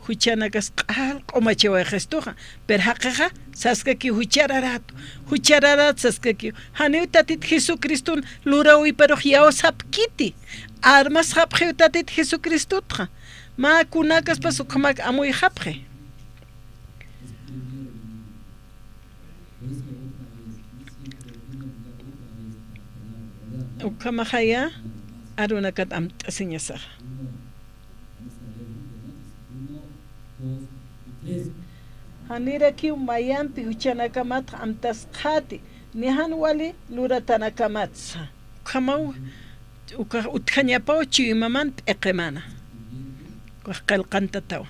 juchanakas q'al q'umachawayxistuxa. Pero jaqixa, saskaki juchararat, juchararat saskaki. Janiw Tatit Jesucriston lurawïparux yawsapkiti. Armasxapxiw Tatit Jesucristotxa. Mä kunakaspas ukhamak amuyxapxi. Ukhamaxaya arunakat amt'asiñasaxa. Janirakiw mayampi juchanakamatxa amtasqati, ni jan wali luratanakamatsa. Ukhamaw, ukax utjañapaw chuymaman p'iqimana. Ukax qillqantatawa.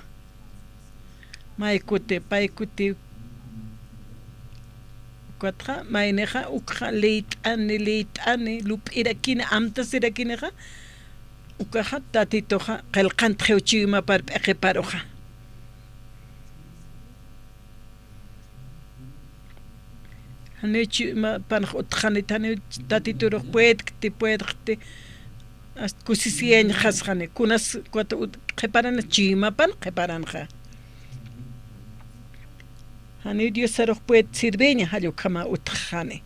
May kuti, pay kuti. Ukatxa, maynixa, ukxa liyt'ani, liyt'ani, lup'irakini, amtasirakinixa, ukaxa, Tatituxa, qillqantxiw chuymapar p'iqiparuxa. Janiw chuymapanx utjani, janiw Tatiturux puedkti, puedkti, hasta kusisiyañxasxani, kunas, kuat ut-, qhiparan chuymapan qhiparanxa. Janiw Diosarux pued sirviña, jall ukhama utjxani.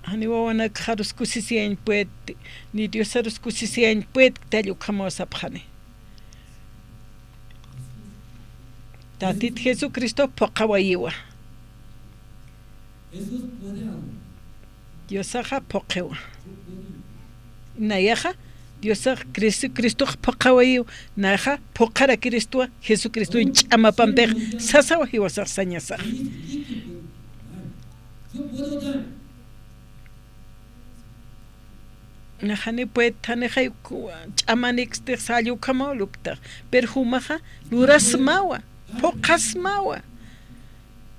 Janiw wawanakxarus kusisiyañ puedti, ni Diosarus kusisiyañ puedkti, jall ukhamaw sapxani. Tatit Jesucristo phuqhawayiwa. Diosaxa phuqhiwa. Nayaxa, Diosax Cris-, Cristox phuqhawayiw, nayaxa phuqharakiristwa Jesucristo ch'amapampix sasawa jiwasax sañasax. Naxani pued, janixay ku-, ch'amanikstix salla ukhamaw luptax. Pero jumaxa lurasmawa, phuqhasmawa.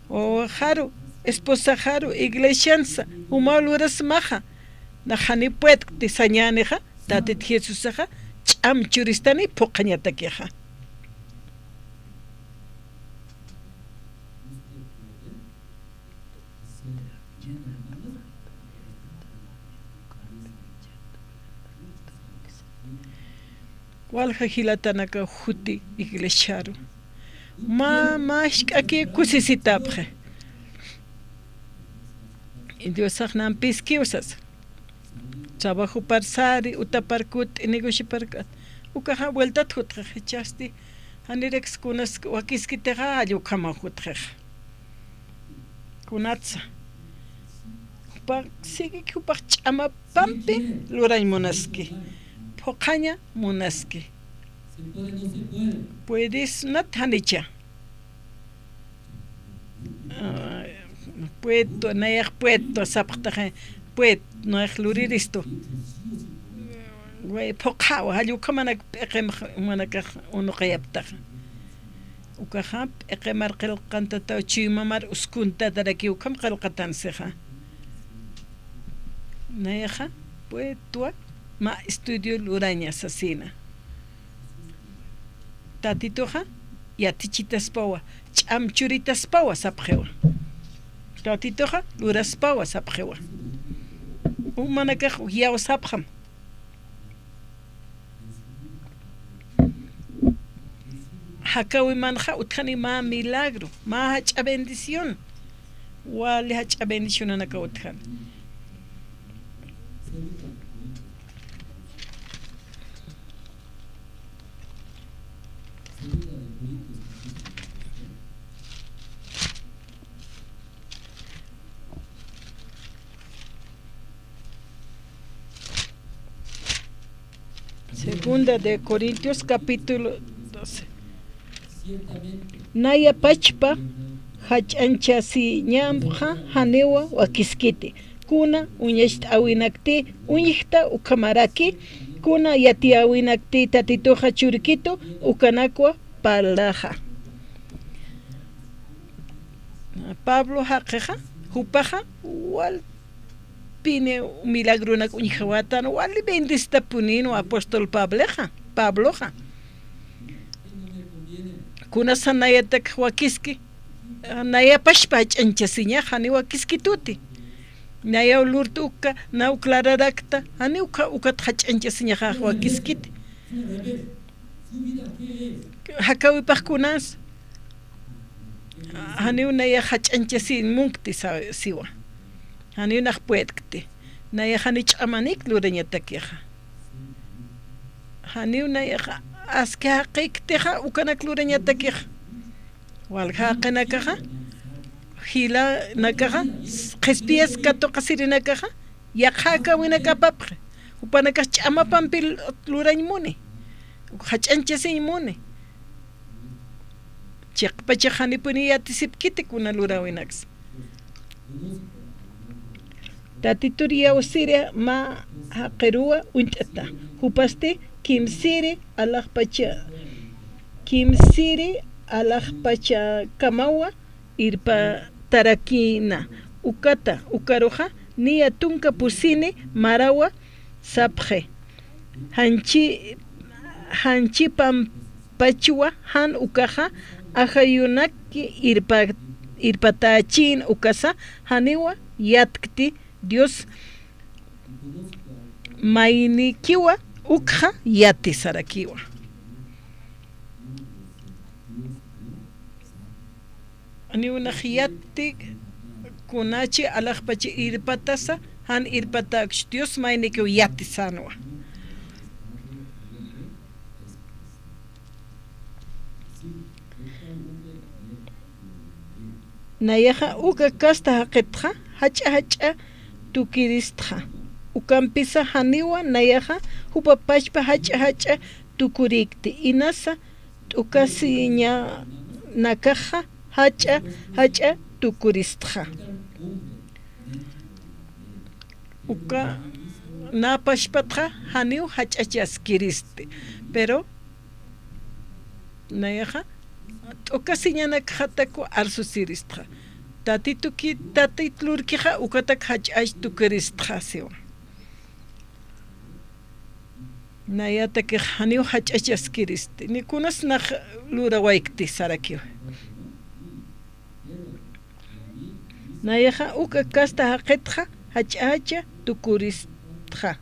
Wawaxaru, esposaxaru, iglesiansa, jumaw lurasmaxa. Naxani puedkti sañänixa, Tatit Jesusaxa, ch'am churistani phuqhañatakixa. Walja jilatanaka, juti iglesiaru mä, mä jisk'aki kusisitapxi. Diosax nampiskiw sasa. Trabajopar sari, utapar kutt'i, negociopar kutt'i. Ukaxa vueltat jutxix, jichhasti. Janiraks kunas wakiskitixa, jall ukhama jutxix. Kunatsa. Jupax, siguiki jupax ch'amapampi lurañ munaski. Phuqhaña munaski. Puedisnat janicha. Ah, puedtwa, nayax puedtwa sapxtaxa, pued, nayax luriristu. Way, phuqhawa, jall ukhamanak p'iqim, umanakax unuqayaptaxa. Ukaxa, p'iqimar qillqantataw, chuymamar uskuntatarakiw ukham qillqatansixa. Nayaxa, puedtwa, mä estudio luraña sasina. Tatituxa yatichitaspawa, ch'am churitaspawa sapxiwa. Tatituxa luraspawa sapxiwa. Umanakax yawsapxam. Jakäwimanxa utjani mä milagro, mä jach'a bendición. Wali jach'a bendicionanakaw utjani. Segunda de Corintios, capítulo doce. Naya pachpa jach'anchasiñamxa janiwa wakiskiti. Kuna uñacht'äwinakti uñjta ukhamaraki, kuna yatiyäwinakti Tatituxa churikitu ukanakwa parlaxa. Pablo jaqixa, jupaxa, walpini milagronak uñjawatan, wali bendisitapunïnwa apóstol Pablexa, Pabloxa. Kunasa nayatak wakiski, naya pachpa jach'anchasiñax, jani wakiskituti. Nayaw lurtu uka, naw clararakta, jani uka, ukat jach'anchasiñaxa wakiskiti. Jakäwipax kunas, janiw nayax jach'anchasiñ munkti sa-, siwa. Janiw nax puedkti. Nayax jani ch'amanik lurañatakixa. Janiw nayax aski jaqïktixa ukanak lurañatakixa. Walja jaqinakaxa, jilanakaxa, qhispiyas katuqasirinakaxa, yaqha jakäwinakapapxi. Jupanakax ch'amapampi lurañ muni. Jach'anchasiñ muni. Chiqpachax janipuni yatisipkiti kuna luräwinaksa. Tatitur iyawsiri mä jaqiruwa uñt'ata. Jupasti kimsiri alaxpacha, kimsiri alaxpachakamawa irpatarakïna. Ukata, ukaruxa niya tunka pusini marawa sapxi. Janchi, janchipampachwa jan ukaxa ajayunaki irpa-, irpatächïn ukasa janiwa yatkti Dios maynikiwa ukxa yati sarakiwa. Janiw nax yatti kunachi alaxpacha irpatasa, jan irpatäkchi Dios maynikiw yati sänwa. Nayaxa uka kasta jaqitxa, jach'a jach'a tukiristxa. Ukampisa janiwa nayaxa jupa pachpa jach'a jach'a tukurikti, inasa t'ukasiñanakaxa jach'a jach'a tukuristxa. Uka nä pachpatxa janiw jach'achaskiristi, pero nayaxa t'ukasiñanakxataku arsusiristxa. Tatituki, Tatit lurkixa ukatak jach'ach tukiristxa siwa. Nayatakix janiw jach'achaskiristi, ni kunas nax lurawaytkti sarakiw. Nayaxa uka kasta jaqitxa jach'a jach'a tukuristxa.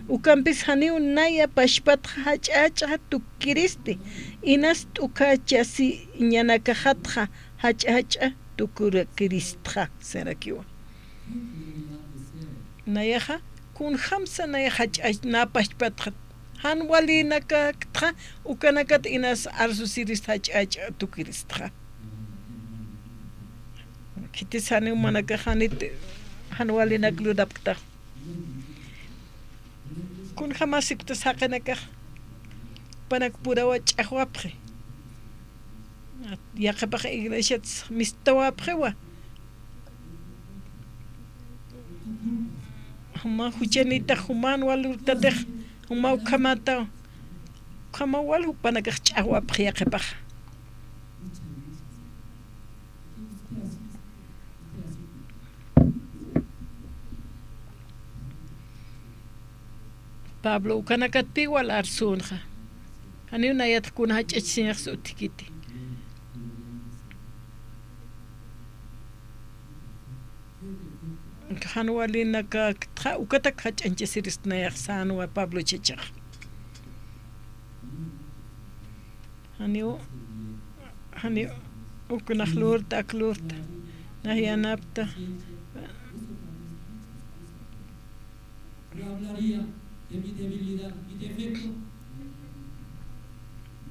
Ukampis janiw naya pachpatxa jach'a jach'a tukiristi, inas t'ukachasiñanakaxatxa jach'a jach'a tukurakiristxa sarakiwa. Nayaxa kunjamsa nayax jach'a nä pachpatxa, jan walinakaktxa, ukanakat inas arsusirist jach'a jach'a tukiristxa. Khitis janiw jumanakax janit jan walinak lurapkta. Kunjamas uktas jaqinakax jupanak purawa ch'axwapxi. Yaqhipax iglesiat mistawapxiwa. Juma juchanitax juman wal lurtatix, juma ukhamataw. Ukhamaw wal jupanakax ch'axwapxi yaqhipax. Pablo ukanakatpï wal arsünxa. Janiw nayat kuna jach'achasiñax utjkiti. Jan walinakaktxa ukatak jach'añchasirist nayax sänwa Pablo jichhax. Janiw Jani, uknax lurta, ak lurta, nax yanapta.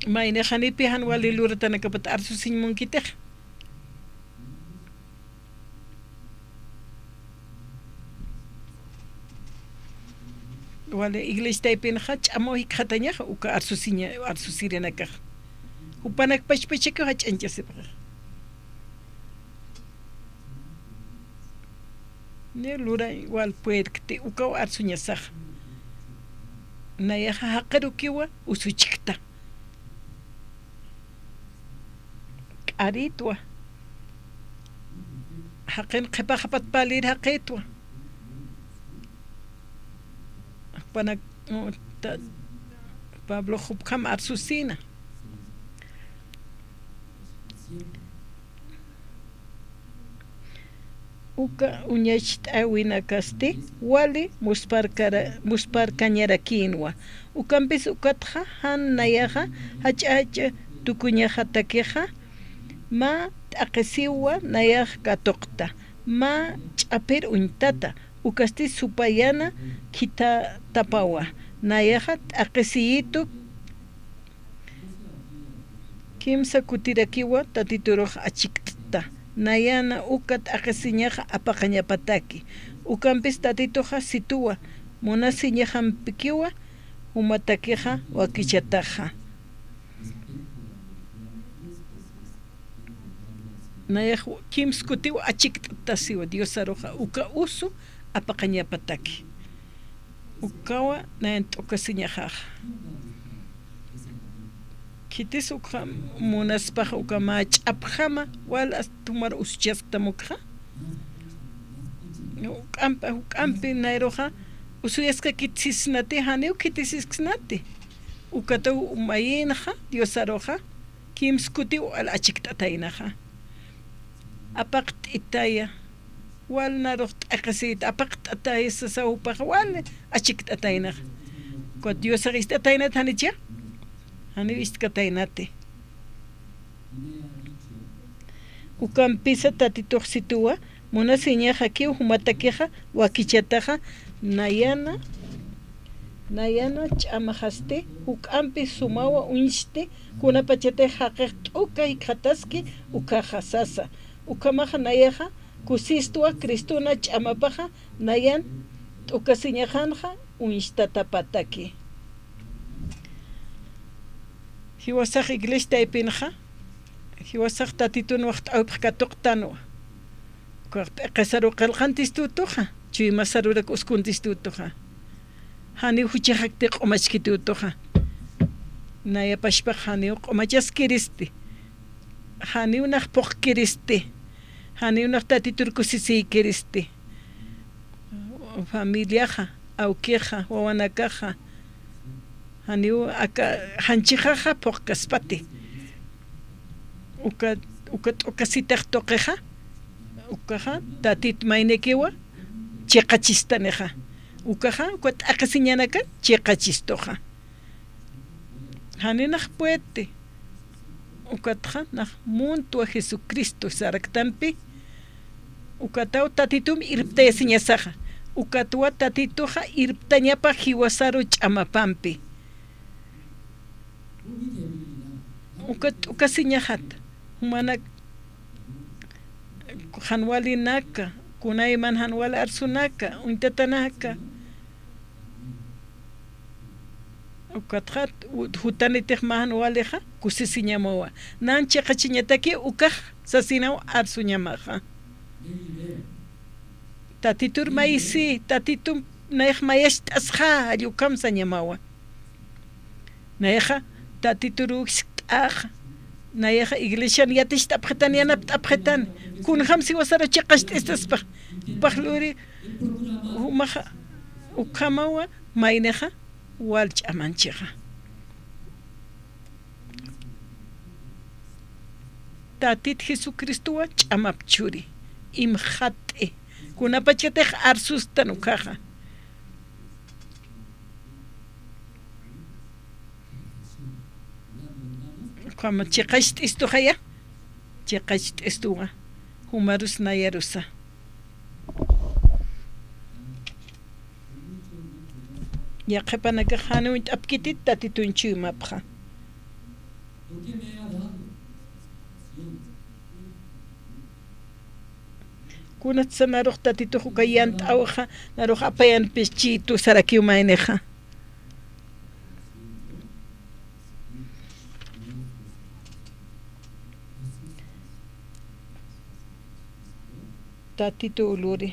Mayni janipi jan wali luratanakapat arsusiñ munkitix. Wali iglesia taypinxa ch'amaw jikxatañaxa uka arsusiña, arsusirinakax. Jupanak pachpachakiw jach'añchasipxa. Ni lurañ wal puerkti ukaw arsuñasaxa. Nayaxa jaqirukiwa usuchkta. K'aritwa. Jaqin qhipaxapat palir jaqitwa. Jupanak, u, ta, Pablo jupkham arsusina. Uka uñacht'äwinakasti wali musparkara-, musparkañarakïnwa. Ukampis ukatxa jan nayaxa jach'a jach'a tukuñaxatakixa, mä t'aqhisiwa nayax katuqta, mä ch'aphir uñtata, ukasti supayana khithatapawa, nayaxa t'aqhisiyitu. Kimsa kutirakiwa Tatiturux achikt'ta, nayana uka t'aqhisiñaxa apaqañapataki. Ukampis Tatituxa situwa, munasiñaxampikiwa jumatakixa wakichataxa. Nayax kimsa kutiw achikt'tasiwa Diosaruxa, uka usu apaqañapataki. Ukawa nayan t'ukasiñaxaxa. Khitis ukxa munaspaxa uka mä ch'apjama, wal tumar usuchasktam ukxa. Juk'amp-, juk'ampi nayruxa usuyaskakit sisnati, janiw khitis sisnati. Ukataw mayinxa Diosaruxa kimsa kutiw wal achikt'ataynaxa. Apaqt'itaya, wal narux t'aqhisita, apaqt'ataya sasa jupaxa wal achikt'ataynaxa. Ukat Diosax ist'ataynat janicha, janiw ist'kataynati. Ukampisa Tatitux situwa, munasiñaxakiw jumatakixa wakichataxa, nayana, nayana ch'amaxasti, juk'ampi sumawa uñsti, kunapachatix jaqix t'uka jikxataski ukkhaxa sasa. Ukhamaxa nayaxa kusistwa Cristona ch'amapaxa, nayan t'ukasiñaxanxa uñstatapataki. Jiwasax iglesia taypinxa, jiwasax Tatitun waxt'äwipx katuqtanwa. Ukax p'iqisaru qillqantistutuxa, chuymasarurak uskuntistutuxa. Janiw juchaxakti q'umachkitutuxa. Naya pachpax janiw q'umachaskiristi. Janiw nax phuqkiristi. Janiw nax Tatitur kusisiykiristi. Familiaxa, awkixa, wawanakaxa, janiw aka janchixaxa phuqkaspati. Uka, uka t'ukasitax tuqixa, ukaxa Tatit maynikiwa chiqachistanixa. Ukaxa, uka t'aqhisiñanakan chiqachistuxa. Janinax puedti. Ukatxa nax muntwa Jesucristo saraktanpi. Ukataw Tatitum irptayasiñasaxa. Ukatwa Tatituxa irptañapa jiwasaru ch'amapampi. Ukat t'ukasiñaxat. Jumanak jan walinaka, kunayman jan wali arsunaka, uñtatanaka. Ukatxa, u-, jutanitix mä jan walixa, kusisiñamawa. Nan chiqachiñataki ukax sasinaw arsuñamaxa. Tatitur mayisi, Tatitum nayax mayacht'asxa, jall ukham sañamawa. Nayaxa Tatitur ukskt'axa, nayaxa iglesian yaticht'apxitan, yanapt'apxitan, kunjams jiwasaru chiqacht'istaspax, jupax luri, jumaxa, ukhamawa, maynixa, wal ch'amanchixa. Tatit Jesucristowa ch'amap churi, imxat'i, kunapachatix arsustan ukkhaxa. Ukham chiqacht'istuxaya, Chiqacht'istuwa, jumarus nayarusa. Yaqhipanakax janiw uñt'apkitit Tatitun chuymapxa. Kunatsa narux Tatitux uka yant'awxa, narux apayanpis chitu sarakiw maynixa. Tatitu uluri.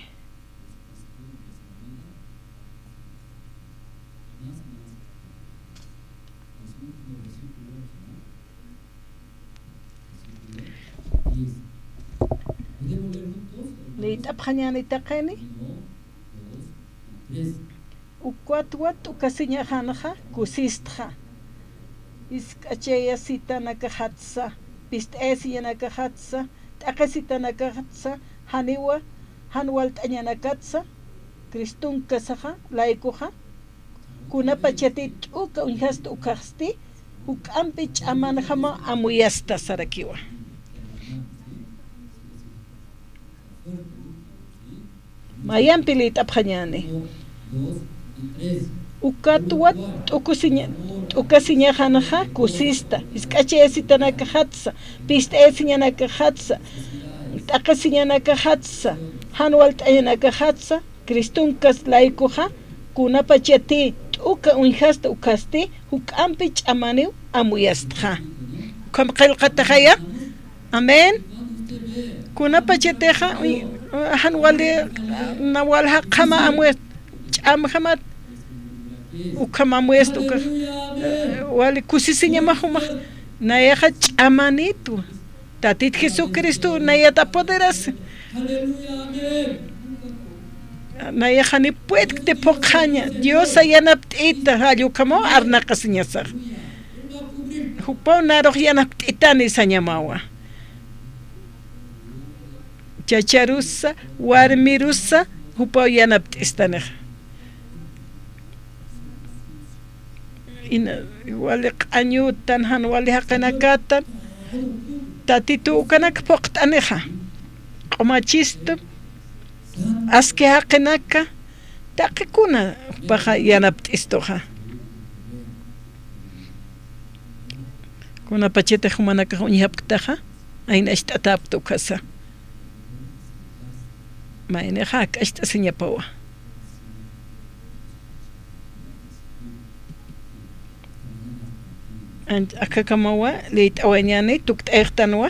Liyt'apxañäni taqini. Ukatwa t'ukasiñaxanxa kusistxa. Jisk'achayasitanakaxatsa, pist'ayasiñanakaxatsa, t'aqhisitanakaxatsa, janiwa, jan walt'añanakatsa, Cristonkasaxa, laykuxa, kunapachati t'uka uñjasta ukasti, juk'ampi ch'amanjama amuyasta sarakiwa. Mayampi liyt'apxañäni. Ukatwa t'ukusiña-, t'ukasiñaxanxa kusista, jisk'achayasitanakaxatsa, pist'ayasiñanakaxatsa, t'aqhisiñanakaxatsa, jan walt'añanakaxatsa, Cristonkas laykuxa, kunapachati t'uka uñjasta ukasti, juk'ampi ch'amaniw amuyastxa. Ukham qillqataxaya. Amén. Kunapachatixa, uy, jan wali, na wal jaqjama amuyast, ch'amjamat, ukham amuyast, uka, wali kusisiñamax jumax, nayaxa ch'amanitwa. Tatit Jesucristo nayat apoderasi. Nayaxa ni puedkti phuqhaña, Diosa yanapt'ita, jall ukhamaw arnaqasiñasax. Jupaw narux yanapt'itani sañamawa. Chacharusa, warmirusa, jupaw yanapt'istanixa. Ina, wali q'añutan, jan wali jaqinakatan, Tatitu ukanak phuqt'anixa. Q'umachistu, aski jaqinaka, taqikuna jupaxa yanapt'istuxa. Kunapachatix jumanakax uñjapktaxa, aynacht'atäpkta ukasa. Maynixa jak'acht'asiñapawa. Anch-, akhakamawa, liyt'awañäni, tukt'ayxtanwa.